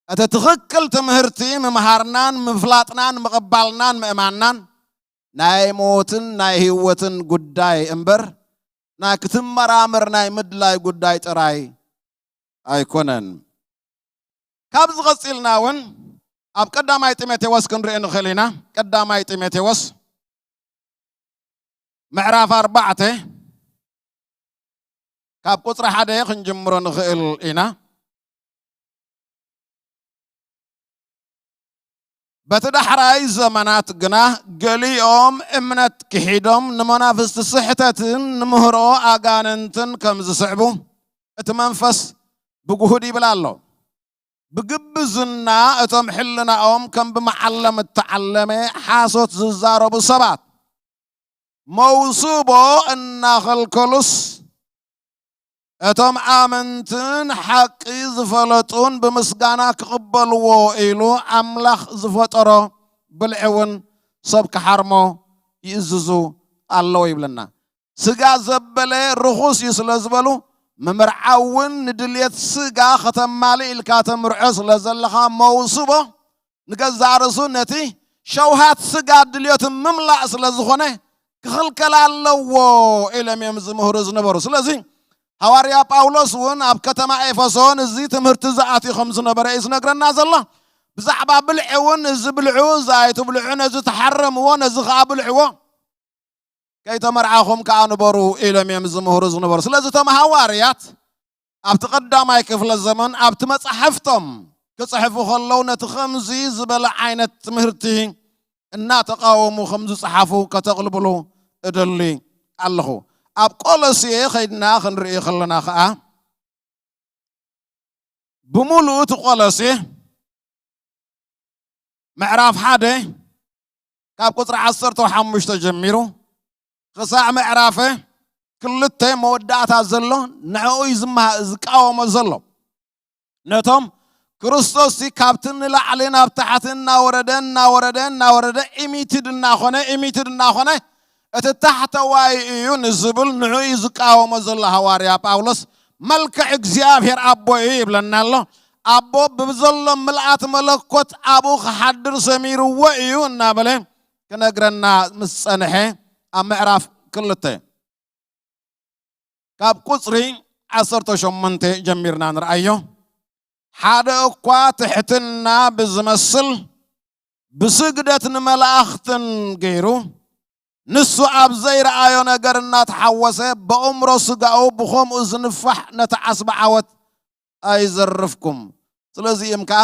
እቲ ትኽክል ትምህርቲ ምምሃርናን ምፍላጥናን ምቕባልናን ምእማንናን ናይ ሞትን ናይ ህይወትን ጉዳይ እምበር ናይ ክትመራመር ናይ ምድላይ ጉዳይ ጥራይ ኣይኮነን። ካብዚ ቀጺልና እውን ኣብ ቀዳማይ ጢሞቴዎስ ክንርኢ ንኽእል ኢና። ቀዳማይ ጢሞቴዎስ ምዕራፍ ኣርባዕተ ካብ ቁጽሪ ሓደ ክንጅምሮ ንኽእል ኢና። በቲ ዳሕራይ ዘመናት ግና ገሊኦም እምነት ክሒዶም ንመናፍስቲ ስሕተትን ንምህሮ ኣጋንንትን ከም ዝስዕቡ እቲ መንፈስ ብግሁድ ይብል ኣሎ። ብግብዝና እቶም ሕልናኦም ከም ብመዓለም እተዓለመ ሓሶት ዝዛረቡ ሰባት መውስቦ እናኸልከሉስ እቶም ኣመንትን ሓቂ ዝፈለጡን ብምስጋና ክቕበልዎ ኢሉ ኣምላኽ ዝፈጠሮ ብልዒ እውን ሰብ ክሓርሞ ይእዝዙ ኣለዉ ይብለና። ስጋ ዘበለ ርኹስ እዩ ስለ ዝበሉ ምምርዓው እውን ንድልየት ስጋ ከተማልእ ኢልካ ተምርዖ ስለ ዘለኻ መውስቦ ንገዛእ ርእሱ ነቲ ሸውሃት ስጋ ድልዮት ምምላእ ስለ ዝኾነ ክኽልከል ኣለዎ ኢሎም እዮም ዝምህሩ ዝነበሩ። ስለዚ ሃዋርያ ጳውሎስ እውን ኣብ ከተማ ኤፌሶን እዚ ትምህርቲ ዝኣትዩ ከም ዝነበረ እዩ ዝነግረና ዘሎ። ብዛዕባ ብልዒ እውን እዚ ብልዑ እዚ ኣይትብልዑ፣ ነዚ ተሓረምዎ፣ ነዚ ኸዓ ብልዕዎ፣ ከይተመርዓኹም ከኣ ንበሩ ኢሎም እዮም ዝምህሩ ዝነበሩ። ስለዚ እቶም ሃዋርያት ኣብቲ ቀዳማይ ክፍለ ዘመን ኣብቲ መጻሕፍቶም ክጽሕፉ ከለዉ ነቲ ከምዚ ዝበለ ዓይነት ትምህርቲ እናተቃወሙ ከም ዝጸሓፉ ከተቕልብሉ እደሊ ኣለኹ። ኣብ ቆሎሴ ኸይድና ክንርኢ ከለና ኸኣ ብምሉኡ እቲ ቆሎሴ ምዕራፍ ሓደ ካብ ቁጽሪ ዓሰርተ ሓሙሽተ ጀሚሩ ክሳዕ ምዕራፈ ክልተ መወዳእታ ዘሎ ንዕኡ እዩ ዝመሃ-፣ ዝቃወሞ ዘሎ። ነቶም ክርስቶስ እቲ ካብቲ ንላዕሊ ናብ ታሕቲ እናወረደ እናወረደ እናወረደ ኢሚትድ እናኾነ ኢሚትድ እናኾነ እቲ ታሕተዋይ እዩ ንዝብል ንዑ እዩ ዝቃወሞ ዘሎ። ሃዋርያ ጳውሎስ መልክዕ እግዚኣብሔር ኣቦ እዩ ይብለና ኣሎ። ኣቦ ብዘሎ ምልኣት መለኮት ኣብኡ ክሓድር ሰሚርዎ እዩ እናበለ ክነግረና ምስ ጸንሐ፣ ኣብ ምዕራፍ ክልተ ካብ ቁጽሪ ዓሰርተ ሸሞንተ ጀሚርና ንርኣዮ። ሓደ እኳ ትሕትና ብዝመስል ብስግደት ንመላእኽትን ገይሩ፣ ንሱ ኣብ ዘይረኣዮ ነገር እናተሓወሰ፣ በእምሮ ስጋኡ ብኸምኡ ዝንፋሕ ነቲ ዓስቢ ዓወት ኣይዘርፍኩም። ስለዚ እዮም ከኣ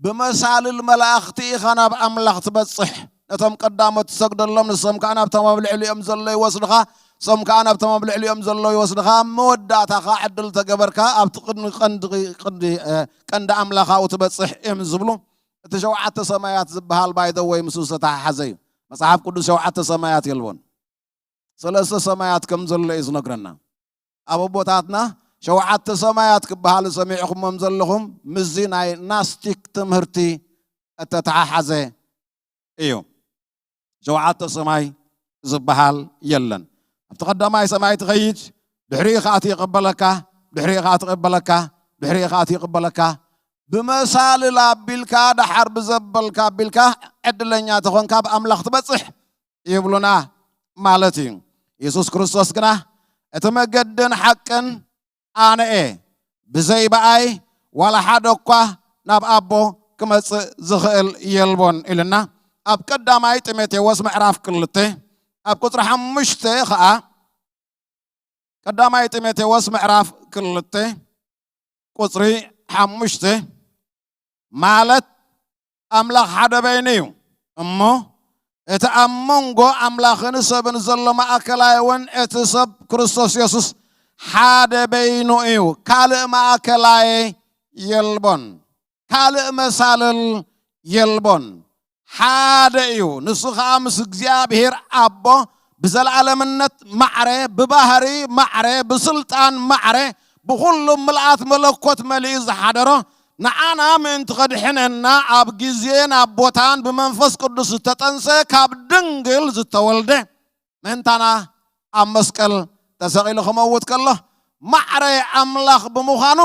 ብመሳልል መላእኽቲ ኢኻ ናብ ኣምላኽ ትበጽሕ። ነቶም ቀዳሞት ትሰግደሎም፣ ንሶም ከኣ ናብቶም ኣብ ልዕሊኦም ዘሎ ይወስድኻ፣ ንሶም ከኣ ናብቶም ኣብ ልዕሊኦም ዘሎ ይወስድኻ። ኣብ መወዳእታ ከኣ ዕድል ተገበርካ፣ ኣብቲ ቅድሚ ቀንዲ፣ ቅዲ፣ እ፣ ቀንዲ ኣምላኽ ኣብኡ ትበጽሕ እዮም ዝብሉ። እቲ ሸውዓተ ሰማያት ዝበሃል ባይደወይ ምስኡ ዝተተሓሓዘ እዩ። መጽሓፍ ቅዱስ ሸውዓተ ሰማያት የልቦን። ሰለስተ ሰማያት ከም ዘሎ እዩ ዝነግረና። ኣብ ኣቦታትና ሸውዓተ ሰማያት ክበሃሉ ሰሚዕኹሞም ዘለኹም ምስዚ ናይ ናስቲክ ትምህርቲ እተተሓሓዘ እዩ። ሸውዓተ ሰማይ ዝበሃል የለን። ኣብቲ ቀዳማይ ሰማይ ትኸይድ፣ ድሕሪኡ ኸኣ እቲ ይቕበለካ፣ ድሕሪኡ ኸኣ ትቕበለካ፣ ድሕሪኡ ኸኣ እቲ ይቕበለካ። ብመሳልል ኣቢልካ፣ ደሓር ብዘበልካ ኣቢልካ፣ ዕድለኛ ተኾንካ ብኣምላኽ ትበጽሕ ይብሉና ማለት እዩ። የሱስ ክርስቶስ ግና እቲ መገድን ሓቅን ኣነ እየ፣ ብዘይ ብኣይ ዋላ ሓደ እኳ ናብ ኣቦ ክመጽእ ዝኽእል የልቦን ኢልና ኣብ ቀዳማይ ጢሞቴዎስ ምዕራፍ ክልተ ኣብ ቁጽሪ ሓሙሽተ ኸኣ፣ ቀዳማይ ጢሞቴዎስ ምዕራፍ ክልተ ቁጽሪ ሓሙሽተ፣ ማለት ኣምላኽ ሓደ በይኑ እዩ እሞ፣ እቲ ኣብ መንጎ ኣምላኽን ሰብን ዘሎ ማእከላይ እውን እቲ ሰብ ክርስቶስ የሱስ ሓደ በይኑ እዩ። ካልእ ማእከላይ የልቦን፣ ካልእ መሳልል የልቦን። ሓደ እዩ። ንሱ ኸኣ ምስ እግዚኣብሔር ኣቦ ብዘለዓለምነት ማዕረ፣ ብባህሪ ማዕረ፣ ብስልጣን ማዕረ፣ ብኹሉ ምልኣት መለኮት መሊኡ ዝሓደሮ፣ ንዓና ምእንቲ ኸድሕነና ኣብ ግዜን ኣብ ቦታን ብመንፈስ ቅዱስ ዝተጠንሰ፣ ካብ ድንግል ዝተወልደ፣ ምእንታና ኣብ መስቀል ተሰቒሉ ክመውት ከሎ፣ ማዕረ ኣምላኽ ብምዃኑ፣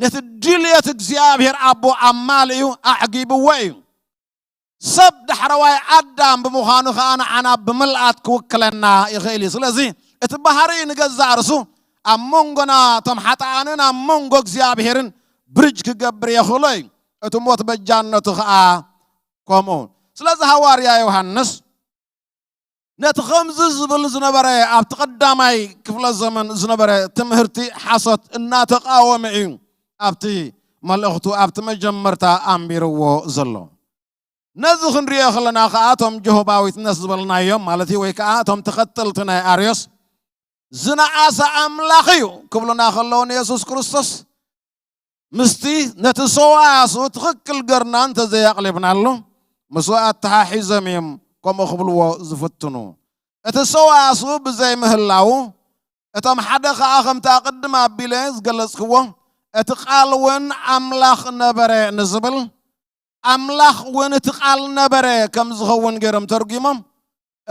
ነቲ ድልየት እግዚኣብሔር ኣቦ ኣማሊኡ ኣዕጊብዎ እዩ። ሰብ ዳሕረዋይ ኣዳም ብምዃኑ ኸኣ ንዓና ብምልኣት ክውክለና ይኽእል እዩ። ስለዚ እቲ ባህሪ ንገዛእ ርእሱ ኣብ መንጎና እቶም ሓጥኣንን ኣብ መንጎ እግዚኣብሔርን ብርጅ ክገብር የኽእሎ እዩ። እቲ ሞት በጃነቱ ኸኣ ከምኡ። ስለዚ ሃዋርያ ዮሃንስ ነቲ ከምዚ ዝብል ዝነበረ ኣብቲ ቀዳማይ ክፍለ ዘመን ዝነበረ ትምህርቲ ሓሶት እናተቃወመ እዩ ኣብቲ መልእኽቱ ኣብቲ መጀመርታ ኣንቢርዎ ዘሎ። ነዚ ክንሪኦ ከለና ከኣ እቶም ጀሆባ ዊትነስ ዝበልናዮም ማለት እዩ፣ ወይ ከኣ እቶም ተኸተልቲ ናይ ኣርዮስ ዝነኣሰ ኣምላኽ እዩ ክብሉና ከለዉ ንየሱስ ክርስቶስ ምስቲ ነቲ ሰዋስው ትኽክል ገርና እንተዘየቕሊብናሉ ምስኡ ኣተሓሒዞም እዮም ከምኡ ክብልዎ ዝፍትኑ። እቲ ሰዋስው ብዘይምህላዉ እቶም ሓደ ኸኣ ከምቲ ኣቕድም ኣቢለ ዝገለጽክዎ እቲ ቃል እውን ኣምላኽ ነበረ ንዝብል ኣምላኽ እውን እቲ ቃል ነበረ ከም ዝኸውን ገይሮም ተርጒሞም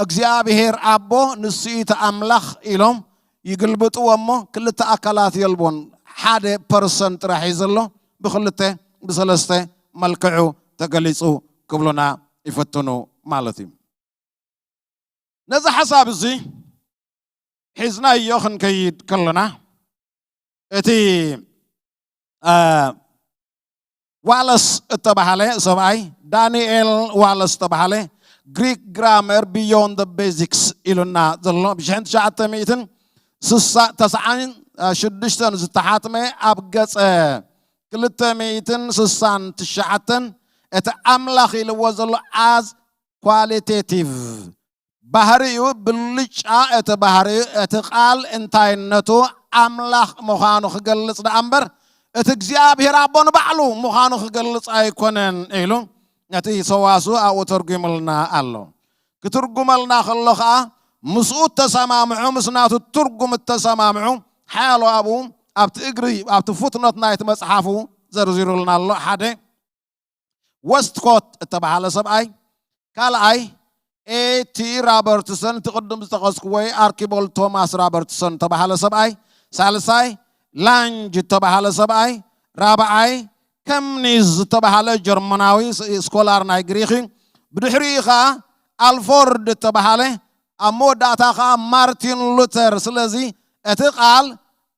እግዚኣብሔር ኣቦ ንሱ እዩ እቲ ኣምላኽ ኢሎም ይግልብጥዎ እሞ ክልተ ኣካላት የልቦን፣ ሓደ ፐርሰን ጥራሕ እዩ ዘሎ። ብክልተ ብሰለስተ መልክዑ ተገሊጹ ክብሉና ይፈትኑ ማለት እዩ። ነዚ ሓሳብ እዚ ሒዝናዮ ክንከይድ ከለና እቲ ዋለስ እተባሃለ ሰብኣይ ዳንኤል ዋለስ ዝተባሃለ ግሪክ ግራመር ቢዮንድ ቤዚክስ ኢሉና ዘሎ ብሽሕን ትሽዓተ ሚእትን ስሳ ተስዓን ሽዱሽተን ዝተሓትመ ኣብ ገጸ ክልተ ሚእትን ስሳን ትሽዓተን እቲ ኣምላኽ ኢልዎ ዘሎ ኣዝ ኳሊቴቲቭ ባህሪኡ ብልጫ እቲ ባህሪኡ እቲ ቃል እንታይነቱ ኣምላኽ ምዃኑ ክገልጽ ደኣ እምበር እቲ እግዚኣብሔር ኣቦ ንባዕሉ ምዃኑ ክገልጽ ኣይኮነን ኢሉ ነቲ ሰዋስው ኣብኡ ተርጒሙልና ኣሎ። ክትርጉመልና ከሎ ኸኣ ምስኡ እተሰማምዑ ምስ ናቱ ትርጉም እተሰማምዑ ሓያሎ ኣብኡ ኣብቲ እግሪ ኣብቲ ፉትኖት ናይቲ መጽሓፉ ዘርዚሩልና ኣሎ። ሓደ፣ ዌስትኮት እተባሃለ ሰብኣይ፣ ካልኣይ፣ ኤ ቲ ራበርትሰን፣ እቲ ቅድም ዝጠቐስኩዎ፣ ኣርኪቦልድ ቶማስ ራበርትሰን እተባሃለ ሰብኣይ፣ ሳልሳይ፣ ላንጅ እተባሃለ ሰብኣይ፣ ራብዓይ፣ ከምኒዝ ዝተባሃለ ጀርመናዊ ስ-፣ ስኮላር ናይ ግሪኽ እዩ። ብድሕሪኡ ኸኣ ኣልፎርድ እተባሃለ፣ ኣብ መወዳእታ ኸኣ ማርቲን ሉተር። ስለዚ እቲ ቃል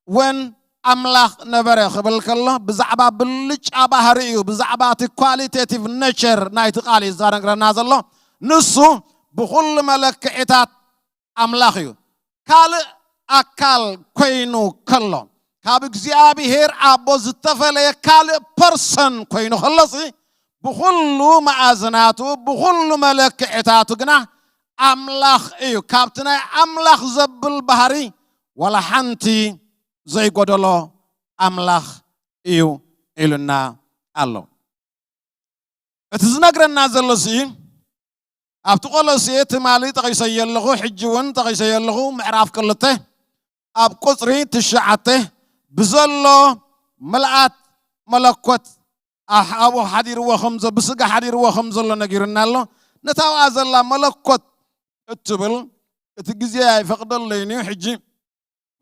እውን ኣምላኽ ነበረ ክብል ከሎ፣ ብዛዕባ ብልጫ ባህሪ እዩ፣ ብዛዕባ እቲ ኳሊቴቲቭ ኔቸር ናይቲ ቃል እዩ ዝነግረና ዘሎ። ንሱ ብኹሉ መለክዒታት ኣምላኽ እዩ። ካልእ ኣካል ኮይኑ ከሎ፣ ካብ እግዚኣብሔር ኣቦ ዝተፈለየ ካልእ ፐርሰን ኮይኑ ከሎሲ፣ ብኹሉ መኣዝናቱ፣ ብኹሉ መለክዕታቱ ግና ኣምላኽ እዩ። ካብቲ ናይ ኣምላኽ ዘብል ባህሪ ዋላ ሓንቲ ዘይጎደሎ ኣምላኽ እዩ ኢሉና ኣሎ። እቲ ዝነግረና ዘሎ ሲ ኣብቲ ቆሎሴ ትማሊ ጠቒሰዮ ኣለኹ፣ ሕጂ እውን ጠቒሰዮ ኣለኹ፣ ምዕራፍ ክልተ ኣብ ቁጽሪ ትሽዓተ ብዘሎ ምልኣት መለኮት ኣሕ-፣ ኣብኡ ሓዲርዎ ከም ዘ-፣ ብስጋ ሓዲርዎ ከም ዘሎ ነጊሩና ኣሎ። ነታ ኣብኣ ዘላ መለኮት እትብል እቲ ግዜ ኣይፈቕደለይን እዩ። ሕጂ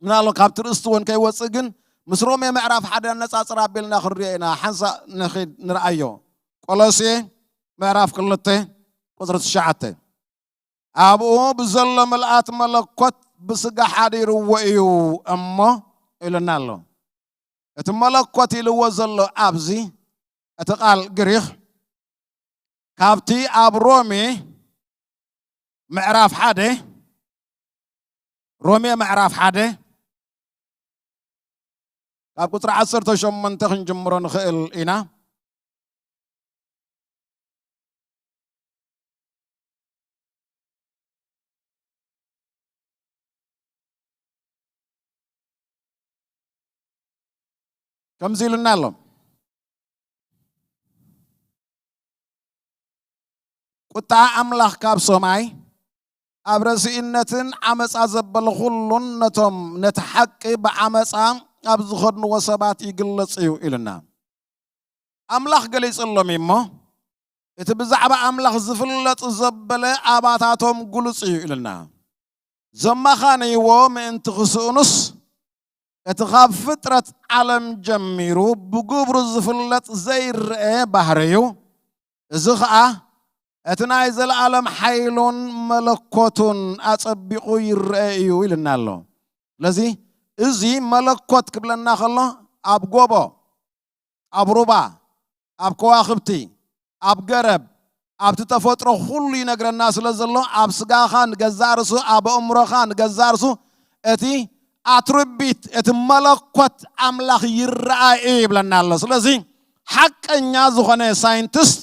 ምናልባት ካብቲ ርእስቲ እውን ከይወፅእ ግን ምስ ሮሜ ምዕራፍ ሓደ ኣነፃፅር ኣቢልና ክንሪኦ ኢና። ሓንሳእ ንኺድ ንርኣዮ። ቆሎሴ ምዕራፍ ክልተ ቁፅሪ ትሽዓተ። ኣብኡ ብዘሎ ምልኣት መለኮት ብስጋ ሓዲርዎ እዩ እሞ ኢሉና ኣሎ። እቲ መለኮት ኢልዎ ዘሎ ኣብዚ እቲ ቃል ግሪኽ ካብቲ ኣብ ሮሜ ምዕራፍ ሓደ፣ ሮሜ ምዕራፍ ሓደ ካብ ቁጽሪ ዓሰርተ ሸሞንተ ክንጅምሮ ንኽእል ኢና። ከምዚ ኢሉና ኣሎ። ቁጣ ኣምላኽ ካብ ሰማይ ኣብ ረሲእነትን ዓመፃ ዘበለ ኩሉን ነቶም ነቲ ሓቂ ብዓመፃ ኣብ ዝኸድንዎ ሰባት ይግለጽ እዩ ኢሉና። ኣምላኽ ገሊጽሎም እዩ እሞ፣ እቲ ብዛዕባ ኣምላኽ ዝፍለጥ ዘበለ ኣባታቶም ግሉጽ እዩ ኢሉና። ዘማኻነይዎ ምእንቲ ክስእኑስ፣ እቲ ካብ ፍጥረት ዓለም ጀሚሩ ብግብሩ ዝፍለጥ ዘይረአ ባህርዩ፣ እዚ ኸኣ እቲ ናይ ዘለኣለም ሓይሉን መለኮቱን ኣጸቢቑ ይረአ እዩ ኢልና ኣሎ። ስለዚ እዚ መለኮት ክብለና ከሎ ኣብ ጎቦ፣ ኣብ ሩባ፣ ኣብ ከዋኽብቲ፣ ኣብ ገረብ፣ ኣብቲ ተፈጥሮ ኩሉ ይነግረና ስለ ዘሎ፣ ኣብ ስጋኻ ንገዛእ ርእሱ፣ ኣብ ኣእምሮኻ ንገዛእ ርእሱ እቲ ኣትሪቢት፣ እቲ መለኮት ኣምላኽ ይረኣይ እዩ ይብለና ኣሎ። ስለዚ ሓቀኛ ዝኾነ ሳይንቲስት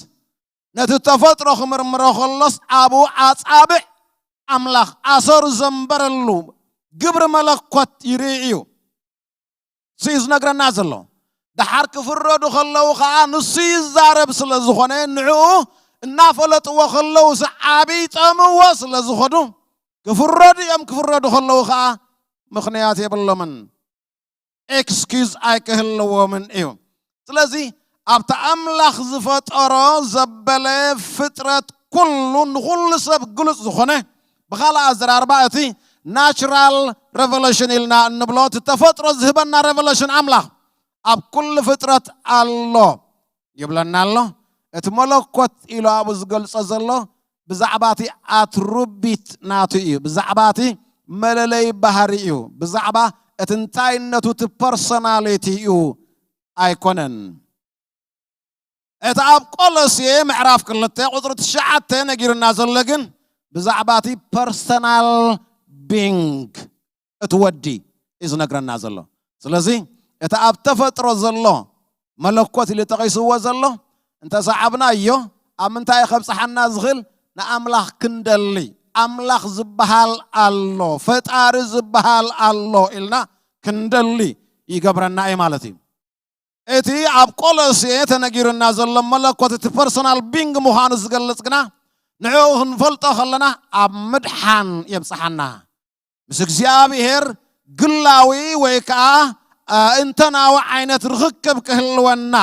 ነቲ ተፈጥሮ ክምርምሮ ከሎስ ኣብኡ ኣጻብዕ ኣምላኽ ኣሰሩ ዘንበረሉ ግብሪ መለኮት ይርኢ እዩ። እሱ እዩ ዝነግረና ዘሎ። ደሓር ክፍረዱ ከለዉ ኸዓ ንሱ ይዛረብ ስለ ዝኾነ፣ ንዕኡ እናፈለጥዎ ከለዉ ዓብይ ጠምዎ ስለ ዝኾኑ፣ ክፍረዱ እዮም። ክፍረዱ ከለዉ ኸዓ ምኽንያት የብሎምን፣ ኤክስኪዝ ኣይክህልዎምን እዩ። ስለዚ ኣብቲ ኣምላኽ ዝፈጠሮ ዘበለ ፍጥረት ኩሉ ንኹሉ ሰብ ግሉጽ ዝኾነ፣ ብኻልእ ኣዘራርባ እቲ ናቹራል ሬቨሌሽን ኢልና እንብሎ እቲ ተፈጥሮ ዝህበና ሬቨሌሽን ኣምላኽ ኣብ ኩሉ ፍጥረት ኣሎ ይብለና ኣሎ። እቲ መለኮት ኢሉ ኣብኡ ዝገልጾ ዘሎ ብዛዕባ እቲ ኣትሪቢት ናቱ እዩ፣ ብዛዕባ እቲ መለለይ ባህሪ እዩ፣ ብዛዕባ እቲ እንታይነቱ እቲ ፐርሶናሊቲ እዩ ኣይኮነን። እቲ ኣብ ቆሎሴ ምዕራፍ ክልተ ቁጽሪ ትሽዓተ ነጊሩና ዘሎ ግን ብዛዕባ እቲ ፐርሰናል ቢንግ እቲ ወዲ እዩ ዝነግረና ዘሎ። ስለዚ እቲ ኣብ ተፈጥሮ ዘሎ መለኮት ኢሉ ጠቒስዎ ዘሎ እንተሰዓብናዮ ኣብ ምንታይ ከብጽሓና ዝኽእል? ንኣምላኽ ክንደሊ። ኣምላኽ ዝበሃል ኣሎ፣ ፈጣሪ ዝበሃል ኣሎ ኢልና ክንደሊ ይገብረና እዩ ማለት እዩ። እቲ ኣብ ቆሎሴ ተነጊሩና ዘሎ መለኮት እቲ ፐርሶናል ቢንግ ምዃኑ ዝገልጽ ግና ንዕኡ ክንፈልጦ ከለና ኣብ ምድሓን የብጽሓና። ምስ እግዚኣብሔር ግላዊ ወይ ከዓ እ፣ እንተናዊ ዓይነት ርኽክብ ክህልወና፣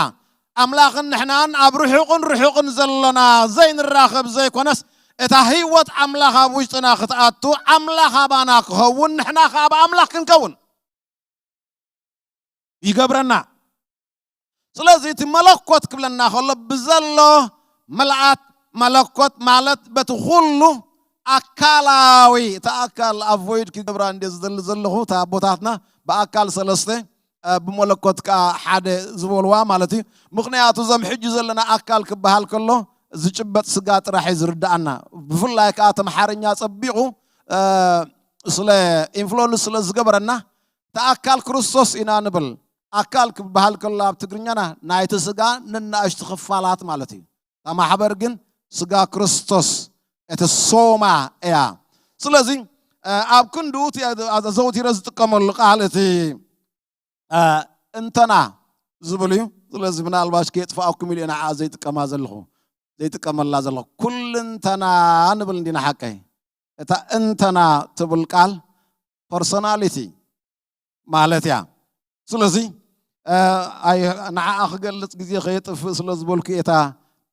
ኣምላኽን ንሕናን ኣብ ርሑቕን ርሑቕን ዘሎና ዘይንራኸብ ዘይኮነስ፣ እታ ህይወት ኣምላኽ ኣብ ውሽጥና ክትኣቱ፣ ኣምላኽ ኣባና ክኸውን፣ ንሕና ከኣ ኣብ ኣምላኽ ክንከውን ይገብረና። ስለዚ እቲ መለኮት ክብለና ከሎ ብዘሎ ምልኣት መለኮት ማለት በቲ ኩሉ ኣካላዊ፣ እቲ ኣካል ኣቮይድ ክገብራ እንደ ዝደሊ ዘለኹ፣ እታ ኣቦታትና ብኣካል ሰለስተ፣ እ፣ ብመለኮት ከኣ ሓደ ዝበልዋ ማለት እዩ። ምኽንያቱ እዞም ሕጂ ዘለና ኣካል ክበሃል ከሎ ዝጭበጥ ስጋ ጥራሕ እዩ ዝርድኣና። ብፍላይ ከኣ እቲ ኣምሓርኛ ጸቢቑ፣ እ፣ ስለ ኢንፍሉወንስ ስለ ዝገበረና፣ እቲ ኣካል ክርስቶስ ኢና ንብል። ኣካል ክበሃል ከሎ ኣብ ትግርኛና ናይቲ ስጋ ንናእሽቱ ክፋላት ማለት እዩ። እታ ማሕበር ግን ስጋ ክርስቶስ፣ እቲ ሶማ እያ። ስለዚ፣ እ፣ ኣብ ክንድኡ እቲ ኣዘውቲረ ዝጥቀመሉ ቃል እቲ፣ እ፣ እንተና ዝብል እዩ። ስለዚ ምናልባሽ ከየጥፍኣኩም ኢሉ እየ ንዓ ዘይጥቀማ ዘለኹ፣ ዘይጥቀመላ ዘለኹ። ኩልንተና ንብል እንዲና ሓቀይ። እታ እንተና ትብል ቃል ፐርሶናሊቲ ማለት እያ። ስለዚ፣ እ፣ ኣይ-፣ ንዓኣ ክገልጽ ግዜ ከየጥፍእ ስለ ዝበልኩ እታ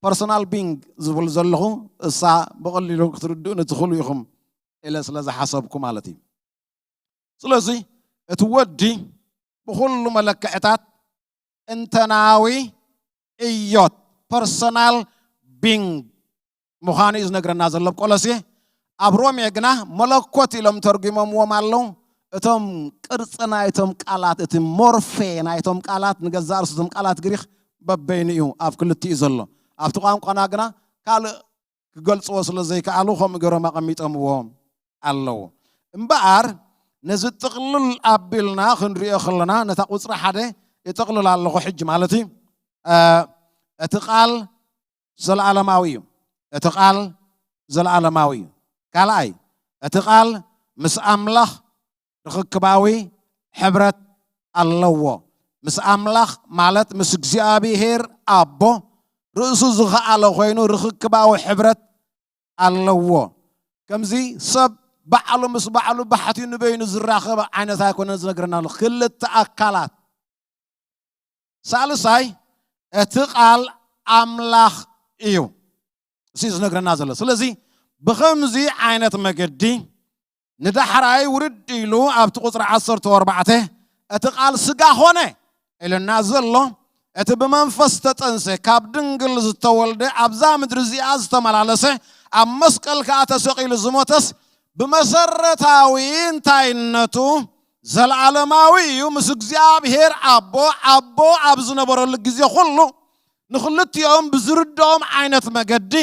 ፐርሶናል ቢንግ ዝብል ዘለኹ እሳ ብቐሊሉ ክትርድኡኒ ትኽእሉ ኢኹም ኢለ ስለ ዝሓሰብኩ ማለት እዩ። ስለዚ እቲ ወዲ ብኹሉ መለክዕታት እንተናዊ እዮት፣ ፐርሶናል ቢንግ ምዃኑ እዩ ዝነግረና ዘሎ ኣብ ቆሎሴ። ኣብ ሮሜ ግና መለኮት ኢሎም ተርጉሞምዎም ኣለዉ። እቶም ቅርጺ ናይቶም ቃላት፣ እቲ ሞርፌ ናይቶም ቃላት፣ ንገዛእ ርእሱ እቶም ቃላት ግሪኽ በበይኑ እዩ ኣብ ክልቲኡ ዘሎ። ኣብቲ ቋንቋና ግና ካልእ ክገልጽዎ ስለ ዘይከኣሉ ከምኡ ገይሮም ኣቐሚጦምዎ ኣለዉ። እምበኣር ነዚ ጥቕልል ኣቢልና ክንሪኦ ከለና ነታ ቁጽሪ ሓደ ይጥቕልል ኣለኹ ሕጂ ማለት እዩ። እ፣ እቲ ቃል ዘለዓለማዊ እዩ። እቲ ቃል ዘለዓለማዊ እዩ። ካልኣይ፣ እቲ ቃል ምስ ኣምላኽ ርኽክባዊ ሕብረት ኣለዎ። ምስ ኣምላኽ ማለት ምስ እግዚኣብሔር ኣቦ ርእሱ ዝኸኣለ ኮይኑ ርኽክባዊ ሕብረት ኣለዎ። ከምዚ ሰብ ባዕሉ ምስ ባዕሉ ባሕትዩ ንበይኑ ዝራኸብ ዓይነት ኣይኮነን ዝነግረና ኣሎ። ክልተ ኣካላት። ሳልሳይ፣ እቲ ቃል ኣምላኽ እዩ። እዚ ዝነግረና ዘሎ። ስለዚ ብኸምዚ ዓይነት መገዲ ንዳሕራይ ውርድ ኢሉ ኣብቲ ቁጽሪ ዓሰርተ ኣርባዕተ እቲ ቃል ስጋ ኾነ ኢሉና ዘሎ፣ እቲ ብመንፈስ ተጠንሰ፣ ካብ ድንግል ዝተወልደ፣ ኣብዛ ምድሪ እዚኣ ዝተመላለሰ፣ ኣብ መስቀል ከኣ ተሰቒሉ ዝሞተስ፣ ብመሰረታዊ እንታይነቱ ዘለዓለማዊ እዩ። ምስ እግዚኣብሔር ኣቦ፣ ኣቦ ኣብ ዝነበረሉ ግዜ ኩሉ ንኽልቲኦም ብዝርድኦም ዓይነት መገዲ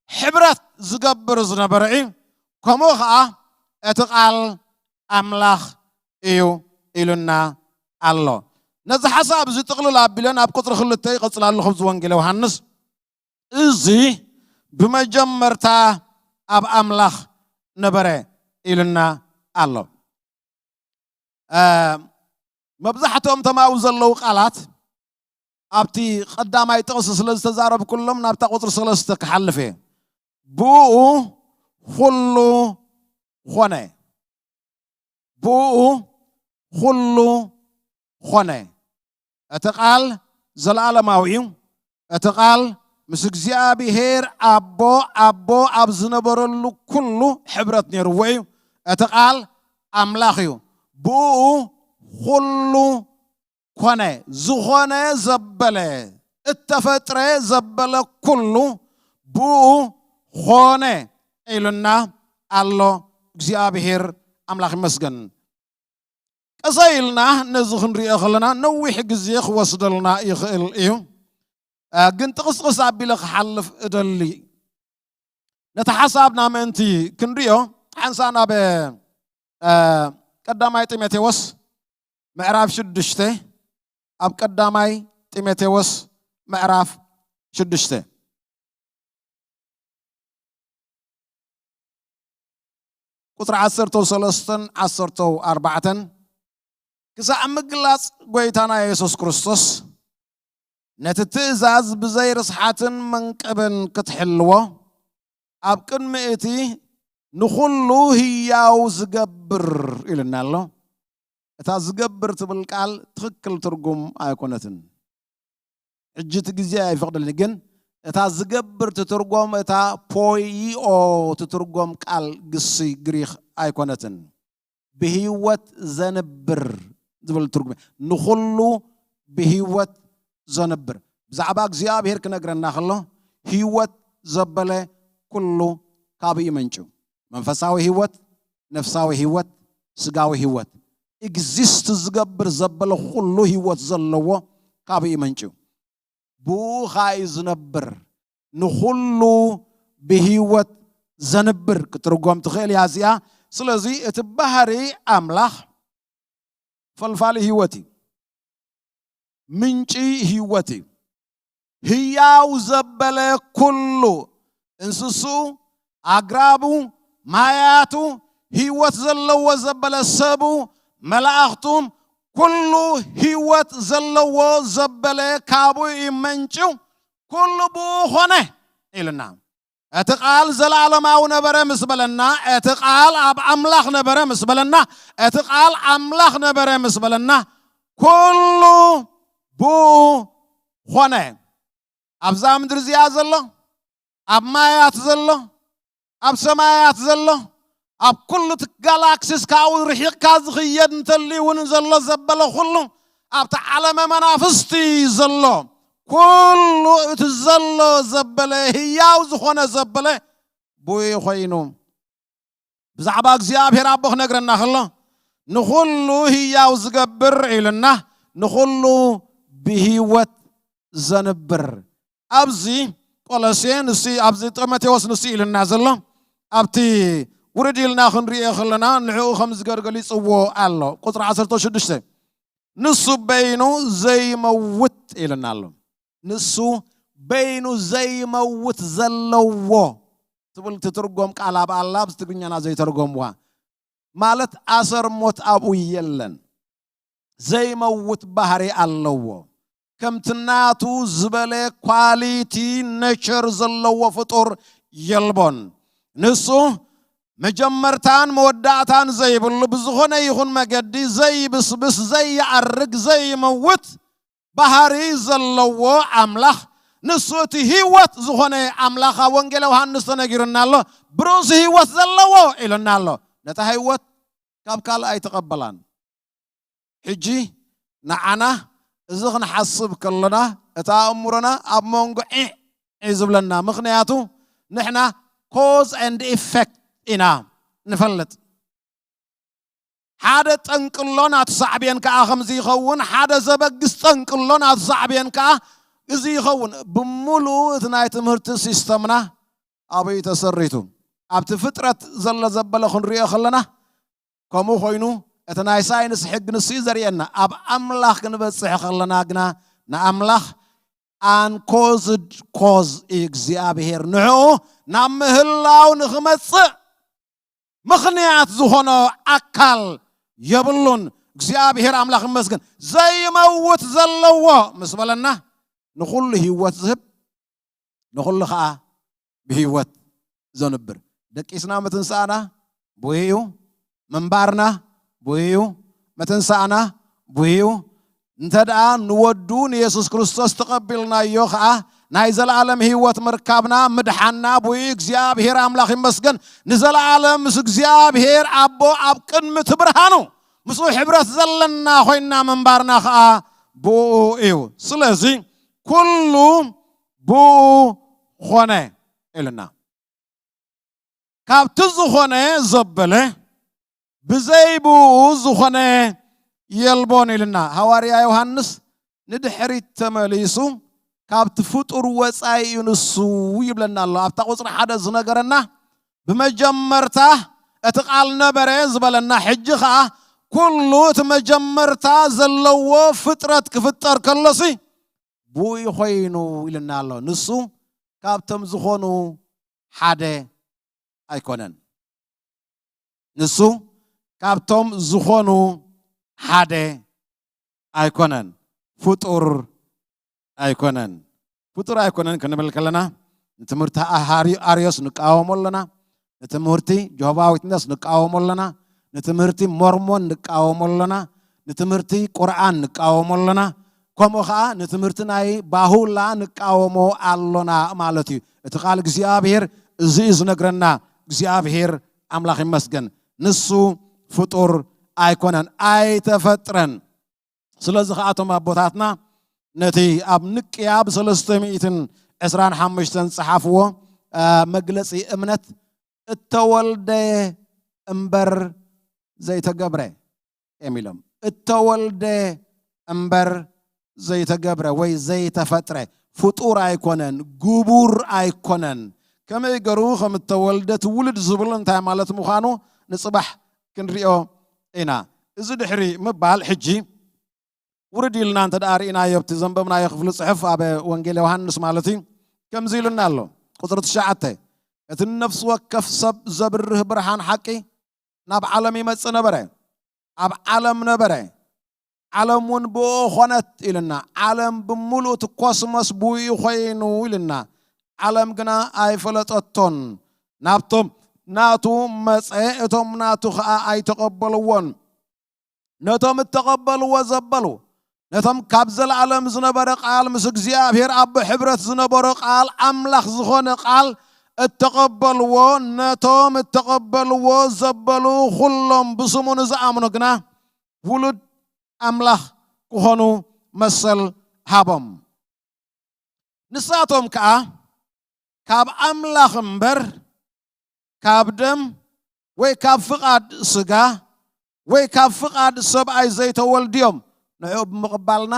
ሕብረት ዝገብር ዝነበረ እዩ። ከምኡ ኸዓ እቲ ቃል ኣምላኽ እዩ ኢሉና ኣሎ። ነዚ ሓሳብ እዚ ጥቕልል ኣቢለ ናብ ቁጽሪ ክልተ ይቐጽል ኣለኹ ኣብዚ ወንጌል ዮሃንስ። እዚ ብመጀመርታ ኣብ ኣምላኽ ነበረ ኢሉና ኣሎ። እ፣ መብዛሕትኦም ተማኡ ዘለዉ ቃላት ኣብቲ ቀዳማይ ጥቕሲ ስለ ዝተዛረብኩሎም ናብታ ቁጽሪ ሰለስተ ክሓልፍ እየ። ብኡ ኩሉ ኾነ። ብኡ ኩሉ ኾነ። እቲ ቃል ዘለዓለማዊ እዩ። እቲ ቃል ምስ እግዚኣብሔር ኣቦ፣ ኣቦ ኣብ ዝነበረሉ ኩሉ ሕብረት ነይርዎ እዩ። እቲ ቃል ኣምላኽ እዩ። ብኡ ኩሉ ኮነ። ዝኾነ ዘበለ፣ እተፈጥረ ዘበለ ኩሉ ብኡ ኾነ ኢሉና ኣሎ። እግዚኣብሔር ኣምላኽ ይመስገን። ቀሰ ኢልና ነዚ ክንሪኦ ከለና ነዊሕ ግዜ ክወስደልና ይኽእል እዩ። እ፣ ግን ጥቕስጥቕስ ኣቢለ ክሓልፍ እደሊ። ነቲ ሓሳብና ምእንቲ ክንሪኦ ሓንሳእ ናብ፣ እ፣ ቀዳማይ ጢሞቴዎስ ምዕራፍ ሽዱሽተ፣ ኣብ ቀዳማይ ጢሞቴዎስ ምዕራፍ ሽዱሽተ ቁጽሪ ዓሰርተ ሰለስተን ዓሰርተ ኣርባዕተን፣ ክሳዕ ምግላጽ ጐይታና የሱስ ክርስቶስ ነቲ ትእዛዝ ብዘይ ርስሓትን መንቅብን ክትሕልዎ፣ ኣብ ቅድሚ እቲ ንኹሉ ህያው ዝገብር ኢሉና ኣሎ። እታ ዝገብር ትብል ቃል ትኽክል ትርጉም ኣይኮነትን። ሕጂ እቲ ግዜ ኣይፈቕደልን፣ ግን እታ ዝገብር ትትርጎም፣ እታ ፖይኦ ትትርጎም ቃል ግሲ ግሪኽ ኣይኮነትን። ብህይወት ዘንብር ዝብል ትርጉም፣ ንኹሉ ብህይወት ዘንብር። ብዛዕባ እግዚኣብሔር ክነግረና ከሎ፣ ህይወት ዘበለ ኩሉ ካብኡ ይመንጩ። መንፈሳዊ ህይወት፣ ነፍሳዊ ህይወት፣ ስጋዊ ህይወት፣ ኤግዚስት ዝገብር ዘበለ ኩሉ ህይወት ዘለዎ ካብኡ ይመንጩ። ብኡ ኸኣ እዩ ዝነብር፣ ንኹሉ ብህይወት ዘንብር ክትርጎም ትኽእል እያ እዚኣ። ስለዚ እቲ ባህሪ ኣምላኽ ፈልፋሊ ህይወት እዩ፣ ምንጪ ህይወት እዩ። ህያው ዘበለ ኩሉ፣ እንስስኡ፣ ኣግራቡ፣ ማያቱ፣ ህይወት ዘለዎ ዘበለ ሰቡ፣ መላእኽቱ፣ ኩሉ ህይወት ዘለዎ ዘበለ ካብኡ እዩ መንጭው፣ ኩሉ ብኡ ኾነ ኢልና። እቲ ቃል ዘለዓለማዊ ነበረ ምስ በለና፣ እቲ ቃል ኣብ ኣምላኽ ነበረ ምስ በለና፣ እቲ ቃል ኣምላኽ ነበረ ምስ በለና፣ ኩሉ ብኡ ኾነ። ኣብዛ ምድሪ እዚኣ ዘሎ፣ ኣብ ማያት ዘሎ፣ ኣብ ሰማያት ዘሎ፣ ኣብ ኩሉ እቲ ጋላክሲስ ካብኡ ርሒቕካ ዝኽየድ እንተልዩ እውን ዘሎ ዘበለ ኩሉ፣ ኣብቲ ዓለመ መናፍስቲ ዘሎ ኩሉ እቲ ዘሎ ዘበለ፣ ህያው ዝኾነ ዘበለ ብኡ ኮይኑ። ብዛዕባ እግዚኣብሔር ኣቦ ክነግረና ከሎ፣ ንኹሉ ህያው ዝገብር ኢልና፣ ንኹሉ ብህይወት ዘንብር። ኣብዚ ቆሎሴ ንሱ፣ ኣብዚ ጢሞቴዎስ ንሱ ኢልና ዘሎ፣ ኣብቲ ውርድ ኢልና ክንሪኦ ከለና፣ ንዕኡ ከም ዝገርገል ይጽዎ ኣሎ። ቁጽሪ ዓሰርተ ሽዱሽተ፣ ንሱ በይኑ ዘይመውት ኢልና ኣሎ። ንሱ በይኑ ዘይመውት ዘለዎ ትብል ትትርጎም ቃል ኣብ ኣላ፣ ኣብዚ ትግርኛና ዘይተርጎምዋ። ማለት ኣሰር ሞት ኣብኡ የለን። ዘይመውት ባህሪ ኣለዎ። ከምቲ ናቱ ዝበለ ኳሊቲ፣ ነቸር ዘለዎ ፍጡር የልቦን። ንሱ መጀመርታን መወዳእታን ዘይብሉ፣ ብዝኾነ ይኹን መገዲ ዘይብስብስ፣ ዘይኣርግ፣ ዘይመውት ባህሪ ዘለዎ ኣምላኽ፣ ንሱ እቲ ህይወት ዝኾነ ኣምላኽ ኣብ ወንጌል ዮሃንስ ተነጊሩና ኣሎ። ብርእሱ ህይወት ዘለዎ ኢሉና ኣሎ። ነታ ህይወት ካብ ካልእ ኣይተቐበላን። ሕጂ ንዓና እዚ ክንሓስብ ከሎና፣ እቲ ኣእምሮና ኣብ መንጎ ዒዕ እዩ ዝብለና። ምኽንያቱ ንሕና ኮዝ ኤንድ ኢፌክት ኢና ንፈልጥ። ሓደ ጠንቂ ኣሎ፣ ናቱ ሳዕቤን ከኣ ከምዚ ይኸውን። ሓደ ዘበግስ ጠንቂ ኣሎ፣ ናቱ ሳዕቤን ከኣ እዚ ይኸውን። ብምሉኡ እቲ ናይ ትምህርቲ ሲስተምና ኣብኡ እዩ ተሰሪቱ። ኣብቲ ፍጥረት ዘሎ ዘበለ ክንሪኦ ከለና፣ ከምኡ ኮይኑ እቲ ናይ ሳይንስ ሕጊ ንሱ እዩ ዘርእየና። ኣብ ኣምላኽ ክንበጽሕ ከለና ግና፣ ንኣምላኽ ኣንኮዝድ ኮዝ እዩ እግዚኣብሔር። ንዕኡ ናብ ምህላው ንኽመጽእ ምኽንያት ዝኾኖ ኣካል የብሉን። እግዚኣብሔር ኣምላኽ ይመስገን። ዘይመውት ዘለዎ ምስ በለና፣ ንኹሉ ህይወት ዝህብ፣ ንኹሉ ኸኣ ብህይወት ዘንብር። ደቂስና ምትንሳእና ብኡ እዩ። ምንባርና ብኡ እዩ። ምትንሳእና ብኡ እዩ። እንተ ደኣ ንወዱ ንየሱስ ክርስቶስ ተቐቢልናዮ ኸኣ፣ ናይ ዘለኣለም ህይወት ምርካብና፣ ምድሓንና ብኡ እዩ። እግዚኣብሔር ኣምላኽ ይመስገን። ንዘለኣለም ምስ እግዚኣብሔር ኣቦ ኣብ ቅድሚ እቲ ብርሃኑ ምስኡ ሕብረት ዘለና ኮይንና ምንባርና ኸኣ ብኡ እዩ። ስለዚ ኩሉ ብኡ ኾነ ኢልና። ካብቲ ዝኾነ ዘበለ፣ ብዘይ ብኡ ዝኾነ የልቦን ኢልና። ሃዋርያ ዮሃንስ ንድሕሪት ተመሊሱ፣ ካብቲ ፍጡር ወጻኢ እዩ ንሱ ይብለና ኣሎ። ኣብታ ቁጽሪ ሓደ ዝነገረና፣ ብመጀመርታ እቲ ቃል ነበረ ዝበለና፣ ሕጂ ኸኣ ኩሉ እቲ መጀመርታ ዘለዎ ፍጥረት ክፍጠር ከሎሲ ብኡ ኮይኑ ኢልና ኣሎ። ንሱ ካብቶም ዝኾኑ ሓደ ኣይኮነን። ንሱ ካብቶም ዝኾኑ ሓደ ኣይኮነን። ፍጡር ኣይኮነን። ፍጡር ኣይኮነን ክንብል ከለና፣ ንትምህርቲ ኣሃሪ-፣ ኣርዮስ ንቃወሞ ኣለና፣ ንትምህርቲ ጆሆባ ዊትነስ ንቃወሞ ኣለና፣ ንትምህርቲ ሞርሞን ንቃወሞ ኣለና፣ ንትምህርቲ ቁርኣን ንቃወሞ ኣለና፣ ከምኡ ኸዓ ንትምህርቲ ናይ ባሁላ ንቃወሞ ኣሎና ማለት እዩ። እቲ ቃል እግዚኣብሔር እዚ እዩ ዝነግረና። እግዚኣብሔር ኣምላኽ ይመስገን። ንሱ ፍጡር ኣይኮነን፣ ኣይተፈጥረን። ስለዚ ኸዓ እቶም ኣቦታትና ነቲ ኣብ ንቅያ ብ325 ዝጸሓፍዎ መግለጺ እምነት እተወልደ እምበር ዘይተገብረ እዮም ኢሎም። እተወልደ እምበር ዘይተገብረ ወይ ዘይተፈጥረ ፍጡር ኣይኮነን፣ ግቡር ኣይኮነን። ከመይ ገሩ ከም እተወልደ እቲ ውሉድ ዝብል እንታይ ማለት ምዃኑ ንጽባሕ ክንሪኦ ኢና። እዚ ድሕሪ ምባል ሕጂ ውርድ ኢልና እንተ ደኣ ርኢናዮ ኣብቲ ዘንበብናዮ ክፍሊ ጽሑፍ ኣብ ወንጌል ዮሃንስ ማለት እዩ ከምዚ ኢሉና ኣሎ። ቁጽሪ ትሽዓተ፣ እቲ ንነፍሲ ወከፍ ሰብ ዘብርህ ብርሃን ሓቂ ናብ ዓለም ይመጽእ ነበረ፣ ኣብ ዓለም ነበረ፣ ዓለም እውን ብኡ ኾነት ኢልና። ዓለም ብምሉእ እቲ ኮስሞስ ብኡ ኮይኑ ኢልና። ዓለም ግና ኣይፈለጠቶን። ናብቶም ናቱ መጸ፣ እቶም ናቱ ኸኣ ኣይተቐበልዎን። ነቶም እተቐበልዎ ዘበሉ፣ ነቶም ካብ ዘለኣለም ዝነበረ ቃል ምስ እግዚኣብሔር ኣብ ሕብረት ዝነበሮ ቃል ኣምላኽ ዝኾነ ቃል እተቐበልዎ፣ ነቶም እተቐበልዎ ዘበሉ ኩሎም ብስሙ ንዝኣምኑ ግና ውሉድ ኣምላኽ ክኾኑ መሰል ሃቦም። ንሳቶም ከኣ ካብ ኣምላኽ እምበር ካብ ደም ወይ ካብ ፍቓድ ስጋ ወይ ካብ ፍቓድ ሰብኣይ ዘይተወልድዮም። ንዕኡ ብምቕባልና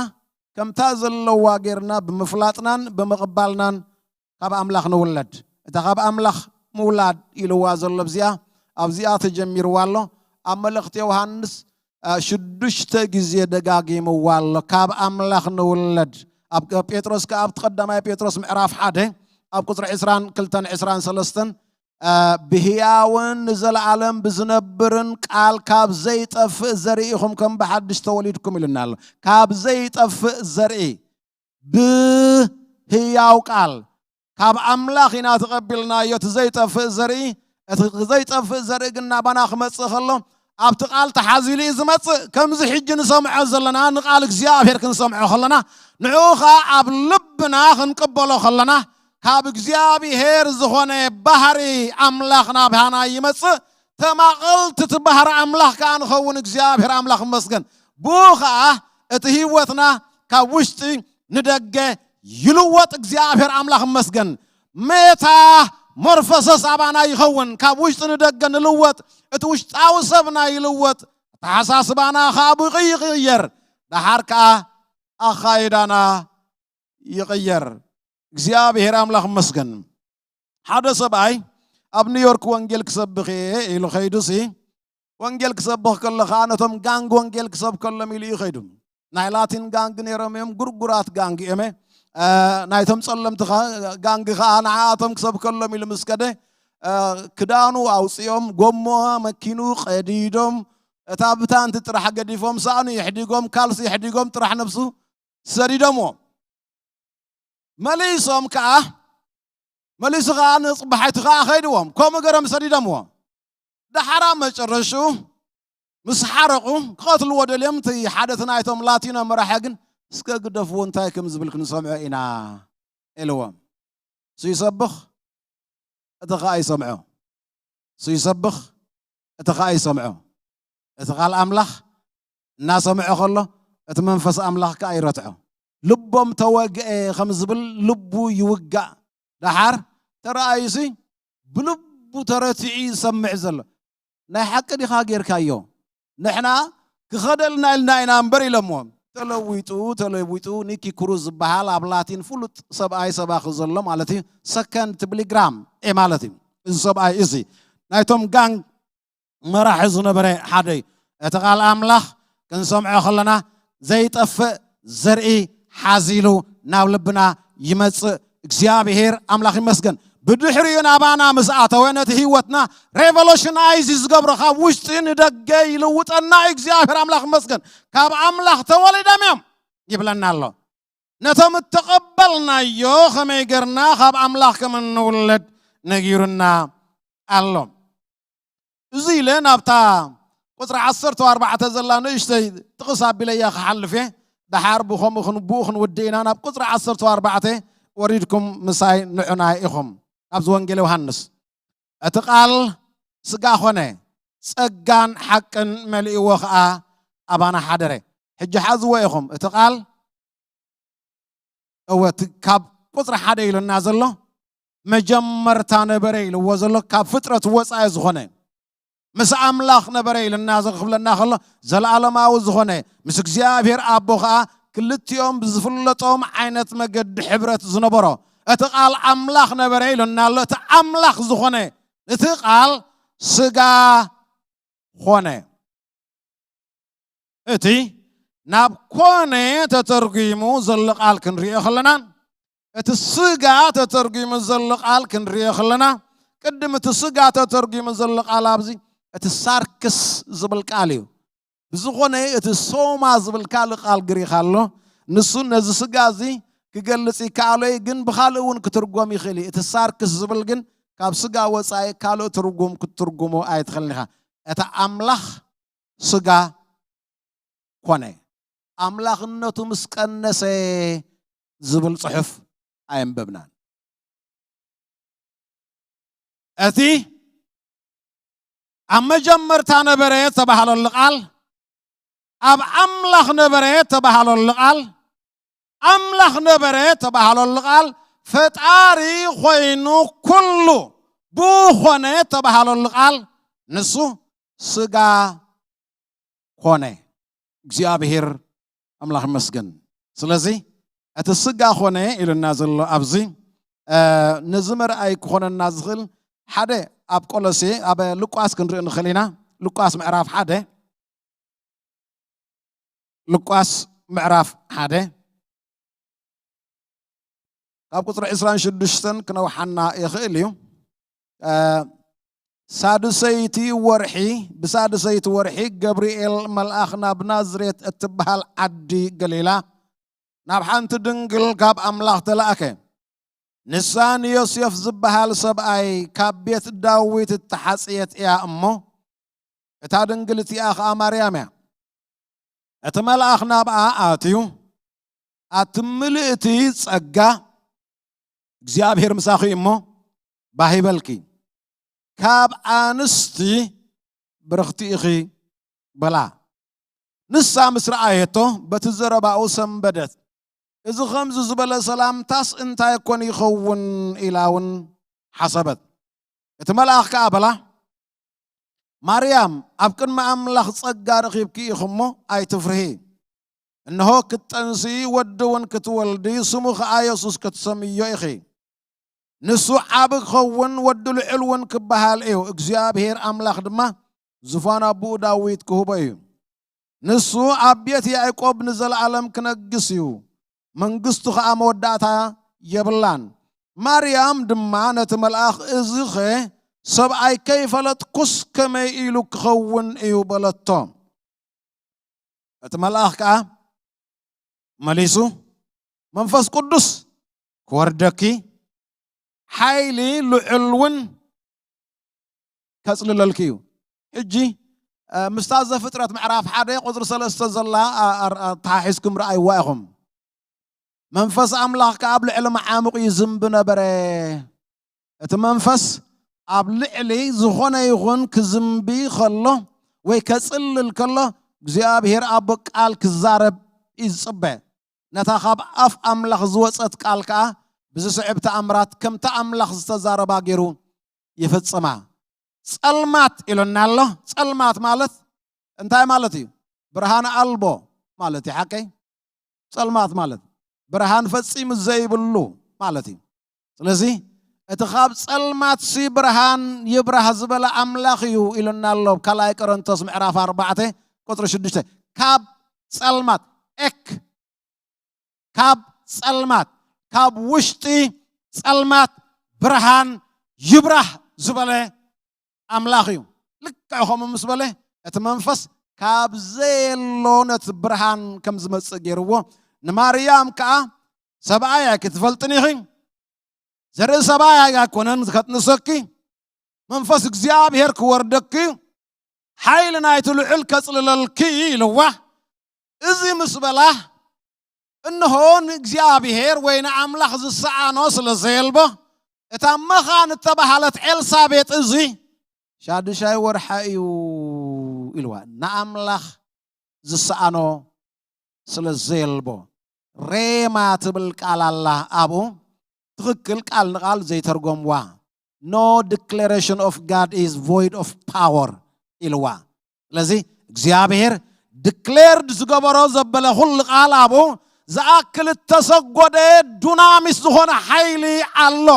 ከምታ ዘለዋ ጌርና ብምፍላጥናን ብምቕባልናን ካብ ኣምላኽ ንውለድ። እታ ካብ ኣምላኽ ምውላድ ኢልዋ ዘሎ ኣብዚኣ ኣብዚኣ ተጀሚርዋ ኣሎ። ኣብ መልእኽቲ ዮሃንስ ሽዱሽተ ግዜ ደጋጊምዋ ኣሎ። ካብ ኣምላኽ ንውለድ። ኣብ ጴጥሮስ ከኣ ኣብቲ ቀዳማይ ጴጥሮስ ምዕራፍ ሓደ ኣብ ቁፅሪ ዕስራን ክልተን ዕስራን ሰለስተን ብህያውን ንዘለኣለም ብዝነብርን ቃል ካብ ዘይጠፍእ ዘርኢ ኢኹም ከም ብሓድሽ ተወሊድኩም ኢሉና ኣሎ። ካብ ዘይጠፍእ ዘርኢ ብህያው ቃል ካብ ኣምላኽ ኢና ተቐቢልናዮ እቲ ዘይጠፍእ ዘርኢ። እቲ ዘይጠፍእ ዘርኢ ግን ናባና ክመጽእ ከሎ ኣብቲ ቃል ተሓዚሉ እዩ ዝመጽእ። ከምዚ ሕጂ ንሰምዖ ዘለና ንቃል እግዚኣብሔር ክንሰምዖ ከለና ንዕኡ ኸዓ ኣብ ልብና ክንቅበሎ ከለና ካብ እግዚኣብሔር ዝኾነ ባህሪ ኣምላኽ ናባና ይመጽእ። ተማቐልቲ እቲ ባህሪ ኣምላኽ ከኣ ንኸውን። እግዚኣብሔር ኣምላኽ ይመስገን። ብኡ ኸኣ እቲ ህይወትና ካብ ውሽጢ ንደገ ይልወጥ። እግዚኣብሔር ኣምላኽ ይመስገን። ሜታ ሞርፈሰስ ኣባና ይኸውን። ካብ ውሽጢ ንደገ ንልወጥ። እቲ ውሽጣዊ ሰብና ይልወጥ። ኣተሓሳስባና ኸዓ ብኡ ይቕየር። ደሓር ከኣ ኣኻይዳና ይቕየር። እግዚኣብሔር ኣምላኽ ይመስገን። ሓደ ሰብኣይ ኣብ ኒውዮርክ ወንጌል ክሰብኽ እየ ኢሉ ኸይዱ ሲ ወንጌል ክሰብኽ ከሎ ኸዓ ነቶም ጋንግ ወንጌል ክሰብከሎም ኢሉ እዩ ኸይዱ። ናይ ላቲን ጋንግ ነይሮም እዮም፣ ጉርጉራት ጋንግ እዮም። ናይቶም ጸለምቲ ጋንግ ኸዓ ንዓኣቶም ክሰብከሎም ኢሉ ምስ ከደ ክዳኑ ኣውፅኦም፣ ጎማ መኪኑ ቀዲዶም፣ እታ ብታንቲ ጥራሕ ገዲፎም፣ ሳእኑ የሕዲጎም፣ ካልሲ የሕዲጎም፣ ጥራሕ ነብሱ ሰዲዶምዎ። መሊሶም ከዓ መሊሱ ከዓ ንፅባሓይቲ ከዓ ኸይድዎም ከምኡ ገሮም ሰዲዶምዎ። ዳሓራ መጨረሹ ምስ ሓረቑ ክቐትልዎ ደልዮም። እቲ ሓደ እቲ ናይቶም ላቲኖ መራሒ ግን እስከ ግደፍዎ እንታይ ከም ዝብል ክንሰምዖ ኢና ኢልዎም። እሱ ይሰብኽ እቲ ከዓ ይሰምዖ። እሱ ይሰብኽ እቲ ከዓ ይሰምዖ። እቲ ቃል ኣምላኽ እናሰምዖ ከሎ እቲ መንፈስ ኣምላኽ ከዓ ይረትዖ። ልቦም ተወግአ ከም ዝብል ልቡ ይውጋእ። ደሓር ተረኣዩሲ ብልቡ ተረቲዑ ይሰምዕ ዘሎ። ናይ ሓቂ ዲኻ ጌርካዮ? ንሕና ክኸደልና ኢልና ኢና እምበር ኢሎምዎ። ተለዊጡ ተለዊጡ ኒኪ ክሩዝ ዝበሃል ኣብ ላቲን ፍሉጥ ሰብኣይ ሰባኺ ዘሎ ማለት እዩ። ሰከንድ ቢሊግራም ማለት እዩ። እዚ ሰብኣይ እዚ ናይቶም ጋንግ መራሒ ዝነበረ ሓደ እዩ። እቲ ቃል ኣምላኽ ክንሰምዖ ከለና ዘይጠፍእ ዘርኢ ሓዚሉ ናብ ልብና ይመጽእ። እግዚኣብሔር ኣምላኽ ይመስገን። ብድሕሪኡ ናባና ምስ ኣተወ ነቲ ህይወትና ሬቨሎሽናይዝ ዝገብሮ ካብ ውሽጢ ንደገ ይልውጠና እዩ። እግዚኣብሔር ኣምላኽ ይመስገን። ካብ ኣምላኽ ተወሊዶም እዮም ይብለና ኣሎ። ነቶም እተቐበልናዮ ከመይ ገርና ካብ ኣምላኽ ከም እንውለድ ነጊሩና ኣሎ። እዚ ኢለ ናብታ ቁፅሪ ዓሰርተ ኣርባዕተ ዘላ ንእሽተይ ጥቕስ ኣቢለያ ክሓልፍ እየ። ደሓር ብኸምኡ ክን-፣ ብኡ ክንውድእ ኢና። ናብ ቁፅሪ ዓሰርተ ኣርባዕተ ወሪድኩም ምሳይ ንዑና ኢኹም። ኣብዚ ወንጌል ዮሃንስ፣ "እቲ ቃል ስጋ ኾነ፣ ጸጋን ሓቅን መሊእዎ ኸኣ ኣባና ሓደረ።" ሕጂ ሓዝዎ ኢኹም። እቲ ቃል፣ እወ፣ እቲ ካብ ቁጽሪ ሓደ ኢሉና ዘሎ፣ መጀመርታ ነበረ ኢልዎ ዘሎ፣ ካብ ፍጥረት ወጻኢ ዝኾነ፣ ምስ ኣምላኽ ነበረ ኢሉና ዝኽፍለና ከሎ፣ ዘለኣለማዊ ዝኾነ፣ ምስ እግዚኣብሔር ኣቦ ኸኣ ክልቲኦም ብዝፍለጦም ዓይነት መገዲ ሕብረት ዝነበሮ፣ እቲ ቃል ኣምላኽ ነበረ ኢሉና ኣሎ። እቲ ኣምላኽ ዝኾነ፣ እቲ ቃል ስጋ ኾነ። እቲ ናብ ኮነ ተተርጒሙ ዘሎ ቃል ክንሪኦ ከለና፣ እቲ ስጋ ተተርጒሙ ዘሎ ቃል ክንሪኦ ከለና፣ ቅድም እቲ ስጋ ተተርጒሙ ዘሎ ቃል ኣብዚ እቲ ሳርክስ ዝብል ቃል እዩ። ብዝኾነ እቲ ሶማ ዝብል ካልእ ቃል ግሪኽ ኣሎ። ንሱ ነዚ ስጋ እዚ ክገልጽ ይከኣሎ እዩ፣ ግን ብኻልእ እውን ክትርጎም ይኽእል እዩ። እቲ ሳርክስ ዝብል ግን ካብ ስጋ ወጻኢ ካልእ ትርጉም ክትትርጉሞ ኣይትኽእልን ኢኻ። እቲ ኣምላኽ ስጋ ኮነ። ኣምላኽነቱ ምስ ቀነሰ ዝብል ጽሑፍ ኣየንበብናን። እቲ ኣብ መጀመርታ ነበረ ተባህለሉ ቃል፣ ኣብ ኣምላኽ ነበረ ተባህለሉ ቃል፣ ኣምላኽ ነበረ ተባህለሉ ቃል፣ ፈጣሪ ኮይኑ ኩሉ ብኡ ኾነ ተባህለሉ ቃል፣ ንሱ ስጋ ኮነ። እግዚኣብሔር ኣምላኽ ይመስገን። ስለዚ እቲ ስጋ ኾነ ኢሉና ዘሎ ኣብዚ፣ እ፣ ነዚ መርኣይ ክኾነና ዝኽእል ሓደ ኣብ ቆሎሴ፣ ኣብ ሉቃስ ክንርኢ ንኽእል ኢና። ሉቃስ ምዕራፍ ሓደ፣ ሉቃስ ምዕራፍ ሓደ ካብ ቁጽሪ ዕስራን ሽዱሽተን ክነውሓና ይኽእል እዩ። እ፣ ሳድሰይቲ ወርሒ፣ ብሳድሰይቲ ወርሒ ገብርኤል መልኣኽ ናብ ናዝሬት እትበሃል ዓዲ ገሊላ ናብ ሓንቲ ድንግል ካብ ኣምላኽ ተላእከ። ንሳ ንዮሴፍ ዝበሃል ሰብኣይ ካብ ቤት ዳዊት እተሓጽየት እያ እሞ፣ እታ ድንግል እቲኣ ኸኣ ማርያም እያ። እቲ መልኣኽ ናብኣ ኣትዩ፣ "ኣቲ ምልእቲ ጸጋ፣ እግዚኣብሔር ምሳኺ እሞ፣ ባህ ይበልኪ፣ ካብ ኣንስቲ ብርኽቲ ኢኺ" በላ። ንሳ ምስ ረኣየቶ፣ በቲ ዘረባኡ ሰንበደት። "እዚ ኸምዚ ዝበለ ሰላምታስ እንታይ ኮን ይኸውን?" ኢላ እውን ሓሰበት። እቲ መልኣኽ ከኣ በላ፣ "ማርያም፣ ኣብ ቅድሚ ኣምላኽ ጸጋ ረኺብኪ ኢኺ እሞ ኣይትፍርሂ። እንሆ፣ ክትጠንሲ፣ ወዲ እውን ክትወልዲ፣ ስሙ ኸኣ የሱስ ክትሰምዮ ኢኺ። ንሱ ዓቢ ክኸውን፣ ወዲ ልዑል እውን ክበሃል እዩ። እግዚኣብሔር ኣምላኽ ድማ ዙፋን ኣቦኡ ዳዊት ክህቦ እዩ። ንሱ ኣብ ቤት ያዕቆብ ንዘለኣለም ክነግስ እዩ፣ መንግስቱ ኸኣ መወዳእታ የብላን።" ማርያም ድማ ነቲ መልኣኽ፣ "እዚኸ ሰብኣይ ከይፈለጥኩስ ከመይ ኢሉ ክኸውን እዩ?" በለቶ። እቲ መልኣኽ ከኣ መሊሱ፣ "መንፈስ ቅዱስ ክወርደኪ፣ ሓይሊ ልዑል እውን ከጽልለልኪ እዩ።" ሕጂ፣ እ፣ ምስታ ዘፍጥረት ምዕራፍ ሓደ ቁጽሪ ሰለስተ ዘላ፣ ኣ-፣ ኣ-፣ ኣተሓሒዝኩም ረኣይዋ ኢኹም። መንፈስ ኣምላኽ ከኣ ኣብ ልዕሊ መዓሙቕ ይዝንቢ ነበረ። እቲ መንፈስ ኣብ ልዕሊ ዝኾነ ይኹን ክዝንቢ ከሎ ወይ ከጽልል ከሎ፣ እግዚኣብሔር ኣቦ ቃል ክዛረብ እዩ ዝጽበ። ነታ ካብ ኣፍ ኣምላኽ ዝወጸት ቃል ከኣ ብዝስዕብ ተኣምራት ከምቲ ኣምላኽ ዝተዛረባ ገይሩ ይፍጽማ። ጸልማት ኢሉና ኣሎ። ጸልማት ማለት እንታይ ማለት እዩ? ብርሃን ኣልቦ ማለት እዩ። ሓቀይ? ጸልማት ማለት ብርሃን ፈጺሙ ዘይብሉ ማለት እዩ። ስለዚ እቲ ካብ ጸልማትሲ ብርሃን ይብራህ ዝበለ ኣምላኽ እዩ ኢሉና ኣሎ። ኣብ ካልኣይ ቆሮንቶስ ምዕራፍ ኣርባዕተ ቁጽሪ ሽዱሽተ፣ ካብ ጸልማት፣ ኤክ፣ ካብ ጸልማት፣ ካብ ውሽጢ ጸልማት ብርሃን ይብራህ ዝበለ ኣምላኽ እዩ። ልክዕ ከምኡ ምስ በለ፣ እቲ መንፈስ ካብ ዘየሎ ነቲ ብርሃን ከም ዝመጽእ ገይርዎ። ንማርያም ከኣ፣ "ሰብኣይ ኣይክትፈልጥን ኢኺ፣ ዘርኢ ሰብኣይ ኣይኮነን ከጥንሰኪ፣ መንፈስ እግዚኣብሔር ክወርደኪ እዩ፣ ሓይሊ ናይቲ ልዑል ከጽልለልኪ እዩ ኢልዋ። እዚ ምስ በላ፣ እንሆ ንእግዚኣብሔር ወይ ንኣምላኽ ዝሰኣኖ ስለ ዘየልቦ፣ እታ መኻን እተባህለት ኤልሳቤጥ እዚ ሻዱሻይ ወርሓ እዩ ኢልዋ። ንኣምላኽ ዝሰኣኖ ስለ ዘየልቦ፣ ሬማ ትብል ቃል ኣላ ኣብኡ። ትኽክል ቃል ንቓል ዘይተርጎምዋ። No declaration of God is void of power ኢልዋ። ስለዚ እግዚኣብሔር ዲክሌርድ ዝገበሮ ዘበለ ኩሉ ቃል ኣብኡ ዝኣክል እተሰጎደ ዱናሚስ ዝኾነ ሓይሊ ኣሎ።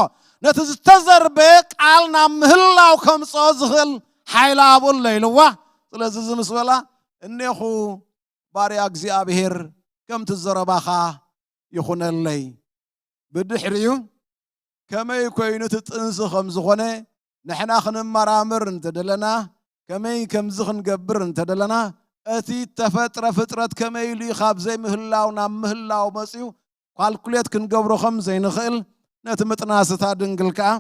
ነቲ ዝተዘርበ ቃል ናብ ምህላው ከምፅኦ ዝኽእል ሓይሊ ኣብኡ ኣሎ ኢልዋ። ስለዚ እዚ ምስ በላ እኔኹ ባርያ እግዚኣብሔር ከምቲ ዘረባኻ ይኹነለይ። ብድሕሪኡ ከመይ ኮይኑ እቲ ጥንሲ ከም ዝኾነ ንሕና ክንመራምር እንተደለና፣ ከመይ ከምዚ ክንገብር እንተደለና፣ እቲ ተፈጥረ ፍጥረት ከመይ ኢሉ እዩ ካብ ዘይምህላው ናብ ምህላው መፅዩ ካልኩሌት ክንገብሮ ከም ዘይንኽእል ነቲ ምጥናስ እታ ድንግል ከኣ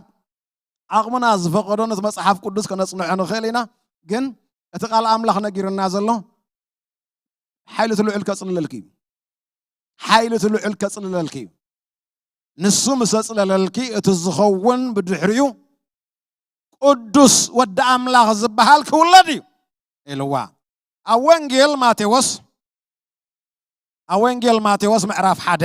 ዓቕምና ዝፈቐዶ ነቲ መጽሓፍ ቅዱስ ከነጽንዖ ንኽእል ኢና። ግን እቲ ቃል ኣምላኽ ነጊርና ዘሎ ሓይሊ እቲ ልዑል ከጽልለልኪ እዩ። ሓይሊ እቲ ልዑል ከጽልለልኪ እዩ። ንሱ ምስ ኣጽለለልኪ እቲ ዝኸውን ብድሕሪኡ ቅዱስ ወዲ ኣምላኽ ዝበሃል ክውለድ እዩ ኢልዋ። ኣብ ወንጌል ማቴዎስ ኣብ ወንጌል ማቴዎስ ምዕራፍ ሓደ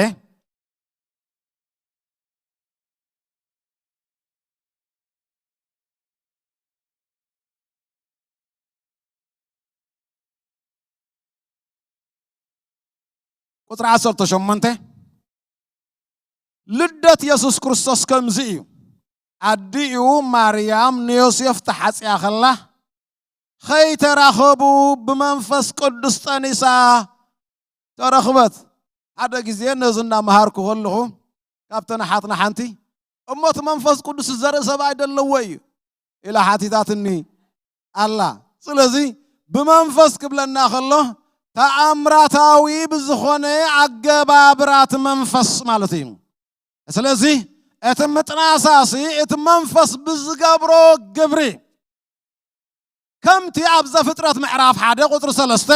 ቁፅሪ ዓሰርተ ሸሞንተ ልደት የሱስ ክርስቶስ ከምዚ እዩ። ኣዲኡ ማርያም ንዮሴፍ ተሓፅያ ከላ ከይተራኸቡ ብመንፈስ ቅዱስ ጠኒሳ ተረኽበት። ሓደ ግዜ ነዚ እናመሃርኩ ከለኹ ካብተን ኣሓትና ሓንቲ፣ "እሞ እቲ መንፈስ ቅዱስ ዘርኢ ሰብኣይ ደለዎ እዩ?" ኢላ ሓቲታትኒ ኣላ። ስለዚ ብመንፈስ ክብለና ከሎ ተኣምራታዊ ብዝኾነ ኣገባብራ እቲ መንፈስ ማለት እዩ። ስለዚ እቲ ምጥናሳሲ እቲ መንፈስ ብዝገብሮ ግብሪ ከምቲ ኣብ ዘፍጥረት ምዕራፍ ሓደ ቁፅሪ ሰለስተ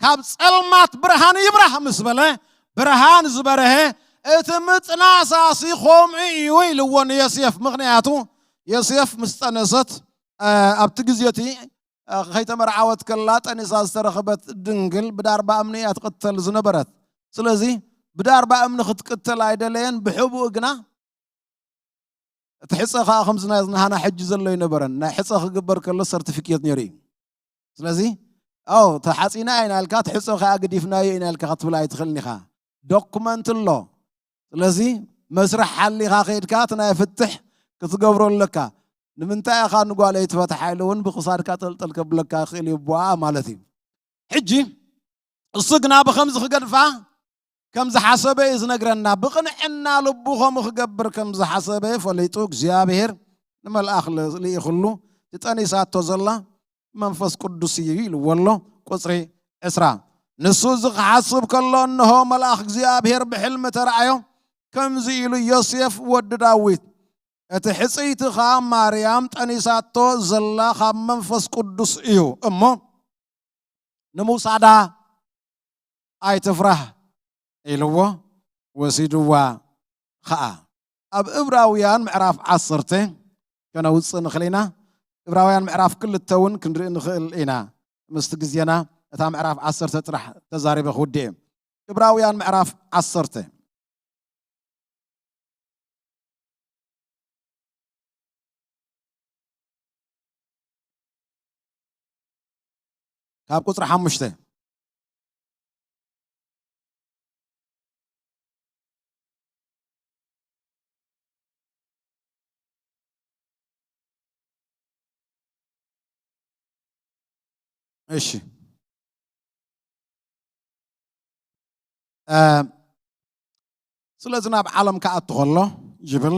ካብ ጸልማት ብርሃን ይብራህ ምስ በለ ብርሃን ዝበርሀ እቲ ምጥናሳሲ ከምኡ እዩ ኢልዎ ንዮሴፍ። ምኽንያቱ ዮሴፍ ምስ ጠነሰት ኣብቲ ግዜ እቲ ከይተመርዓወት ከላ ጠኒሳ ዝተረኸበት ድንግል ብዳርባ እምኒ እያ ትቕተል ዝነበረት። ስለዚ ብዳርባ እምኒ ክትቅተል ኣይደለየን። ብሕቡእ ግና እቲ ሕፀ ከዓ ከምዚ ናይ ናህና ሕጂ ዘሎ ኣይነበረን። ናይ ሕፀ ክግበር ከሎ ሰርቲፊኬት ነይሩ እዩ። ስለዚ ኣው ተሓፂና ኢና ኢልካ እቲ ሕፀ ከዓ ግዲፍናዮ ኢና ኢልካ ክትብል ኣይትኽእልን ኢኻ። ዶኩመንት ኣሎ። ስለዚ መስርሕ ሓሊኻ ከይድካ እቲ ናይ ፍትሕ ክትገብሮ ኣለካ። ንምንታይ ኢኻ ንጓለይ ትፈትሓ ኢሉ እውን ብክሳድካ ጠልጠል ከብለካ ይኽእል እዩ፣ ቧኣ ማለት እዩ። ሕጂ እሱ ግና ብኸምዚ ክገድፋ ከም ዝሓሰበ እዩ ዝነግረና። ብቕንዕና ልቡ ከምኡ ክገብር ከም ዝሓሰበ ፈሊጡ እግዚኣብሔር ንመልኣኽ ል- ልኢኽሉ። ትጠኒሳቶ ዘላ መንፈስ ቅዱስ እዩ ኢልዎ ኣሎ። ቁፅሪ ዕስራ ንሱ እዚ ክሓስብ ከሎ እንሆ መልኣኽ እግዚኣብሔር ብሕልሚ ተረኣዮ። ከምዚ ኢሉ ዮሴፍ ወዲ ዳዊት እቲ ሕፅይትኻ ማርያም ጠኒሳቶ ዘላ ካብ መንፈስ ቅዱስ እዩ እሞ ንምውሳዳ ኣይትፍራህ ኢልዎ ወሲድዋ ኸዓ። ኣብ እብራውያን ምዕራፍ ዓሰርተ ከነውፅእ ንኽእል ኢና። እብራውያን ምዕራፍ ክልተ እውን ክንርኢ ንኽእል ኢና። ምስቲ ግዜና እታ ምዕራፍ ዓሰርተ ጥራሕ ተዛሪበ ክውድእ እየ። እብራውያን ምዕራፍ ዓሰርተ ካብ ቁፅሪ ሓሙሽተ እሺ። ስለዚ ናብ ዓለም ክኣቱ ከሎ ይብል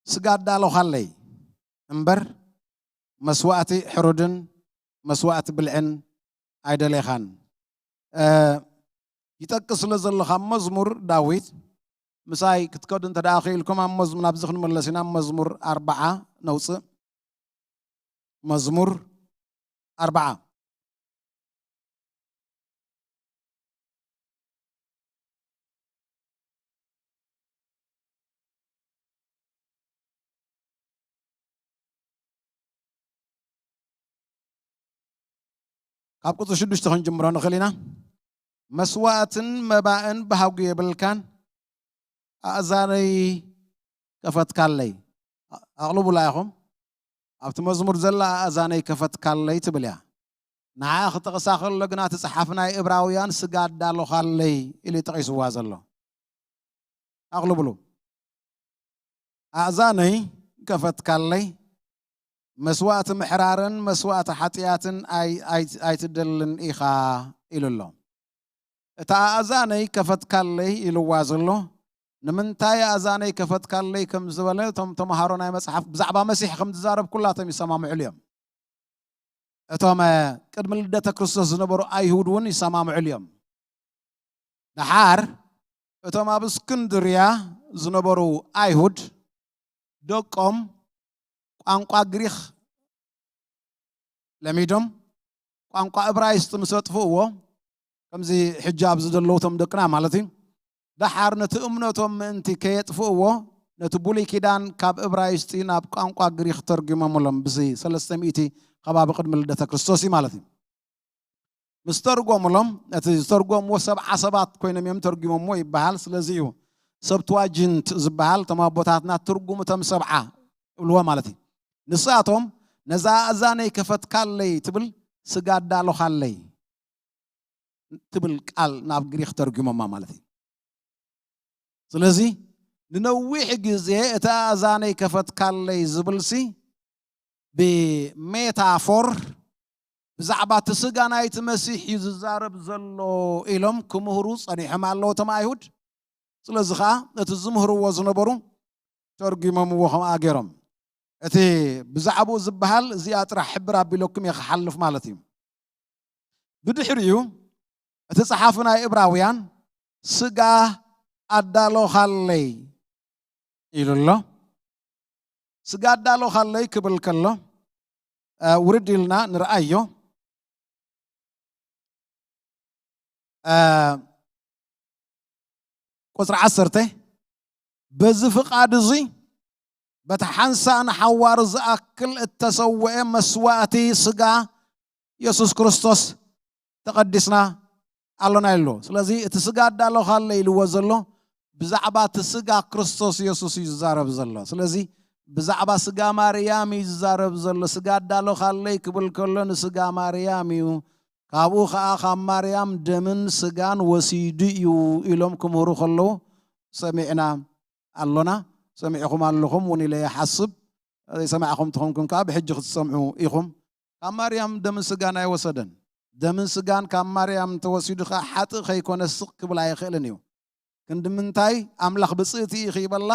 ስጋ ኣዳለኻለይ እምበር መስዋእቲ ሕሩድን መስዋእቲ ብልዕን ኣይደሌኻን። ይጠቅስ ስለ ዘሎ ካብ መዝሙር ዳዊት ምሳይ ክትከዱ እንተ ደኣ ክኢልኩም ኣብ መዝሙር ናብዚ ክንመለስ ኢና። መዝሙር ኣርባዓ ነውፅእ። መዝሙር ኣርብዓ። ካብ ቁፅሪ ሽዱሽተ ክንጅምሮ ንኽእል ኢና። መስዋእትን መባእን ባህጉ የብልካን፣ ኣእዛነይ ከፈትካለይ። ኣቕልቡላ ኢኹም። ኣብቲ መዝሙር ዘላ ኣእዛነይ ከፈትካለይ ትብል እያ። ንዓ ክጠቕሳ ከሎ ግና እቲ ጸሓፊ ናይ እብራውያን ስጋ ኣዳሎኻለይ ኢሉ ጠቒስዋ ዘሎ። ኣቕልብሉ። ኣእዛነይ ከፈትካለይ፣ መስዋእቲ ምሕራርን መስዋእቲ ሓጢኣትን ኣይ-፣ ኣይ-፣ ኣይትደልን ኢኻ ኢሉ ኣሎ። እታ ኣእዛነይ ከፈትካለይ ኢልዋ ዘሎ፣ ንምንታይ ኣእዛነይ ከፈትካለይ ከም ዝበለ እቶም ተምሃሮ ናይ መጽሓፍ ብዛዕባ መሲሕ ከም ዝዛረብ ኩላቶም ይሰማምዕሉ እዮም። እቶም፣ እ፣ ቅድሚ ልደተ ክርስቶስ ዝነበሩ ኣይሁድ እውን ይሰማምዕሉ እዮም። ደሓር እቶም ኣብ እስክንድርያ ዝነበሩ ኣይሁድ ደቆም ቋንቋ ግሪኽ ለሚዶም ቋንቋ እብራይስጥ ምስ ኣጥፍእዎ፣ ከምዚ ሕጂ ኣብዚ ዘለዉ እቶም ደቅና ማለት እዩ፣ ደሓር ነቲ እምነቶም ምእንቲ ከየጥፍእዎ፣ ነቲ ብሉይ ኪዳን ካብ እብራይስጢ ናብ ቋንቋ ግሪኽ ተርጒሞምሎም፣ ብዚ ሰለስተ ሚእቲ ከባቢ ቅድሚ ልደተ ክርስቶስ እዩ ማለት እዩ። ምስ ተርጎምሎም፣ ነቲ ዝተርጎምዎ ሰብዓ ሰባት ኮይኖም እዮም ተርጒሞምዎ ይበሃል። ስለዚ እዩ ሰብትዋጅንት ዝበሃል፣ እቶም ኣቦታትና ትርጉም እቶም ሰብዓ ይብልዎ ማለት እዩ። ንሳቶም ነዛ ኣእዛነይ ከፈትካለይ ትብል ስጋ ኣዳሎኻለይ ትብል ቃል ናብ ግሪኽ ተርጒሞማ ማለት እዩ። ስለዚ ንነዊሕ ግዜ እቲ ኣእዛነይ ከፈትካለይ ዝብልሲ ብሜታፎር ብዛዕባ እቲ ስጋ ናይቲ መሲሕ እዩ ዝዛረብ ዘሎ ኢሎም ክምህሩ ጸኒሖም ኣለዉ እቶም ኣይሁድ። ስለዚ ኸኣ ነቲ ዝምህርዎ ዝነበሩ ተርጒሞምዎ ከምኣ ገይሮም። እቲ ብዛዕባኡ ዝበሃል እዚኣ ጥራሕ ሕብር ኣቢለኩም እየ ክሓልፍ ማለት እዩ። ብድሕሪኡ እቲ ጸሓፊ ናይ እብራውያን ስጋ ኣዳሎኻለይ ኢሉ ኣሎ። ስጋ ኣዳሎኻለይ ክብል ከሎ፣ እ፣ ውርድ ኢልና ንርኣዮ። እ፣ ቁጽሪ ዓሰርተ፣ በዚ ፍቓድ እዚ በቲ ሓንሳእ ንሓዋሩ ዝኣክል እተሰውአ መስዋእቲ ስጋ የሱስ ክርስቶስ ተቐዲስና ኣሎና ኢሉ። ስለዚ እቲ ስጋ ኣዳሎኻለይ ኢልዎ ዘሎ ብዛዕባ እቲ ስጋ ክርስቶስ የሱስ እዩ ዝዛረብ ዘሎ። ስለዚ ብዛዕባ ስጋ ማርያም እዩ ዝዛረብ ዘሎ። ስጋ ኣዳሎኻለይ ክብል ከሎ ንስጋ ማርያም እዩ። ካብኡ ኸኣ ካብ ማርያም ደምን ስጋን ወሲዱ እዩ ኢሎም ክምህሩ ከለዉ ሰሚዕና ኣሎና፣ ሰሚዕኹም ኣለኹም እውን ኢለ ይሓስብ። ዘይሰማዕኹም ተኾንኩም ከኣ ብሕጂ ክትሰምዑ ኢኹም። ካብ ማርያም ደምን ስጋን ኣይወሰደን። ደምን ስጋን ካብ ማርያም እንተወሲዱ ከኣ ሓጥእ ከይኮነ ስቕ ክብል ኣይኽእልን እዩ። ክንዲ ምንታይ ኣምላኽ ብጽእቲ ኢኺ ይበላ፣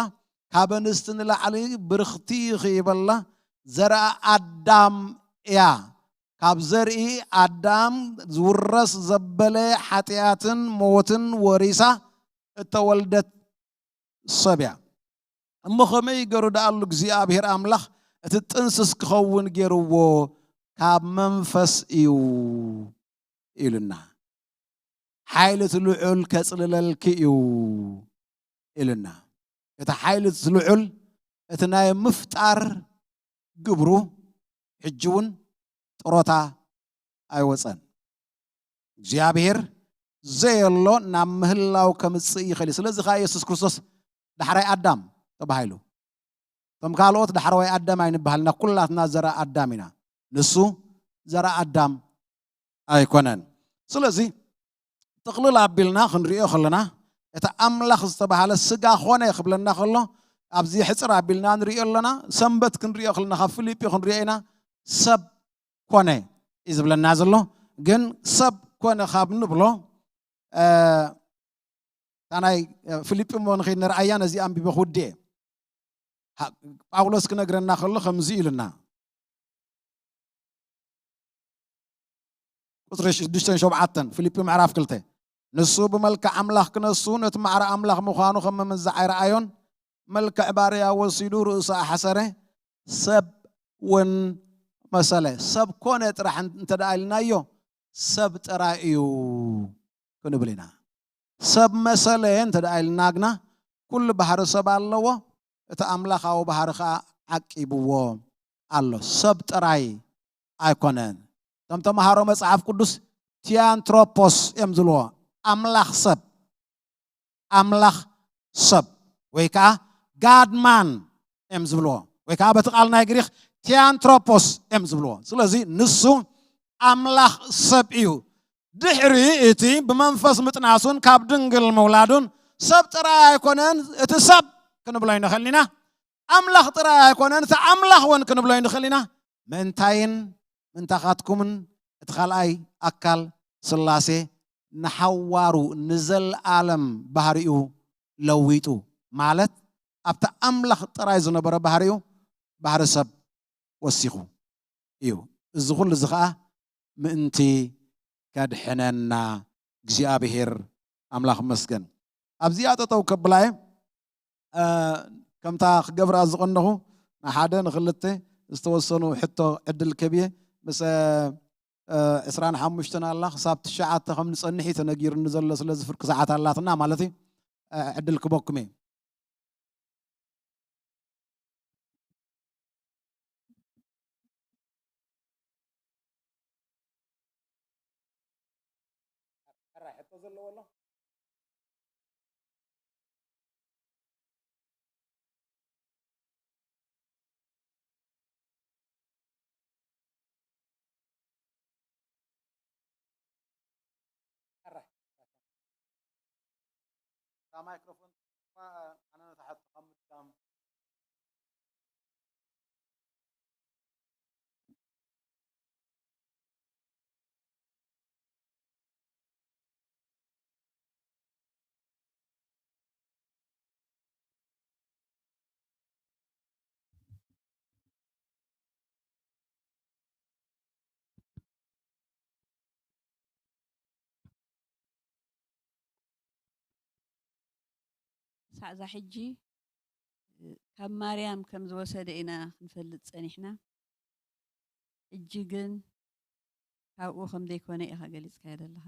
ካብ ኣንስቲ ንላዕሊ ብርኽቲ ኢኺ ይበላ፣ ዘርኣ ኣዳም እያ። ካብ ዘርኢ ኣዳም ዝውረስ ዘበለ ሓጢኣትን ሞትን ወሪሳ እተወልደት ሰብ እያ። እሞ ከመይ ገይሩ ደኣሉ እግዚኣብሔር ኣምላኽ እቲ ጥንስስ ክኸውን ገይርዎ? ካብ መንፈስ እዩ ኢሉና። ሓይሊ እቲ ልዑል ከጽልለልኪ እዩ ኢሉና። እቲ ሓይሊ እቲ ልዑል፣ እቲ ናይ ምፍጣር ግብሩ ሕጂ እውን ጥሮታ ኣይወጸን። እግዚኣብሔር ዘየሎ ናብ ምህላው ከምጽእ ይኽእል እዩ። ስለዚ ኸዓ የሱስ ክርስቶስ ዳሕራይ ኣዳም ተባሂሉ። እቶም ካልኦት ዳሕረዋይ ኣዳም ኣይንበሃልና፣ ኩላትና ዘርኣ ኣዳም ኢና። ንሱ ዘርኣ ኣዳም ኣይኮነን። ስለዚ ጥቕልል ኣቢልና ክንሪኦ ከለና፣ እቲ ኣምላኽ ዝተባህለ ስጋ ኾነ ክብለና ከሎ፣ ኣብዚ ሕጽር ኣቢልና ንሪኦ ኣለና። ሰንበት ክንሪኦ ከለና፣ ካብ ፊልጲ ክንሪኦ ኢና፣ ሰብ ኮነ እዩ ዝብለና ዘሎ። ግን ሰብ ኮነ ካብ ንብሎ፣ እ፣ እታ ናይ፣ እ፣ ፊልጲ እሞ ንኸይድ ንርኣያ፣ ነዚ ኣንቢበ ክውድእ እየ። ሃ-፣ ጳውሎስ ክነግረና ከሎ ከምዚ ኢሉና። ቁጽሪ ሽዱሽተን ሸውዓተን፣ ፊልጲ ምዕራፍ ክልተ። ንሱ ብመልክዕ ኣምላኽ ክነሱ፣ ነቲ ማዕረ ኣምላኽ ምዃኑ ከም መመንዝዓ ኣይረኣዮን፣ መልክዕ ባርያ ወሲዱ፣ ርእሱ ኣሕሰረ፣ ሰብ እውን መሰለ፣ ሰብ ኮነ ጥራሕ እንተ ደኣ ኢልናዮ፣ ሰብ ጥራይ እዩ ክንብል ኢና። ሰብ መሰለ እንተ ደኣ ኢልና ግና፣ ኩሉ ባህሪ ሰብ ኣለዎ፣ እቲ ኣምላኻዊ ባህሪ ኸኣ ዓቂብዎ ኣሎ። ሰብ ጥራይ ኣይኮነን። እቶም ተምሃሮ መጽሓፍ ቅዱስ ቲያንትሮፖስ እዮም ዝብልዎ፣ ኣምላኽ ሰብ። ኣምላኽ ሰብ ወይ ከዓ ጋድማን እዮም ዝብልዎ፣ ወይ ከዓ በቲ ቃል ናይ ግሪኽ ቲያንትሮፖስ እዮም ዝብልዎ። ስለዚ ንሱ ኣምላኽ ሰብ እዩ። ድሕሪ እቲ ብመንፈስ ምጥናሱን ካብ ድንግል ምውላዱን ሰብ ጥራይ ኣይኮነን፣ እቲ ሰብ ክንብሎ ይንኽእል ኢና። ኣምላኽ ጥራይ ኣይኮነን፣ እቲ ኣምላኽ እውን ክንብሎ ይንኽእል ኢና። ምእንታይን ምእንታኻትኩምን እቲ ካልኣይ ኣካል ስላሴ ንሓዋሩ ንዘለኣለም ባህሪኡ ለዊጡ፣ ማለት ኣብቲ ኣምላኽ ጥራይ ዝነበረ ባህሪኡ ባህሪ ሰብ ወሲኹ እዩ። እዚ ኩሉ እዚ ኸዓ ምእንቲ ከድሕነና እግዚኣብሔር ኣምላኽ መስገን። ኣብዚኣ ጠጠው ከብላ እየ። እ፣ ከምታ ክገብራ ዝቐነኹ ንሓደ ንኽልተ ዝተወሰኑ ሕቶ ዕድል ከብየ ምስ፣ እ፣ ዕስራን ሓሙሽተን ኣላ ክሳብ ትሽዓተ ከም ንጸንሕ እዩ ተነጊሩኒ ዘሎ። ስለዚ ፍርቂ ሰዓት ኣላትና ማለት እዩ። እ፣ ዕድል ክበኩም እየ። ሕራይ ሕቶ ዘለዎ ኣሎ? ሕራይ። እታ ማይክሮፎን ድማ ኣነ ንታሕቲ ክኸምጥ ከም ሳዕዛ ሕጂ ካብ ማርያም ከም ዝወሰደ ኢና ክንፈልጥ ጸኒሕና። ሕጂ ግን ካብኡ ከም ዘይኮነ ኢኻ ገሊጽካዮ ዘለኻ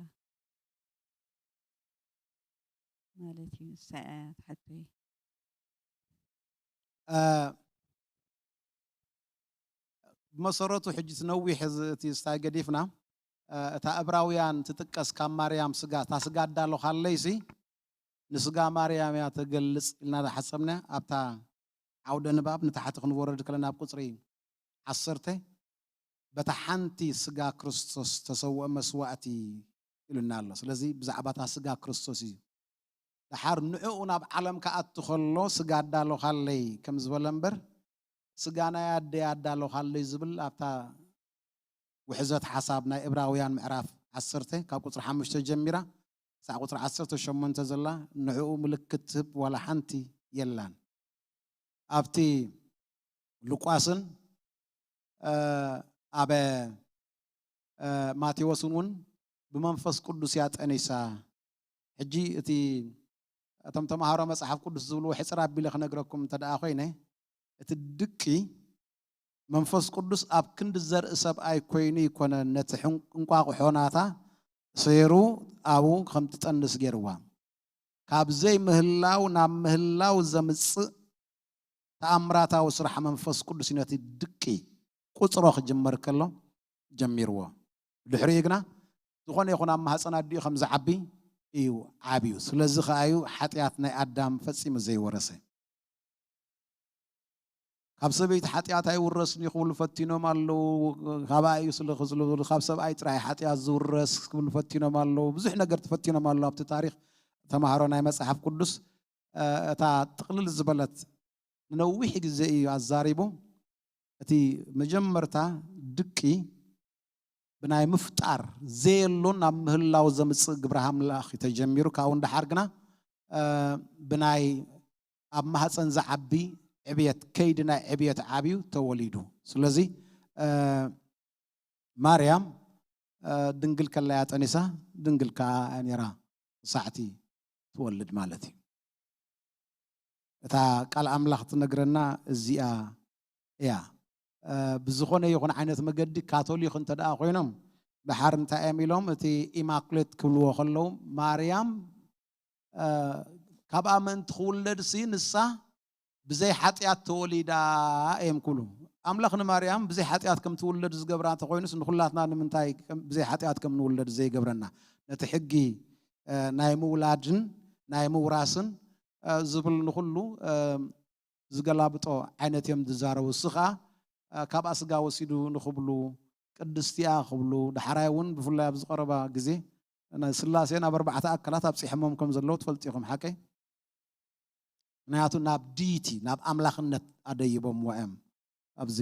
ማለት እዩ። ንሳ እያ ትሓቶይ። እ፣ ብመሰረቱ ሕጂ እቲ ነዊሕ እዚ፣ እቲ ስታይ ገዲፍና፣ እ፣ እታ እብራውያን ትጥቀስ ካብ ማርያም ስጋ፣ እታ ስጋ ኣዳለኻለይሲ ንስጋ ማርያም እያ ትገልጽ ኢልና ዝሓሰብና ኣብታ ዓውደ ንባብ ንታሕቲ ክንወርድ ከለና ኣብ ቁጽሪ ዓሰርተ፣ በታ ሓንቲ ስጋ ክርስቶስ ተሰውአ መስዋእቲ ኢሉና ኣሎ። ስለዚ ብዛዕባ እታ ስጋ ክርስቶስ እዩ። ደሓር ንዕኡ ናብ ዓለም ክኣቱ ከሎ ስጋ ኣዳሎኻለይ ከም ዝበለ እምበር፣ ስጋ ናይ ኣደይ ኣዳሎኻለይ ዝብል ኣብታ ውሕዘት ሓሳብ ናይ እብራውያን ምዕራፍ ዓሰርተ ካብ ቁጽሪ ሓሙሽተ ጀሚራ ክሳዕ ቁጽሪ ዓሰርተ ሸሞንተ ዘላ ንዕኡ ምልክት ትህብ ዋላ ሓንቲ የላን። ኣብቲ ሉቃስን፣ እ፣ ኣብ፣ እ፣ ማቴዎስን እውን ብመንፈስ ቅዱስ እያ ጠኒሳ። ሕጂ እቲ እቶም ተምሃሮ መጽሓፍ ቅዱስ ዝብልዎ ሕጽር ኣቢለ ክነግረኩም እንተ ደኣ ኮይነ፣ እቲ ድቂ መንፈስ ቅዱስ ኣብ ክንዲ ዘርኢ ሰብኣይ ኮይኑ ኣይኮነን ነቲ ሕን-፣ እንቋቑሖ ናታ ሰይሩ ኣብኡ ከም ትጠንስ ገይርዋ። ካብ ዘይምህላው ናብ ምህላው ዘምጽእ ተኣምራታዊ ስራሕ መንፈስ ቅዱስ እዩ ነቲ ድቂ ቁጽሮ ክጅመር ከሎ ጀሚርዎ። ድሕሪኡ ግና ዝኾነ ይኹን ኣብ ማህፀን ኣዲኡ ከም ዝዓቢ እዩ ዓብዩ። ስለዚ ከኣ እዩ ሓጢኣት ናይ ኣዳም ፈጺሙ ዘይወረሰ። ካብ ሰበይቲ ሓጢኣት ኣይውረስን እዩ ክብሉ ፈቲኖም ኣለዉ። ካብኣ እዩ ስለ ዝብሉ ካብ ሰብኣይ ጥራይ ሓጢኣት ዝውረስ ክብሉ ፈቲኖም ኣለዉ። ብዙሕ ነገር ተፈቲኖም ኣለዉ ኣብቲ ታሪኽ ተምሃሮ ናይ መጽሓፍ ቅዱስ። እ፣ እታ ጥቕልል ዝበለት ንነዊሕ ግዜ እዩ ኣዛሪቡ። እቲ መጀመርታ ድቂ ብናይ ምፍጣር ዘየሎ ናብ ምህላው ዘምጽእ ግብረ ኣምላኽ እዩ ተጀሚሩ። ካብኡ ንደሓር ግና፣ እ፣ ብናይ ኣብ ማህፀን ዝዓቢ ዕብየት፣ ከይዲ ናይ ዕብየት ዓብዩ ተወሊዱ። ስለዚ፣ እ፣ ማርያም፣ እ፣ ድንግል ከላ እያ ጠኒሳ፣ ድንግል ከኣ ነይራ ሳዕቲ ትወልድ ማለት እዩ። እታ ቃል ኣምላኽ ትነግረና እዚኣ እያ። ብዝኾነ ይኹን ዓይነት መገዲ ካቶሊክ እንተ ደኣ ኮይኖም፣ ድሓር እንታይ እዮም ኢሎም? እቲ ኢማኩሌት ክብልዎ ከለዉ፣ ማርያም ካብኣ ምእንቲ ክውለድሲ ንሳ ብዘይ ሓጢኣት ተወሊዳ እዮም ክብሉ። ኣምላኽ ንማርያም ብዘይ ሓጢኣት ከም ትውለድ ዝገብራ እንተኾይኑስ፣ ንኹላትና ንምንታይ ከም- ብዘይ ሓጢኣት ከም ንውለድ ዘይገብረና? ነቲ ሕጊ ናይ ምውላድን ናይ ምውራስን ዝብል ንኹሉ ዝገላብጦ ዓይነት እዮም ዝዛረቡ። እሱ ኸዓ ካብኣ ስጋ ወሲዱ ንኽብሉ፣ ቅድስቲያ ክብሉ፣ ዳሕራይ እውን ብፍላይ ኣብዚ ቀረባ ግዜ ናይ ስላሴ ናብ ኣርባዕተ ኣካላት ኣብፂሖሞም ከም ዘለዉ ትፈልጡ ኢኹም። ሓቀይ? ምክንያቱ ናብ ዲቲ፣ ናብ ኣምላኽነት ኣደይቦምዎ እዮም ኣብዚ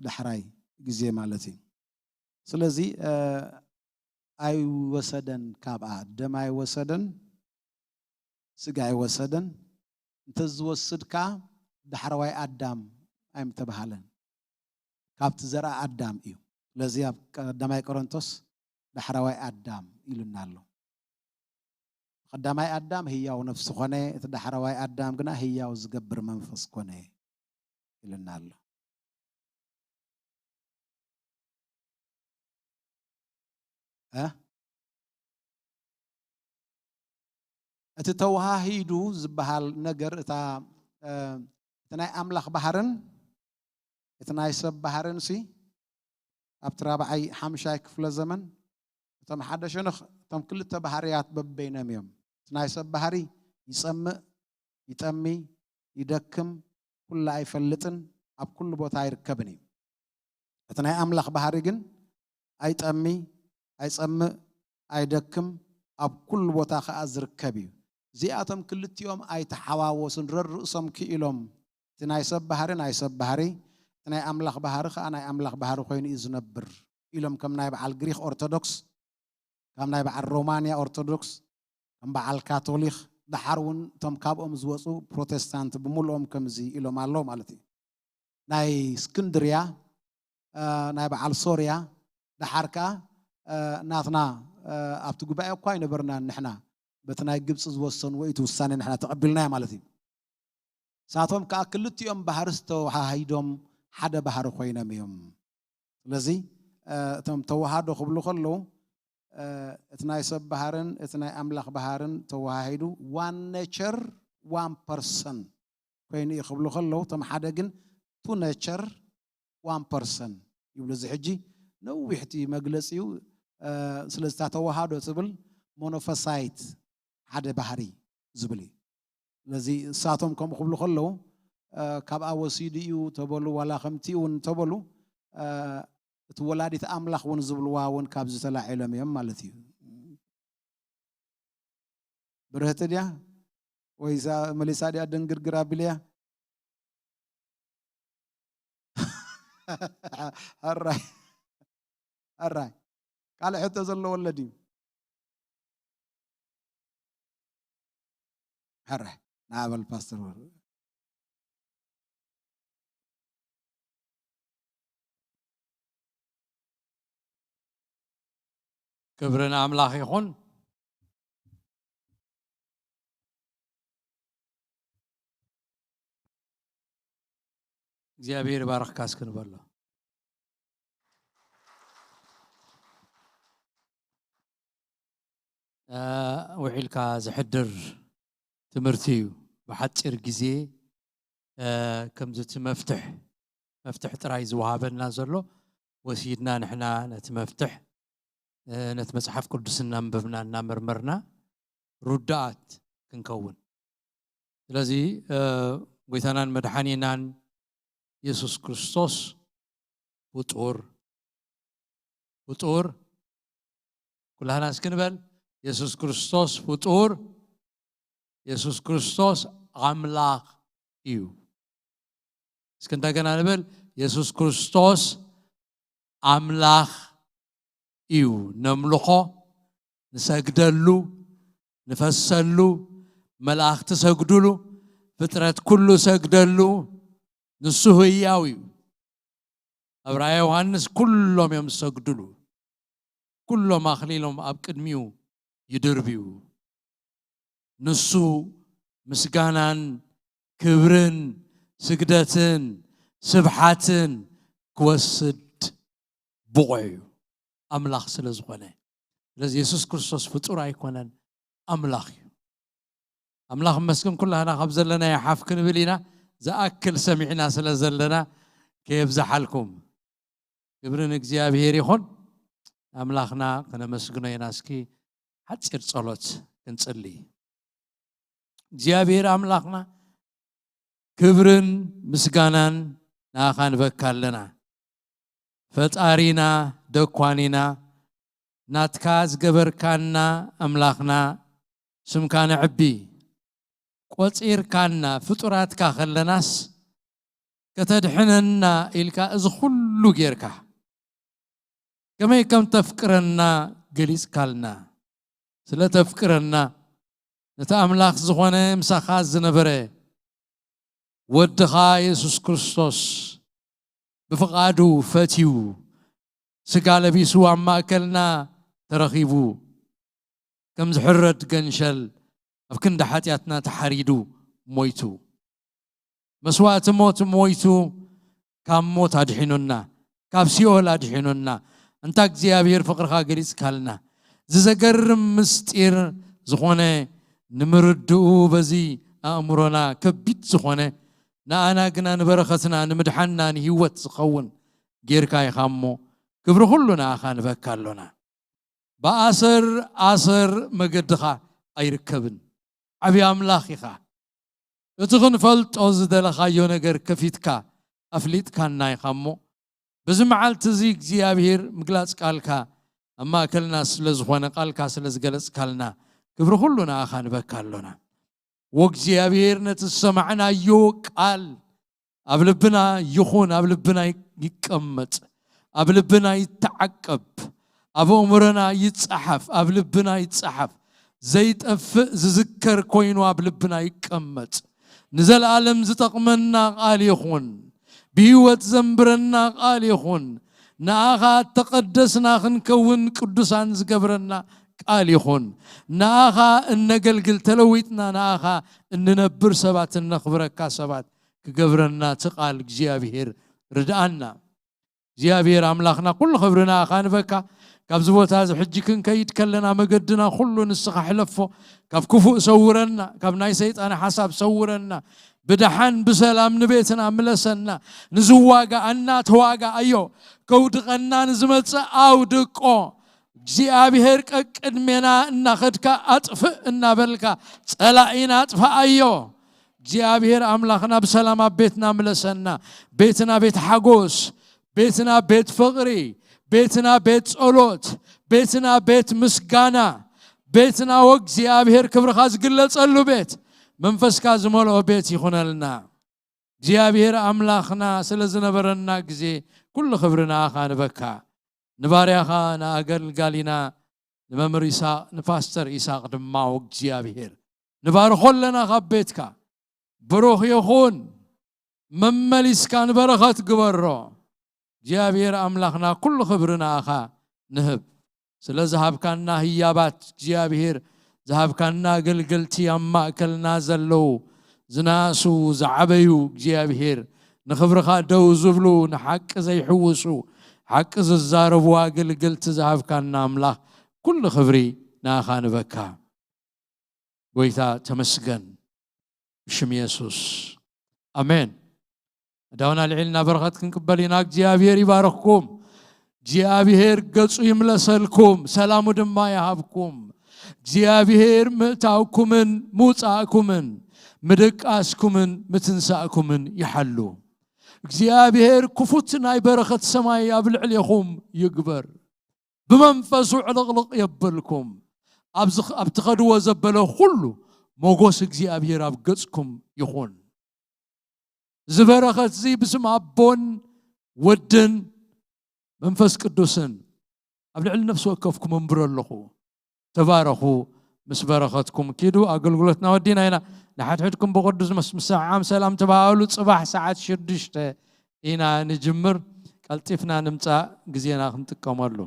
ዳሕራይ ግዜ ማለት እዩ። ስለዚ ኣይወሰደን፣ ካብኣ ደም ኣይወሰደን፣ ስጋ ኣይወሰደን። እንተዝወስድ ከኣ ዳሕረዋይ ኣዳም ኣይምተባህለን፣ ካብቲ ዘርኣ ኣዳም እዩ። ስለዚ ኣብ ቀዳማይ ቆሮንቶስ ዳሕረዋይ ኣዳም ኢሉና ኣሎ። ቀዳማይ ኣዳም ህያው ነፍሲ ኮነ፣ እቲ ዳሕረዋይ ኣዳም ግና ህያው ዝገብር መንፈስ ኮነ ኢሉና ኣሎ። እ? እቲ ተወሃሂዱ ዝበሃል ነገር፣ እታ እቲ ናይ ኣምላኽ ባህርን እቲ ናይ ሰብ ባህርን ሲ ኣብቲ ራብዓይ ሓምሻይ ክፍለ ዘመን እቶም ሓደ ሸነኽ እቶም ክልተ ባህርያት በበይኖም እዮም። እቲ ናይ ሰብ ባህሪ ይጸምእ፣ ይጠሚ፣ ይደክም፣ ኩሉ ኣይፈልጥን፣ ኣብ ኩሉ ቦታ ኣይርከብን እዩ። እቲ ናይ ኣምላኽ ባህሪ ግን ኣይጠሚ፣ ኣይጸምእ፣ ኣይደክም፣ ኣብ ኩሉ ቦታ ከኣ ዝርከብ እዩ። እዚኣቶም ክልቲኦም ኣይተሓዋወሱን፣ ረርእሶም ክኢሎም፣ እቲ ናይ ሰብ ባህሪ ናይ ሰብ ባህሪ፣ እቲ ናይ ኣምላኽ ባህሪ ከኣ ናይ ኣምላኽ ባህሪ ኮይኑ እዩ ዝነብር ኢሎም፣ ከም ናይ በዓል ግሪኽ ኦርቶዶክስ፣ ከም ናይ በዓል ሮማንያ ኦርቶዶክስ፣ ከም በዓል ካቶሊኽ፣ ደሓር እውን እቶም ካብኦም ዝወፁ ፕሮቴስታንት ብምልኦም ከምዚ ኢሎም ኣሎ ማለት እዩ። ናይ እስክንድርያ፣ ናይ በዓል ሶርያ፣ ደሓር ከኣ ናትና፣ ኣብቲ ጉባኤ እኳ ኣይነበርናን ንሕና፣ በቲ ናይ ግብፂ ዝወሰንዎ እቲ ውሳኔ ንሕና ተቐቢልናዮ ማለት እዩ። ንሳቶም ከኣ ክልቲኦም ባህርስ ተወሃሂዶም ሓደ ባህሪ ኮይኖም እዮም። ስለዚ እቶም ተወሃዶ ክብሉ ከለዉ፣ እቲ ናይ ሰብ ባህርን እቲ ናይ ኣምላኽ ባህርን ተወሃሂዱ፣ one nature, one person ኮይኑ እዩ ክብሉ ከለዉ፣ እቶም ሓደ ግን two nature, one person ይብሉ። እዚ ሕጂ ነዊሕቲ መግለጺ እዩ። ስለዚ እታ ተወሃዶ ትብል ሞኖፈሳይት፣ ሓደ ባህሪ ዝብል እዩ። ስለዚ እሳቶም ከምኡ ክብሉ ከለዉ፣ ካብኣ ወሲዱ እዩ ተበሉ፣ ዋላ ከምቲ እውን ተበሉ፣ እቲ ወላዲት ኣምላኽ እውን ዝብልዋ እውን ካብዚ ተላዒሎም እዮም ማለት እዩ። ብርህቲ ድያ? ወይ እዛ መሊሳ ድያ ድንግርግር ኣቢለያ? ሕራይ፣ ሕራይ። ካልእ ሕቶ ዘለዎ ኣሎ ድዩ? ሕራይ፣ ንኣበል ፓስተር ወር- ክብሪ ንኣምላኽ ይኹን። እግዚኣብሔር ይባርኽካ እስኪ ንበሎ። ውዒልካ ዝሕድር ትምህርቲ እዩ። ብሓፂር ግዜ ከምዚ እቲ መፍትሕ መፍትሕ ጥራይ ዝወሃበና ዘሎ፣ ወሲድና ንሕና ነቲ መፍትሕ ነቲ መጽሓፍ ቅዱስ እናንበብና እናመርመርና ርዱኣት ክንከውን። ስለዚ ጎይታናን መድሓኒናን የሱስ ክርስቶስ ፍጡር ፍጡር ኩላህና እስኪ ንበል። የሱስ ክርስቶስ ፍጡር፣ የሱስ ክርስቶስ ኣምላኽ እዩ። እስኪ እንደገና ንበል። የሱስ ክርስቶስ ኣምላኽ እዩ። ነምልኾ፣ ንሰግደሉ፣ ንፈሰሉ፣ መላእኽቲ ሰግዱሉ፣ ፍጥረት ኩሉ ሰግደሉ። ንሱ ህያው እዩ። ኣብ ራእየ ዮሃንስ ኩሎም እዮም ዝሰግዱሉ። ኩሎም ኣኽሊሎም ኣብ ቅድሚኡ ይድርብዩ። ንሱ ምስጋናን ክብርን ስግደትን ስብሓትን ክወስድ ብቑዕ እዩ፣ ኣምላኽ ስለ ዝኾነ። ስለዚ የሱስ ክርስቶስ ፍጡር ኣይኮነን፣ ኣምላኽ እዩ። ኣምላኽ መስግን ኩላህና ካብ ዘለናዮ ሓፍ ክንብል ኢና። ዝኣክል ሰሚዕና ስለ ዘለና ከየብዝሓልኩም። ክብሪ ንእግዚኣብሔር ይኹን። ኣምላኽና ከነመስግኖ ኢና። እስኪ ሓጺር ጸሎት ክንጽሊ። እግዚኣብሔር ኣምላኽና ክብርን ምስጋናን ንኣኻ ንበካ ኣለና። ፈጣሪና ደኳኒና ናትካ ዝገበርካና ኣምላኽና ስምካ ነዕቢ። ቆጺርካና ፍጡራትካ ከለናስ ከተድሕነና ኢልካ እዚ ኩሉ ጌርካ ከመይ ከም ተፍቅረና ገሊጽካልና። ስለ ተፍቅረና ነቲ ኣምላኽ ዝኾነ ምሳኻ ዝነበረ ወድኻ የሱስ ክርስቶስ ብፍቓዱ ፈትዩ ስጋ ለቢሱ ኣብ ማእከልና ተረኺቡ ከም ዝሕረድ ገንሸል ኣብ ክንዲ ሓጢኣትና ተሓሪዱ ሞይቱ። መስዋእቲ ሞት ሞይቱ ካብ ሞት ኣድሒኑና፣ ካብ ሲኦል ኣድሒኑና። እንታ እግዚኣብሔር ፍቕርኻ ገሊጽካልና። እዚ ዘገርም ምስጢር ዝኾነ ንምርድኡ በዚ ኣእምሮና ከቢድ ዝኾነ ንኣና ግና ንበረኸትና ንምድሓንና ንህይወት ዝኸውን ጌርካ ኢኻ እሞ ክብሪ ኩሉ ንኣኻ ንበካ ኣሎና። ብኣሰር ኣሰር መገድኻ ኣይርከብን። ዓብዪ ኣምላኽ ኢኻ። እቲ ክንፈልጦ ዝደለኻዮ ነገር ከፊትካ ኣፍሊጥካና ኢኻ እሞ በዚ መዓልቲ እዚ እግዚኣብሔር ምግላጽ ቃልካ ኣብ ማእከልና ስለ ዝኾነ ቃልካ ስለ ዝገለጽካልና ክብሪ ኩሉ ንኣኻ ንበካ ኣሎና። ወእግዚኣብሔር ነቲ ዝሰማዕናዮ ቃል ኣብ ልብና ይኹን ኣብ ልብና ይቀመጥ፣ ኣብ ልብና ይተዓቀብ፣ ኣብ ኣእምሮና ይጸሓፍ፣ ኣብ ልብና ይጸሓፍ። ዘይጠፍእ ዝዝከር ኮይኑ ኣብ ልብና ይቀመጥ። ንዘለኣለም ዝጠቕመና ቃል ይኹን፣ ብህይወት ዘንብረና ቃል ይኹን፣ ንኣኻ እተቐደስና ክንከውን ቅዱሳን ዝገብረና ቃል ይኹን። ንኣኻ እነገልግል ተለዊጥና ንኣኻ እንነብር ሰባት እነኽብረካ ሰባት ክገብረና እቲ ቃል እግዚኣብሔር ርድኣና። እግዚኣብሔር ኣምላኽና ኩሉ ክብሪ ንኣኻ ንበካ። ካብዚ ቦታ እዚ ሕጂ ክንከይድ ከለና መገድና ኩሉ ንስኻ ሕለፎ። ካብ ክፉእ ሰውረና፣ ካብ ናይ ሰይጣን ሓሳብ ሰውረና። ብደሓን ብሰላም ንቤትና ምለሰና። ንዝዋጋኣና ተዋጋኣዮ፣ ከውድቐና ንዝመጽእ ኣውድቆ። እግዚኣብሔር ቀቅድሜና እናኸድካ ኣጥፍእ እናበልካ ጸላኢና ኣጥፍኣዮ። እግዚኣብሔር ኣምላኽና ብሰላም ኣብ ቤትና ምለሰና። ቤትና ቤት ሓጎስ፣ ቤትና ቤት ፍቕሪ፣ ቤትና ቤት ጸሎት፣ ቤትና ቤት ምስጋና፣ ቤትና ወእግዚኣብሔር ክብርኻ ዝግለጸሉ ቤት፣ መንፈስካ ዝመልኦ ቤት ይኹነልና። እግዚኣብሔር ኣምላኽና ስለ ዝነበረና ግዜ ኩሉ ክብሪ ንኣኻ ንበካ። ንባርያኻ ንኣገልጋሊና ንመምህር ይስሐቅ ንፓስተር ይስሐቅ ድማ እግዚኣብሔር ንባርኾ ኣለና ካብ ቤትካ። ብሩኽ ይኹን። መመሊስካ ንበረኸት ግበሮ። እግዚኣብሔር ኣምላኽና ኩሉ ክብሪ ንኣኻ ንህብ። ስለ ዝሃብካና ህያባት እግዚኣብሔር ዝሃብካና ኣገልገልቲ ኣብ ማእከልና ዘለዉ ዝነኣሱ ዝዓበዩ እግዚኣብሔር ንኽብርኻ ደው ዝብሉ ንሓቂ ዘይሕውሱ ሓቂ ዝዛረቡ ኣገልገልቲ ዝሃብካና ኣምላኽ ኩሉ ክብሪ ንኣኻ ንበካ። ጎይታ ተመስገን። ብሽም የሱስ ኣሜን። ኣዳውና ልዒልና በረኸት ክንቅበል ኢና። እግዚኣብሔር ይባረኽኩም። እግዚኣብሔር ገጹ ይምለሰልኩም፣ ሰላሙ ድማ ይሃብኩም። እግዚኣብሔር ምእታውኩምን ምውጻእኩምን ምድቃስኩምን ምትንሳእኩምን ይሓሉ። እግዚኣብሔር ክፉት ናይ በረኸት ሰማይ ኣብ ልዕሌኹም ይግበር። ብመንፈሱ ዕልቕልቕ የበልኩም። ኣብዚ ኣብ ትኸድዎ ዘበለ ኩሉ ሞጎስ እግዚኣብሔር ኣብ ገጽኩም ይኹን። እዚ በረኸት እዚ ብስም ኣቦን ወድን መንፈስ ቅዱስን ኣብ ልዕሊ ነፍሲ ወከፍኩም እምብሮ ኣለኹ። ተባረኹ። ምስ በረኸትኩም ኪዱ። ኣገልግሎትና ወዲና ኢና። ንሓድሕድኩም ብቕዱስ ምስ ምሰዓም ሰላም ተባሃሉ። ጽባሕ ሰዓት ሽዱሽተ ኢና ንጅምር። ቀልጢፍና ንምጻእ ግዜና ክንጥቀመሉ።